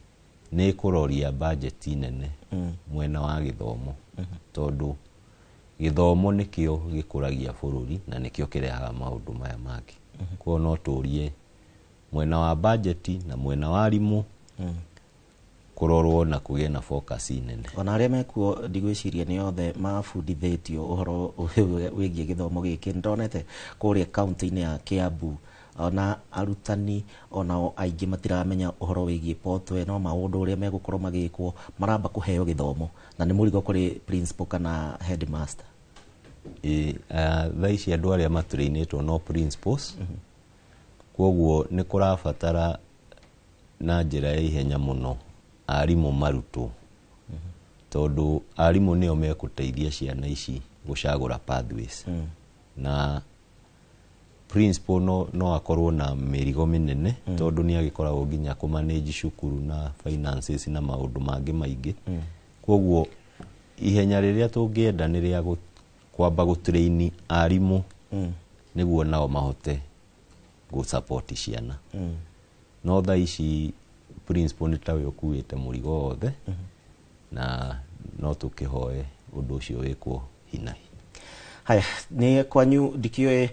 nĩ ĩkũroria bajeti nene mwena wa gĩthomo, tondũ gĩthomo nĩkĩo gĩkũragia bũrũri na nĩkĩo kĩrehaga maũndũ maya mangĩ. Koguo no tũrie Mwena wa budget na mwena wa arimũ kũrorwo na kũgĩe na focus nene. Ona arĩa mekuo ndigwĩciria nĩ othe mabundithĩtio ũhoro wĩgiĩ gĩthomo gĩkĩ. Nĩndonete kũrĩa kaunti-inĩ ya Kiambu ona arutani onao aingĩ matiramenya ũhoro wĩgiĩ portal ĩno, maũndũ ũrĩa megũkorwo magĩkwo maramba kũheo gĩthomo na nĩ mũrigo kũrĩ principal kana headmaster. Thaa ici andũ arĩa matũrĩinĩtwo no principals, kwoguo nĩ kũrabatara na njĩra ya ihenya mũno arimũ marutwo, tondũ arimũ nĩo mekũteithia ciana ici gũcagũra pathways. Na principal no akorwo na mĩrigo mĩnene, tondũ nĩ agĩkoragwo nginya kũ manage cukuru na finances na maũndũ mangĩ maingĩ. Kwoguo ihenya rĩrĩa tũngĩenda nĩ rĩa kwamba gũtrain arimũ nĩguo nao mahote gũ support ciana. No thaa ici principal nĩ tawe ũkuĩte mũrigo wothe, na no tũkĩhoe ũndũ ũcio wĩkwo hinahi. Haya, nĩ kwanyu ndikĩũĩ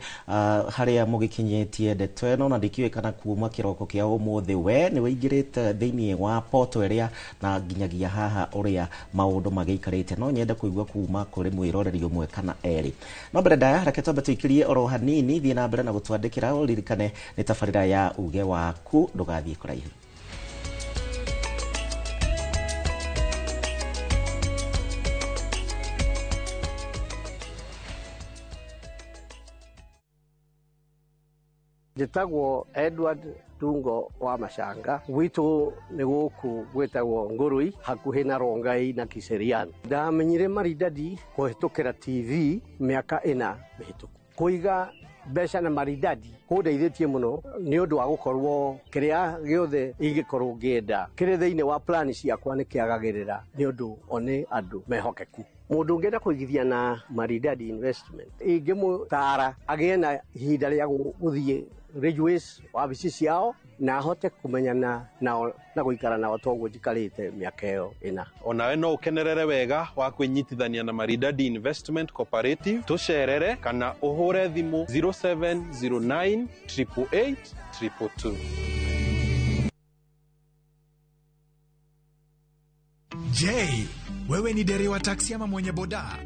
harĩa mũgĩkinyĩtie ndeto ĩno, na ndikĩũĩ kana kuma kĩroko kĩa ũmũthĩ we nĩ wĩingĩrĩte thĩinĩ wa portal ĩrĩa na nginyagia haha ũrĩa maũndũ magĩikarĩte. No nyende kũigua kuma kũrĩ mwĩroreri ũmwe kana erĩ. No mbere ndaya, reke twambe tũikĩrie oro hanini, thiĩ na mbere na gũtwandĩkĩra, ũririkane nĩ tabarĩra ya uge waku, ndũgathiĩ kũraihu. Njĩtagwo Edward Tungo wa Macanga, gwitũ nĩ gũkũ gwĩtagwo Ngũrũi, hakuhĩ na Rongai na Kiserian. Ndamenyire Maridadi kũhĩtũkĩra TV mĩaka 4 mĩhĩtũku. Kũiga mbeca na Maridadi kũndeithĩtie mũno nĩ ũndũ wa gũkorwo kĩrĩa gĩothe ingĩkorwo ngĩenda kĩrĩ thĩinĩ wa plani ciakwa nĩ kĩagagĩrĩra, nĩ ũndũ o nĩ andũ mehokeku. Mũndũ ũngĩenda kũigithia na Maridadi Investment, ingĩmũtara agĩe na ihinda rĩa gũthiĩ Ridgeways wabici ciao na ahote kũmenyana nao na gũikara nao toguo njikarĩte mĩaka ĩyo 4. Onawe no ũkenerere wega wa kwĩnyitithania na Maridadi Investment Cooperative, tũcerere kana ũhũre thimũ 0709 888 222. Je, wewe ni dereva taksi ama mwenye boda?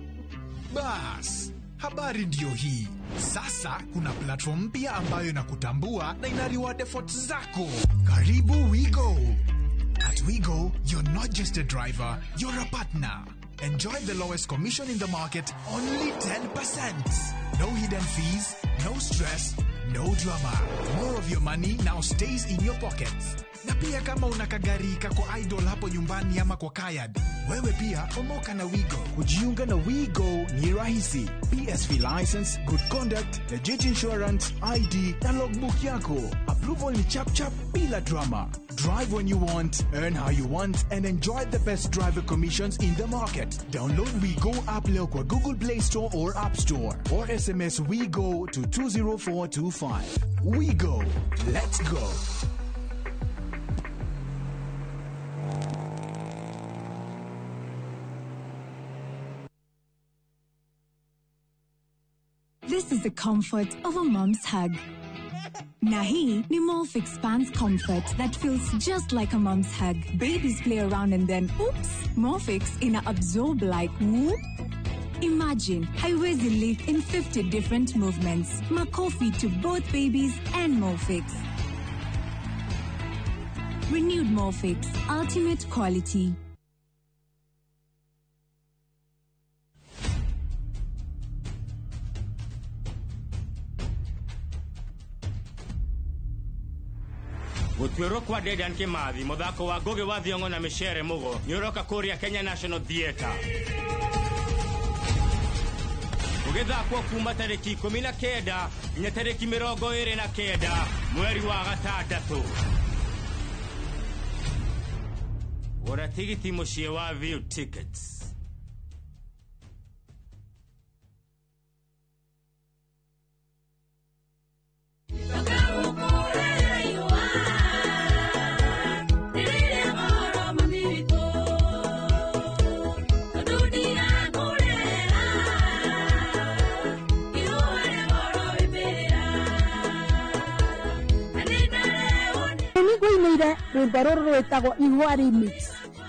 Bas, habari ndiyo hii. Sasa kuna platform mpya ambayo inakutambua na ina reward efforts zako. Karibu WeGo. At WeGo, you're not just a driver, you're a partner. Enjoy the lowest commission in the market, only 10%. No hidden fees, no stress, no drama. More of your money now stays in your pockets. Na pia kama una kagari kako idol hapo nyumbani ama kwa kayad, wewe pia omoka na WeGo. Kujiunga na WeGo ni rahisi. PSV license, good conduct, legit insurance, ID na logbook yako. Approval ni chap chap bila drama. Drive when you want, earn how you want, and enjoy the best driver commissions in the market. Download WeGo app leo kwa Google Play Store or App Store, or SMS WeGo to 20425. WeGo. Let's go. This is the comfort of a mom's hug. Na hii ni Molfix Pants Comfort that feels just like a mom's hug. Babies play around and then, oops, Molfix ina absorb like whoop. Imagine haiwezi leak in 50 different movements. Makofi to both babies and Molfix. Renewed Molfix, ultimate quality. Gũtuĩrwo kwa Dedan Kimathi, mũthako wa Ngũgĩ wa Thiong'o na Micere Mũgo nĩ ũroka kũrĩa Kenya National Theatre. Ũgĩthakwo kuma tarĩki 19 nginya tarĩki 29 mweri wa 6. Gũra tigiti mũciĩ wa View Tickets. Rwĩmbo rũrũ rwĩtagwo Ihũa Remix,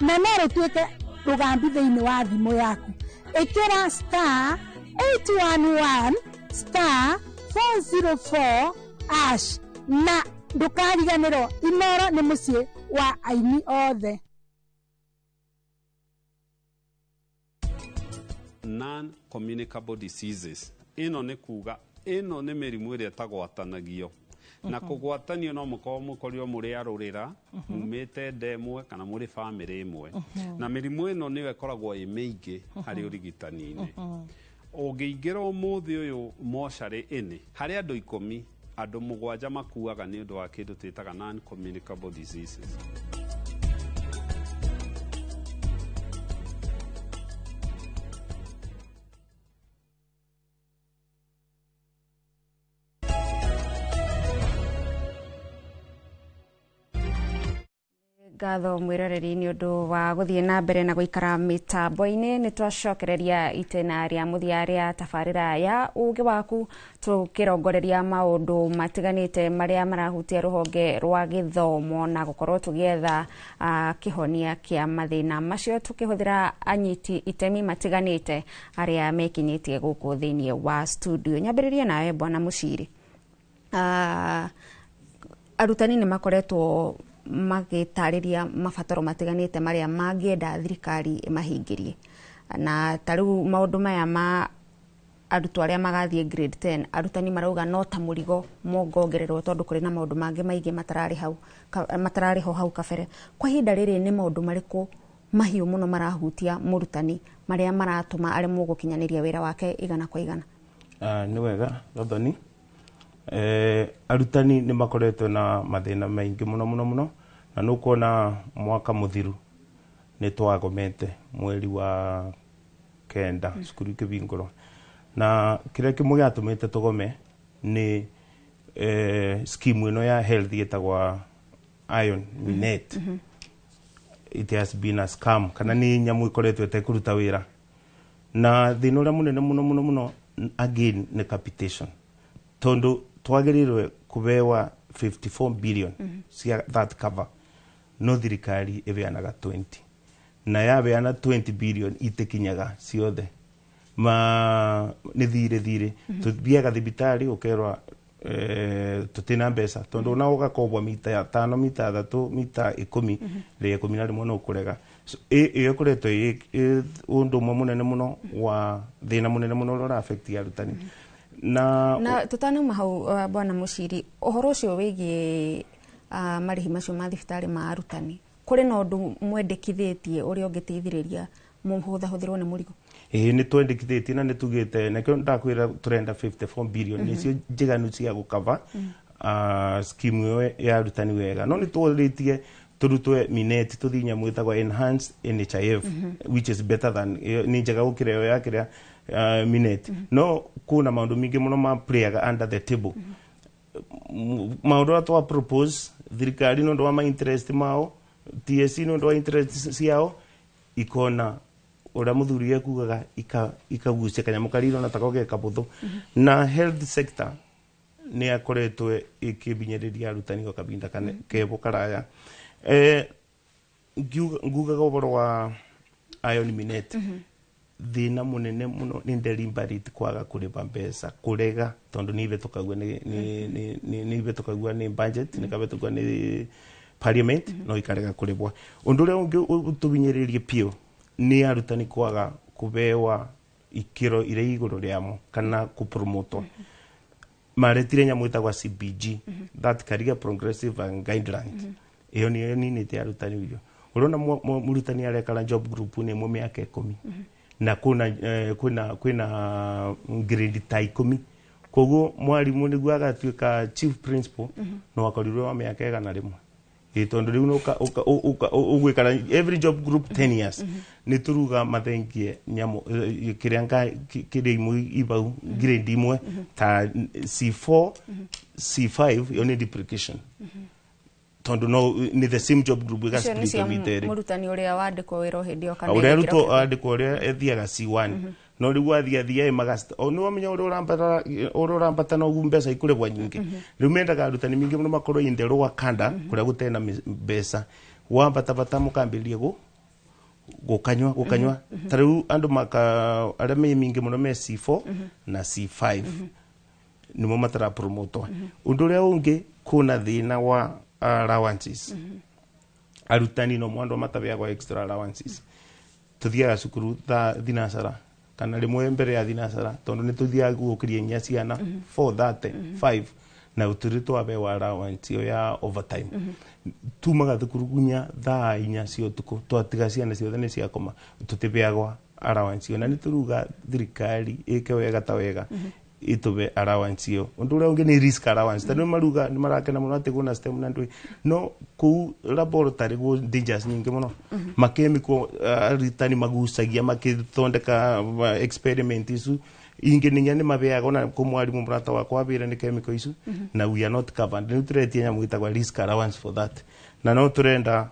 na no rũtuĩke rũgambi thĩinĩ wa thimũ yaku. Ĩkĩra star 811 star 404 ash na ndũkariganĩrwo Inoro nĩ mũciĩ wa aini othe. Non-communicable diseases ĩno nĩ kuga ĩno nĩ mĩrimũ ĩrĩa ĩtagwatanagio na kũgwatanio no mũkorwo mũkorirwo mũrĩ arũrĩra mumĩte nda ĩmwe kana mũrĩ bamĩrĩ ĩmwe, na mĩrimũ ĩno nĩyo ĩkoragwo ĩ mĩingĩ harĩ ũrigitani-inĩ. Ũngĩingĩra ũmũthĩ ũyũ mocarĩ ĩnĩ harĩ andũ 10, andũ 7 makuaga nĩ ũndũ wa kĩndũ twĩtaga non-communicable diseases. Ngatho mwiroreri nĩ ũndũ wa gũthiĩ na mbere na gũikara mĩtambo-inĩ. Nĩ twacokereria itena rĩa mũthia rĩa tabarĩra ya ũũgĩ waku, tũkĩrongoreria maũndũ matiganĩte marĩa marahutia rũhonge rwa gĩthomo na gũkorwo tũgĩetha kĩhonia kĩa mathĩna macio tũkĩhũthĩra anyiti itemi matiganĩte arĩa mekinyĩtie gũkũ thĩinĩ wa studio. Nyambĩrĩrie nawe Bwana Mũciri. Arutani nĩ makoretwo magĩtarĩria mabataro matiganĩte marĩa mangĩenda thirikari ĩmahingĩrie, na ta rĩu maũndũ maya ma arutwo arĩa magathiĩ grade 10, arutani marauga no ta mũrigo mongongererwo tondũ kũrĩ na maũndũ mangĩ maingĩ matararĩ ho hau kabere. Kwa ihinda rĩrĩ nĩ maũndũ marĩkũ mahiũ mũno marahutia mũrutani marĩa maratũma aremwo gũkinyanĩria wĩra wake igana kwa igana? Nĩ wega Gathoni. Arutani nĩ makoretwo na mathĩna maingĩ mũno mũno mũno, na nĩ ũkuona mwaka mũthiru nĩ twagomete mweri wa 9 cukuru ikĩhingũrwo, na kĩrĩa kĩmwe gĩatũmĩte tũgome nĩ scheme ĩno ya health ĩtagwo Iron Minet. It has been a scam, kana nĩ nyamũ ĩkoretwo ĩtekũruta wĩra, na thĩna ũrĩa mũnene mũno mũno mũno again nĩ capitation, tondũ twagĩrĩirwe kũbewa 54 billion cia that cover, no thirikari ĩbeanaga 20, na yabeana 20 billion itekinyaga ciothe, ma nĩ thirĩ tũthiaga thibitarĩ ũkerwa tũtina mbeca, tondũ ona ũgakobwa mita 5 mita 3 mita 10 rĩa 11 no ũkũrega. Ĩyo ĩkoretwo ĩ ũndũ ũmwe mũnene mũno wa thĩna mũnene mũno ũrĩa ũra-affect arutani. Na tutanauma hau Bwana Mũciri, ũhoro ũcio wĩgiĩ marĩhi macio ma thibitarĩ ma arutani, kũrĩ na ũndũ mwendekithĩtie ũrĩa ũngĩteithĩrĩria mũhũthahũthĩrwo nĩ mũrigo? Ĩĩ nĩ twendekithĩtie na nĩ tugĩte, nakĩo ndakwĩra tũrenda 54 billion nĩcio njiganu cia gũkava scheme ĩyo ya arutani wega, no nĩ tũrĩtie tũrutwe mineti tũthiĩ nyamũ ĩtagwo enhanced NHIF, which is better than, nĩ njega gũkĩra ĩyo ya kĩrĩa minute. No kuna maũndũ mingĩ mũno ma playaga under the table. Maũndũ arĩa twa propose thirikari nĩ ũndũ wa ma interest mao, TSC nĩ ũndũ wa interest ciao, ikona ũrĩa mũthuri ekugaga ikagucia kanyamũ karĩa irona tako ge kabũthũ. Na health sector nĩ yakoretwo ĩkĩbinyĩrĩria arutani gwa kabinda kebo karaya. Ngugaga ũhoro wa Iron Minet, thĩna mũnene mũno nĩ deliberate kwaga kũrĩba mbeca, kũrega tondũ nĩ ibĩtũkagio nĩ ibĩtũkagio nĩ budget, nĩ kabĩtũkagio nĩ parliament, no ikarega kũrĩbwo. Ũndũ ũrĩa ũngĩ ũtũbinyĩrĩrie biũ nĩ arutani kwaga kũbewa ikĩro iria igũrũ rĩamo kana kũpromotwo. Maretire nyamũ ĩtagwo CBG, that career progressive and guidelines, ĩyo nĩyo ĩninĩte arutani biũ. Ũrona mũrutani arekara job group nĩ ĩmwe mĩaka 10, na kwĩna grade ta 10, koguo mwarimũ nĩguo agatuĩka chief principal no akorirwo wa mĩaka 100, tondũ rĩu ũgwĩkara every job group 10 years. Nĩ tũruga mathengie nyamũ kĩrĩa kĩrĩa imwe ibau grade imwe ta C4 C5, ĩyo nĩ duplication, tondũ no nĩ the same job group ĩga split mĩta ĩrĩ. Mũrutani ũrĩa wandĩkwo wĩra hĩndĩ ĩyo kana ũrĩa arutwo andĩkwo ũrĩa ethiaga C1 No riu athia magasta o ni wamenya uri urambata no gu mbeca ikurebwa nyingi. Riu mendaga arutani mingi muno makorwo in the lower kanda kuria gutena mbeca wambata bata mukambirie gu gukanywa ta riu andu maka aria me mingi muno me C4 na C5 nimo matara promotwa. Undu uria ungi kuna thina wa allowances. Arutani no mwandu matabeagwa extra allowances. Tuthiaga cukuru thaa thinacara kana rimwe mbere ya thinacara tondu ni tuthiaga gukiria nya ciana 4:30 5 na uturi twabewa allowance iyo ya overtime. Tumaga thukuru gunya thaa inya cia utuku twatiga ciana ciothe ni ciakoma tutibeagwa allowance iyo na nituruga thirikari ike wega ta wega itube allowance iyo. Undu uria ungi ni risk allowance tondu maruga ni marakena muno ati kuna STEM na ndui no ku laboratory go dangers nyingi muno makemiko aritani magucagia makithondeka experiment icu ingi ni nyane mabeaga na ko mwarimu murata wakwa abire ni chemical icu na we are not covered. Ni turetie nyamu itagwa risk allowance for that na no turenda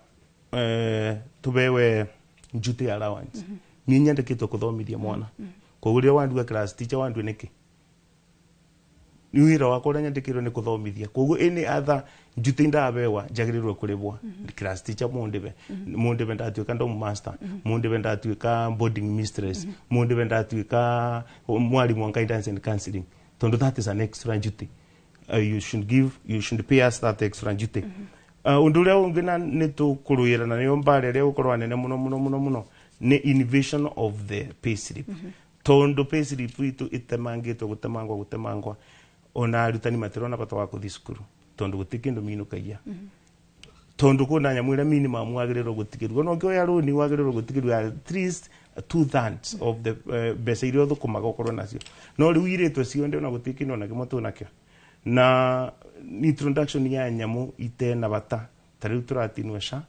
tubewe duty allowance. Ni nyandikitwo kuthomithia mwana koguo ria wandua class teacher wandue niki ni wira wakwa uria nyandikirwo ni kuthomithia koguo any other duty ndabewa njagirirwo kuribwa class teacher mundibe ndatuika ndom master mundibe ndatuika boarding mistress mundibe ndatuika mwalimu wa guidance and counseling tondu that is an extra duty. You should pay us that extra duty. Undu uria ungi na ni tukuruira na niyo mbara iria gukorwo nene muno muno muno muno ni innovation of the pay slip. Tondu pay slip itu itemangitwo gutemangwa ona arutani matirona bata wa kuthi cukuru tondu guti kindu minukagia tondu kuna nyamu ira minimum wagiriro gutigirwo no ngioya runi wagiriro gutigirwo at least 2/3 of the mbeca iria uthukumaga ukorwo nacio no riu iritwe cionde ona guti kindu ona kimwe tunakio na introduction ya nyamu itena bata ta riu turatinwa SHA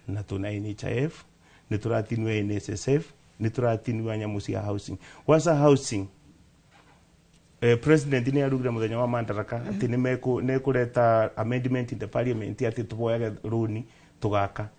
na tuna NHIF ni turatinwa NSSF ni turatinwa nyamu cia housing wasa housing. President ni arugire muthenya wa Madaraka ati ni meku ne kureta amendment in the parliament ati tuboyaga runi tugaka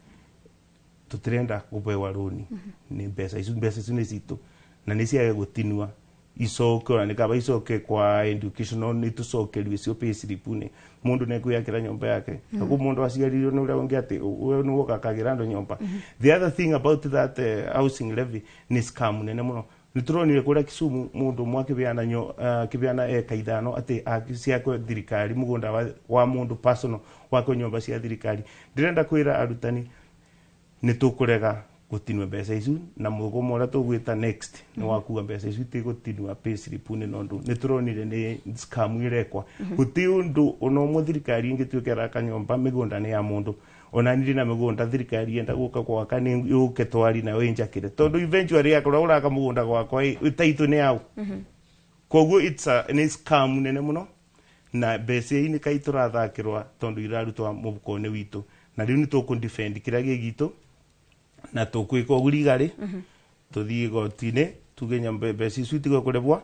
tutirenda kubewa runi ni mbeca icu ni citu na ni ciage gutinwa icoke ona nikaba icoke kwa educational ni tucokerio cio pay slip ni mundu ne kwiyakira nyumba yake naku mundu aciarirwo ni uria ungi ati we ni wokakagira andu nyumba. The other thing about that housing levy ni scam nene muno. Nituronire kuria Kisumu mundu mwa kibiana nyo kibiana eka ithano ati ciakwe thirikari mugunda wa mundu personal wakwe nyumba cia thirikari. Ndirenda kwira arutani ni tukurega gutinwa mbeca icu na mugomo uria tugwita next ni wakuga mbeca icu tigũtinwa pay slip ni nondu ni turonire ni scam irekwa guti undu ona umwe thirikari ingituika iraka nyumba migunda ni ya mundu ona niri na migunda thirikari yenda guka gwaka ni yuke twari nayo injakire tondu eventually yakorwo uraka mugunda gwakwa itaitu ni yau koguo it's a ni scam nene muno na mbeca ini kai turathakirwa tondu irarutwa mubuko-ini witu na riu ni tuku defend kiria gi gitu na tukwika uguo rigari tuthie igoti-ini tuge mbeca icu itigwe kurebwa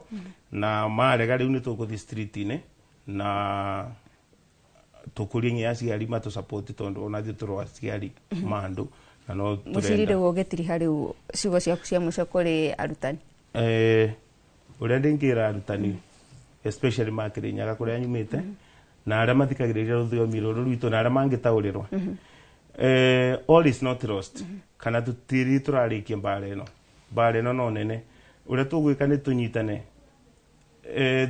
na marega riu ni tukuthie street-ini na tukurie nginya aciari matu support tondu ona ithuĩ tũrĩ aciari ma andũ na no Mũciri tũrenda rĩu ũgĩtiriha rĩu ciugo ciaku cia mũico kũrĩ arutani. Ũrĩa ndĩngĩra arutani especially ma Kĩrĩnyaga kũrĩa nyumĩte na arĩa mathikagĩrĩria rũthiomi rũrũ rwitũ na arĩa mangĩtaũrĩrwo all is not lost kana tũtiri tũrarĩkia mbara ĩno mbara ĩno no nene ũrĩa tũgwĩka nĩ tũnyitane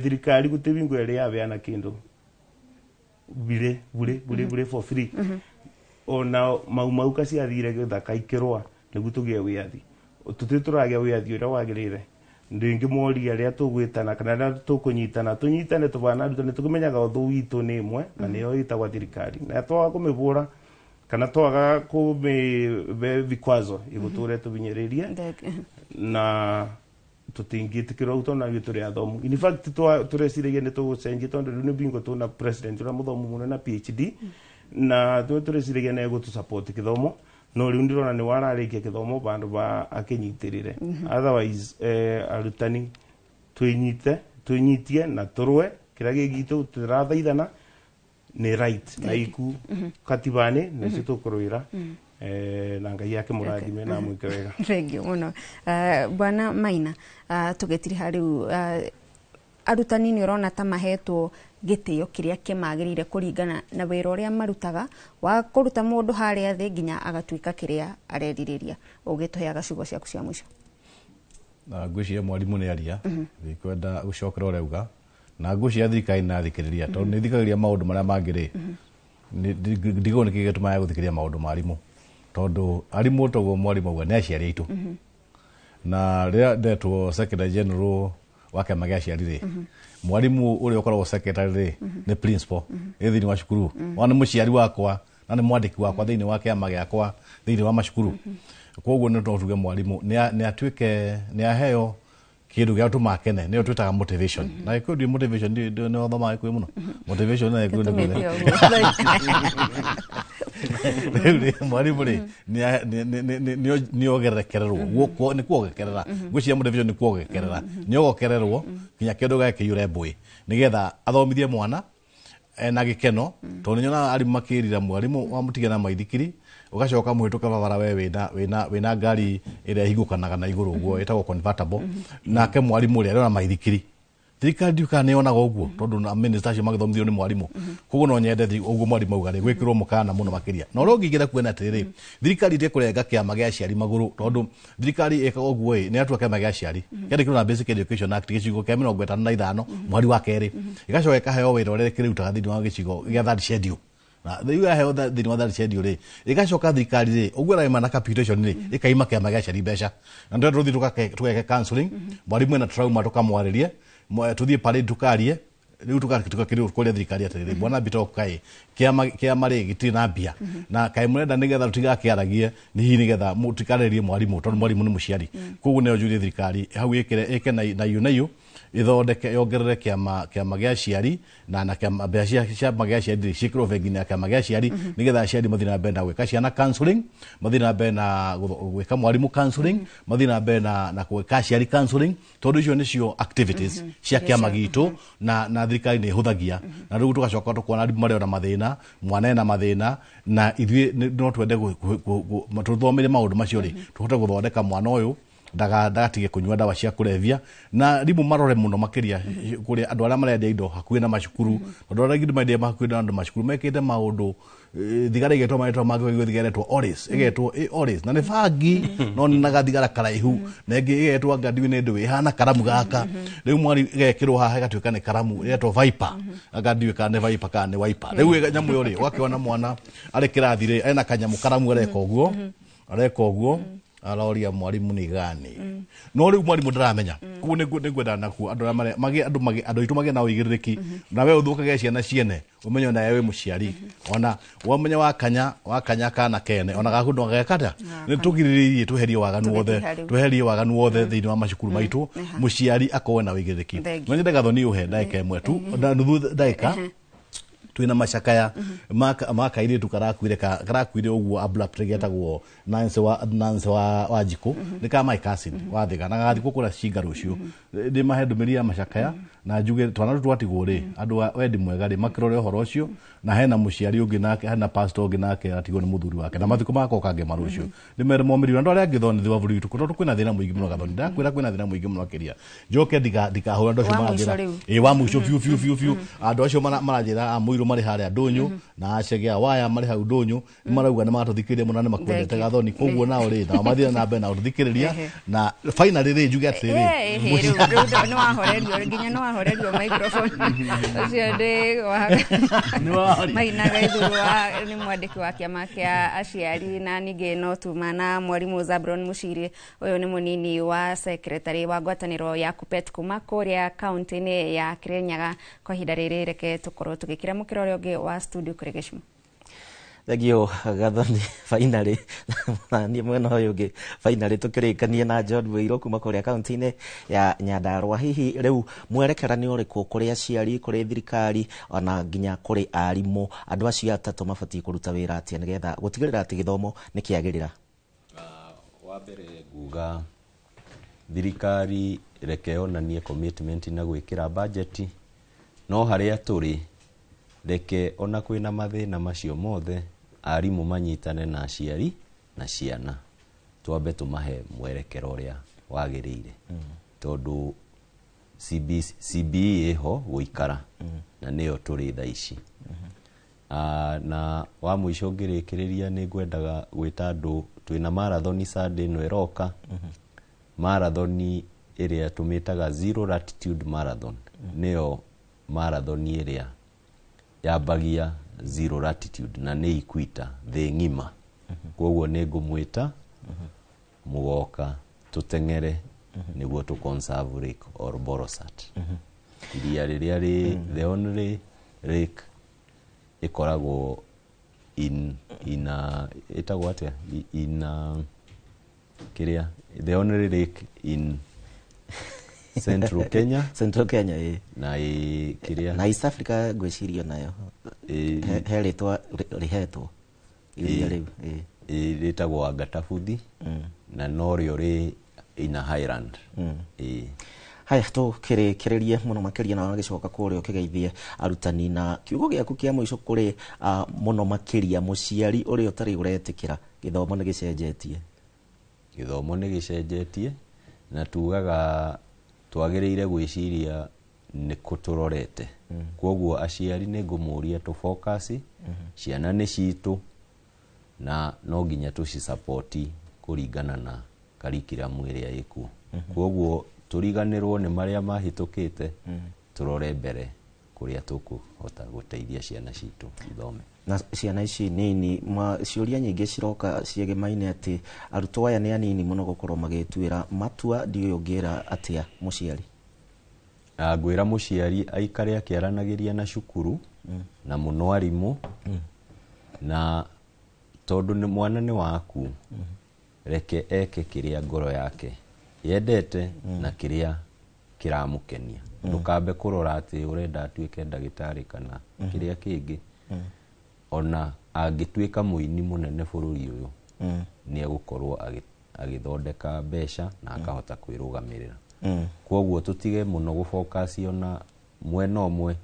thirikari gũtirĩ bingo ĩrĩ yabeana kĩndũ bure bure bure bure for free ona mau mau kaciathire gĩthaka ikĩrũa nĩguo tũgĩe wĩyathi tũtirĩ tũragĩa wĩyathi ũrĩa wagĩrĩire ndĩngĩmoria rĩrĩa tũgwĩtana kana rĩrĩa tũkũnyitana tũnyitane tũbana arutani tũkĩmenyaga ũthũ witũ nĩ ĩmwe na nĩyo ĩtagwa thirikari na twaga kũmĩbũra kana twaga kũmĩbe vikwazo ĩgũtũre tũbinyĩrĩrie na tũtingĩtĩkĩrwo ũguo tondũ ithuĩ tũrĩ athomu. In fact tũreciragia nĩ tũgũcenjia tondũ rĩu nĩ bingo tũna president ũrĩa mũthomu mũno na PhD na tũreciragia nĩ egũtũ support gĩthomo no rĩu ndĩrona nĩ wararĩkia gĩthomo bandũ ba akĩnyitĩrĩre. Otherwise arutani twĩnyite twĩnyitie na tũrũe kĩrĩa gĩ gitũ tũrathaithana nĩ right na iku katibani nĩcio tũkũrũĩra. Na Ngai akĩmũrathime na amwĩke wega. Thank you mũno. Bwana Maina, tũgĩtiriha rĩu, arutani nĩ ũrona ta mahetwo gĩtĩo kĩrĩa kĩmagĩrĩire kũringana na wĩra ũrĩa marutaga wa kũruta mũndũ harĩa thĩ nginya agatuĩka kĩrĩa arerirĩria? Ũgĩtũheaga ciugo ciaku cia mũico. Na ngwĩciria mwarimũ nĩ aria, ndikwenda gũcokera ũrĩa auga, na ngwĩciria thirikari nĩ ĩrathikĩrĩria, tondũ nĩ ĩthikagĩrĩria maũndũ marĩa mangĩ rĩ, ndigũĩ nĩkĩ gĩtũmaga gũthikĩrĩria maũndũ ma arimũ, tondũ arimũ toguo mwarimũ auga nĩ aciari aitũ. Na rĩrĩa ndetwo secretary general wa kĩama gĩa aciari rĩ, mwarimũ ũrĩa ũkoragwo secretary rĩ nĩ principal ĩ thĩinĩ wa cukuru, ona nĩ mũciari wakwa na nĩ mwandĩki wakwa thĩinĩ wa kĩama gĩakwa thĩinĩ wa macukuru. Koguo nĩ no tuge mwarimũ nĩ atuĩke nĩ aheo kĩndũ gĩa gũtũma akene, nĩyo twĩtaga motivation. Na Gĩkũyũ ndiũĩ motivation, nĩ wathomaga Gĩkũyũ mũno, motivation na Gĩkũyũ nĩ Tũmĩte kuga ũguo. Rĩu rĩ, mwarimũ rĩ nĩ ongererekererwo, nĩ kuongekerera, ngwĩciria motivation nĩ kuongekerera, nĩ ogokererwo nginya kĩndũ gĩake kĩiyũre mbũĩ, nĩgetha athomithie mwana ena gĩkeno, tondũ nyonaga arimũ makĩrira mwarimũ wamũtigia na maithikiri, ũgacoka mũhĩtũke barabara we wĩna ngari ĩrĩa ĩhingũkanaga na igũrũ ũguo ĩtagwo convertible, nake mwarimũ ũrĩa arĩ na maithikiri. Thirikari ndiũĩ kana nĩyonaga ũguo, tondũ na minister acio magĩthomithio nĩ mwarimũ. Koguo no nyende ũguo mwarimũ auga rĩ, gwĩkĩrwo mũkana mũno makĩria. Na ũrĩa ũngĩ ingĩenda kuona atĩrĩrĩ, thirikari ĩtige kũrenga kĩama gĩa aciari magũrũ, tondũ thirikari ĩkaga ũguo ĩ, nĩ yatua kĩama gĩa aciari kĩandĩkĩrwo na Basic Education Act gĩcigo kĩa 55 mweri wa kerĩ, ĩgacoka ĩkaheo wĩra ũrĩa ĩkĩrutaga thĩinĩ wa gĩcigo gĩa third schedule. Na rĩu yaheo thĩinĩ wa third schedule rĩ, ĩgacoka thirikari rĩ, ũguo ĩraima na capitation rĩ, ĩkaima kĩama gĩa aciari mbeca. Na ndio tũthiĩ tũgeke counseling, mwarimũ ena trauma tũkamwarĩrie, tũthiĩ parade tũkarie, rĩu tũgakĩrĩ kũrĩa thirikari atĩrĩrĩ, bwana Bitok kaĩ kĩama rĩ gĩtirĩ na mbia, na kaĩ mũrenda nĩgetha tũtigakĩaragie nĩ hihi nĩgetha mũtikarĩrie mwarimũ, tondũ mwarimũ nĩ mũciari. Koguo nĩyo njũrie thirikari hau ĩkĩre ĩke na iyo na iyo ĩthondeke yongerere kĩama gĩa aciari, na kĩama mbeca cia kĩama gĩa aciari rĩ ciĩkĩrwo bengi-inĩ ya kĩama gĩa aciari, nĩgetha aciari mathiĩ na mbere na gwĩka ciana counseling, mathiĩ na mbere na gwĩka mwarimũ counseling, mathiĩ na mbere na gwĩka aciari counseling, tondũ icio nĩcio activities cia kĩama gitũ, na thirikari nĩ ĩhũthagia. Na rĩu tũgacoka tũkona arimũ marĩ ona mathĩna, mwana ena mathĩna, na ithuĩ no twende tũthomere maũndũ macio rĩ, tũhote gũthondeka mwana ũyũ ndagatige kũnyua ndawa cia kũrebia. Na rimũ marore mũno makĩria kũrĩa andũ arĩa marendia indo hakuhĩ na macukuru, tondũ arĩa aingĩ marendia hakuhĩ na andũ macukuru mekĩte maũndũ, thigara igetwo marĩtwa mangĩ, ũkaigua thigara ĩretwo Oris, ĩgetwo Oris na nĩ bangi no nĩ na gathigara karaihu, na ĩngĩ ĩgetwo anga ndiũĩ nĩ ndũĩ ĩhana karamu gaka, rĩu mwari ĩgekĩrwo haha ĩgatuĩka nĩ karamu, ĩgetwo Viper, anga ndiũĩ kana nĩ Viper kana nĩ Wiper. Rĩu nyamũ ĩyo rĩ, ũgakĩona mwana arĩ kĩrathi rĩ ena kanyamũ karamu areka ũguo, areka ũguo, aroria mwarimu ni gani, no rĩu mwarimu ndaramenya. Koguo nĩngwenda nakuo andũ arĩa mage andũ mage andũ aitũ magĩe na ũigĩrĩrĩki, na we ũthũkage ciana ciene, ũmenye ona we wĩ mũciari, ona wamenya wakanya kana kene ona gaku ndũgageka atĩa, nĩ tũgirĩrĩrie tweherie waganu wothe, tweherie waganu wothe thĩinĩ wa macukuru maitũ, mũciari akorwo na ũigĩrĩrĩki. No nyende Gathoni ũhe ndagĩka ĩmwe tu na nuthu ndagĩka, twina macakaya ma kairĩtu karakuire ũguo abruptly, getagwo Nancy wa Njikũ, nĩ ka my cousin wa Thika, na gagathikwo kũrĩa Cinga rũciũ. Ndĩmahe ndũmĩrĩri ya macakaya na njuge twana tũtũ twatigwo rĩ, andũ a wendi mwega rĩ makĩrore ũhoro ũcio, na hena mũciari ũngĩ nake, hena pastor ũngĩ nake atigwo nĩ mũthuri wake, na mathiko magoka ngĩma rũciũ. Ndĩmere momĩrĩrio andũ arĩa angĩ thoni wa bũrũri witũ, tondũ kwĩna thĩna mũingĩ mũno Gathoni, ndakwĩra kwĩna thĩna mũingĩ mũno makĩria. Njoke ndikahũra andũ acio Wa mũico maranjĩra rĩu. Ĩ wa mũico biũ biũ biũ biũ, andũ acio maranjĩra a mũirũ marĩ harĩa ndũnyũ, na acege a waya marĩ hau ndũnyũ, nĩ marauga nĩ maratũthikĩrĩria mũno na nĩ makwendete Thank you. Gathoni, koguo nao rĩ nao mathiĩ na mbere na gũtũthikĩrĩria. Na finally rĩ njuge atĩrĩrĩ, Rĩu nĩ wahorerio, nginya nĩ wahorerio microphone ũcio ndĩ Nĩ wahoria. Maina Gaithuru wa nĩ mwandĩki wa kĩama kĩa aciari, na ningĩ no tuma na mwarimũ Zabron Muciri, ũyũ nĩ mũnini wa secretary wa ngwatanĩro ya Kuppet kuma kũrĩa kaunti-inĩ ya Kirinyaga. Kwa ihinda rĩrĩ reke tũkorwo tũgĩkĩra mũkĩra ũrĩa ũngĩ wa studio kũrĩ Gĩcumo. Thengio Gathoni. Finally niĩ mwena ũyũ ũngĩ finally tũkĩrĩkanie na John Wĩirũ kuma kũrĩa kaunti-inĩ ya Nyandarua. Hihi rĩu mwerekera nĩ ũrĩkũ kũrĩ aciari, kũrĩ thirikari, ona nginya kũrĩ arimũ? Andũ acio atatũ mabatiĩ kũruta wĩra atĩa nĩgetha gũtigĩrĩra atĩ gĩthomo nĩ kĩagĩrĩra? Wa mbere nguga thirikari reke yonanie commitment na gwĩkĩra budget, no harĩa tũrĩ reke ona kwĩna mathĩna macio mothe arimũ manyitane na aciari. na ciana twambe tũmahe mwerekero ũrĩa wagĩrĩire, tondũ CBE ĩho gũikara na nĩyo tũrĩ thaa ici. Na wa mũico ngĩrĩkĩrĩria nĩ ngwendaga gwĩta andũ twĩna marathoni Sunday ĩno ĩroka, marathoni ĩrĩa tũmĩtaga Zero Latitude Marathon, nĩyo marathoni ĩrĩa yambagia Zero Latitude na nĩ ikwita thĩ ng'ima. Koguo nĩ ngũmwĩta mũgoka tũteng'ere nĩguo tũ conserve Lake Olbolosat, iria rĩrĩa rĩ the only lake ĩkoragwo in a, ĩtagwo atĩa, in a, kĩrĩa, the only lake in Central Kenya. Central Kenya, ĩ. Na ĩ kĩrĩa Na East Africa ngwĩciria nayo he rĩtwa rĩhetwo iria rĩu, ĩ. Ĩ, rĩtagwo Angatabuthi na norĩo rĩ ina highland. Ĩ. Haya, tũkĩrĩkĩrĩrie mũno makĩria na wagĩcoka kũrĩa ũkĩgeithie arutani na kiugo gĩaku kĩa mũico kũrĩ mũno makĩria mũciari ũrĩa ũtarĩ ũretĩkĩra gĩthomo nĩ gĩcenjetie. Gĩthomo nĩ gĩcenjetie na tugaga twagĩrĩire gwĩciria nĩ kũ tũrorete. Koguo aciari nĩ ngũmũria tũ focus, ciana nĩ citũ na no nginya tũcisupport kũringana na curriculum ĩrĩa ĩkuo. Koguo tũriganĩrwo nĩ marĩa mahĩtũkĩte, tũrore mbere kũrĩa tũkũhota gũteithia ciana citũ ithome. Na ciana ici nini ma ciũria nyingĩ ciroka ciĩgemaine atĩ arutwo aya nĩ anini mũno gũkorwo magĩtuĩra matua, ndiũĩ ũngĩra atĩa mũciari? Ngwĩra mũciari aikare akĩaranagĩria na cukuru na mũno arimũ, na tondũ nĩ mwana nĩ waku, reke eke kĩrĩa ngoro yake yendete na kĩrĩa kĩramũkenia. Ndũkambe kũrora atĩ ũrenda atuĩke ndagĩtarĩ kana kĩrĩa kĩngĩ. Ona angĩtuĩka mũini mũnene bũrũri ũyũ, nĩ egũkorwo agĩthondeka mbeca na akahota kwĩrũgamĩrĩra. Koguo tũtige mũno gũfocus ona mwena ũmwe,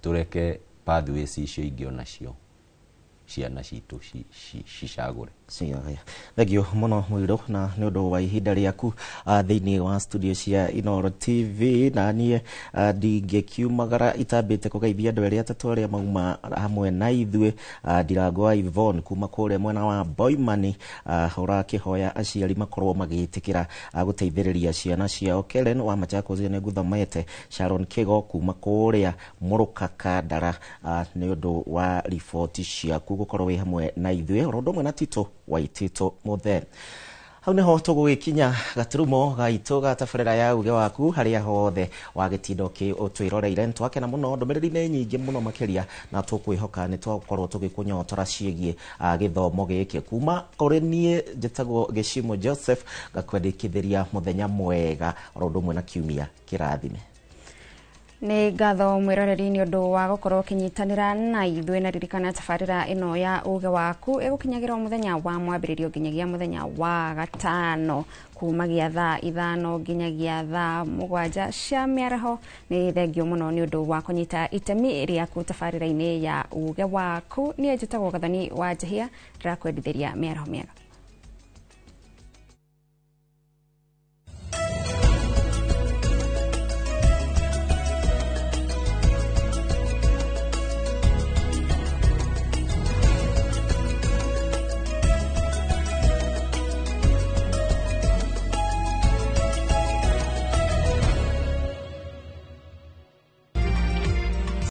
tũreke pathways icio ingĩ onacio ciana citũ cicagũre. Ciaya. Thengio mũno Mũirũ na nĩ ũndũ wa ihinda rĩaku thĩinĩ wa studio cia Inooro TV, na niĩ ndingĩkiumagara itambĩte kũgeithia andũ erĩ atatũ arĩa mauma hamwe na ithuĩ. Ndirango wa Yvonne kuma kũrĩa mwena wa Boimani, ũrakĩhoya aciari makorwo magĩtĩkĩra gũteithĩrĩria ciana ciao. Kellen wa Machakos nĩ nguthomete. Sharon Kigo kuma kũrĩa Mũrũkaka Ndara, nĩ ũndũ wa riboti ciaku gũkorwo wĩ hamwe na ithuĩ, oro ũndũ ũmwe na Tito Waitito Mũthe. Hau niho tũgũgĩkinya gaturumo gaitũ ga tabarĩra ya uge waku harĩa hothe wagĩtinda ũtwĩroreire. Nĩtwakena mũno, ndũmĩrĩri nĩ nyingĩ mũno makĩria na tũkwĩhoka nĩ twakorwo tũgĩkũnyotora ciĩgiĩ gĩthomo gĩkĩ. Kuma kũrĩ niĩ njĩtagwo Gĩcimo Joseph, ngakwendekithĩria mũthenya mwega oro ũndũ ũmwe na kiumia kĩrathime. Nĩ ngatho mwĩroreri nĩ ũndũ wa gũkorwo ũkĩnyitanĩra na ithuĩ, na ririkana tabarĩra ĩno ya uge waku ĩgũkinyagĩra o mũthenya wa mwambĩrĩrio nginyagia mũthenya wa gatano kumagia thaa 5 nginyagia thaa 7 cia mĩaraho. Nĩ thengio mũno nĩ ũndũ wa kũnyita itemi rĩaku tabarĩra-inĩ ya uge waku. Niĩ njĩtagwo Gathoni wa Njihia, ndĩrakwendithĩria mĩaraho mĩega.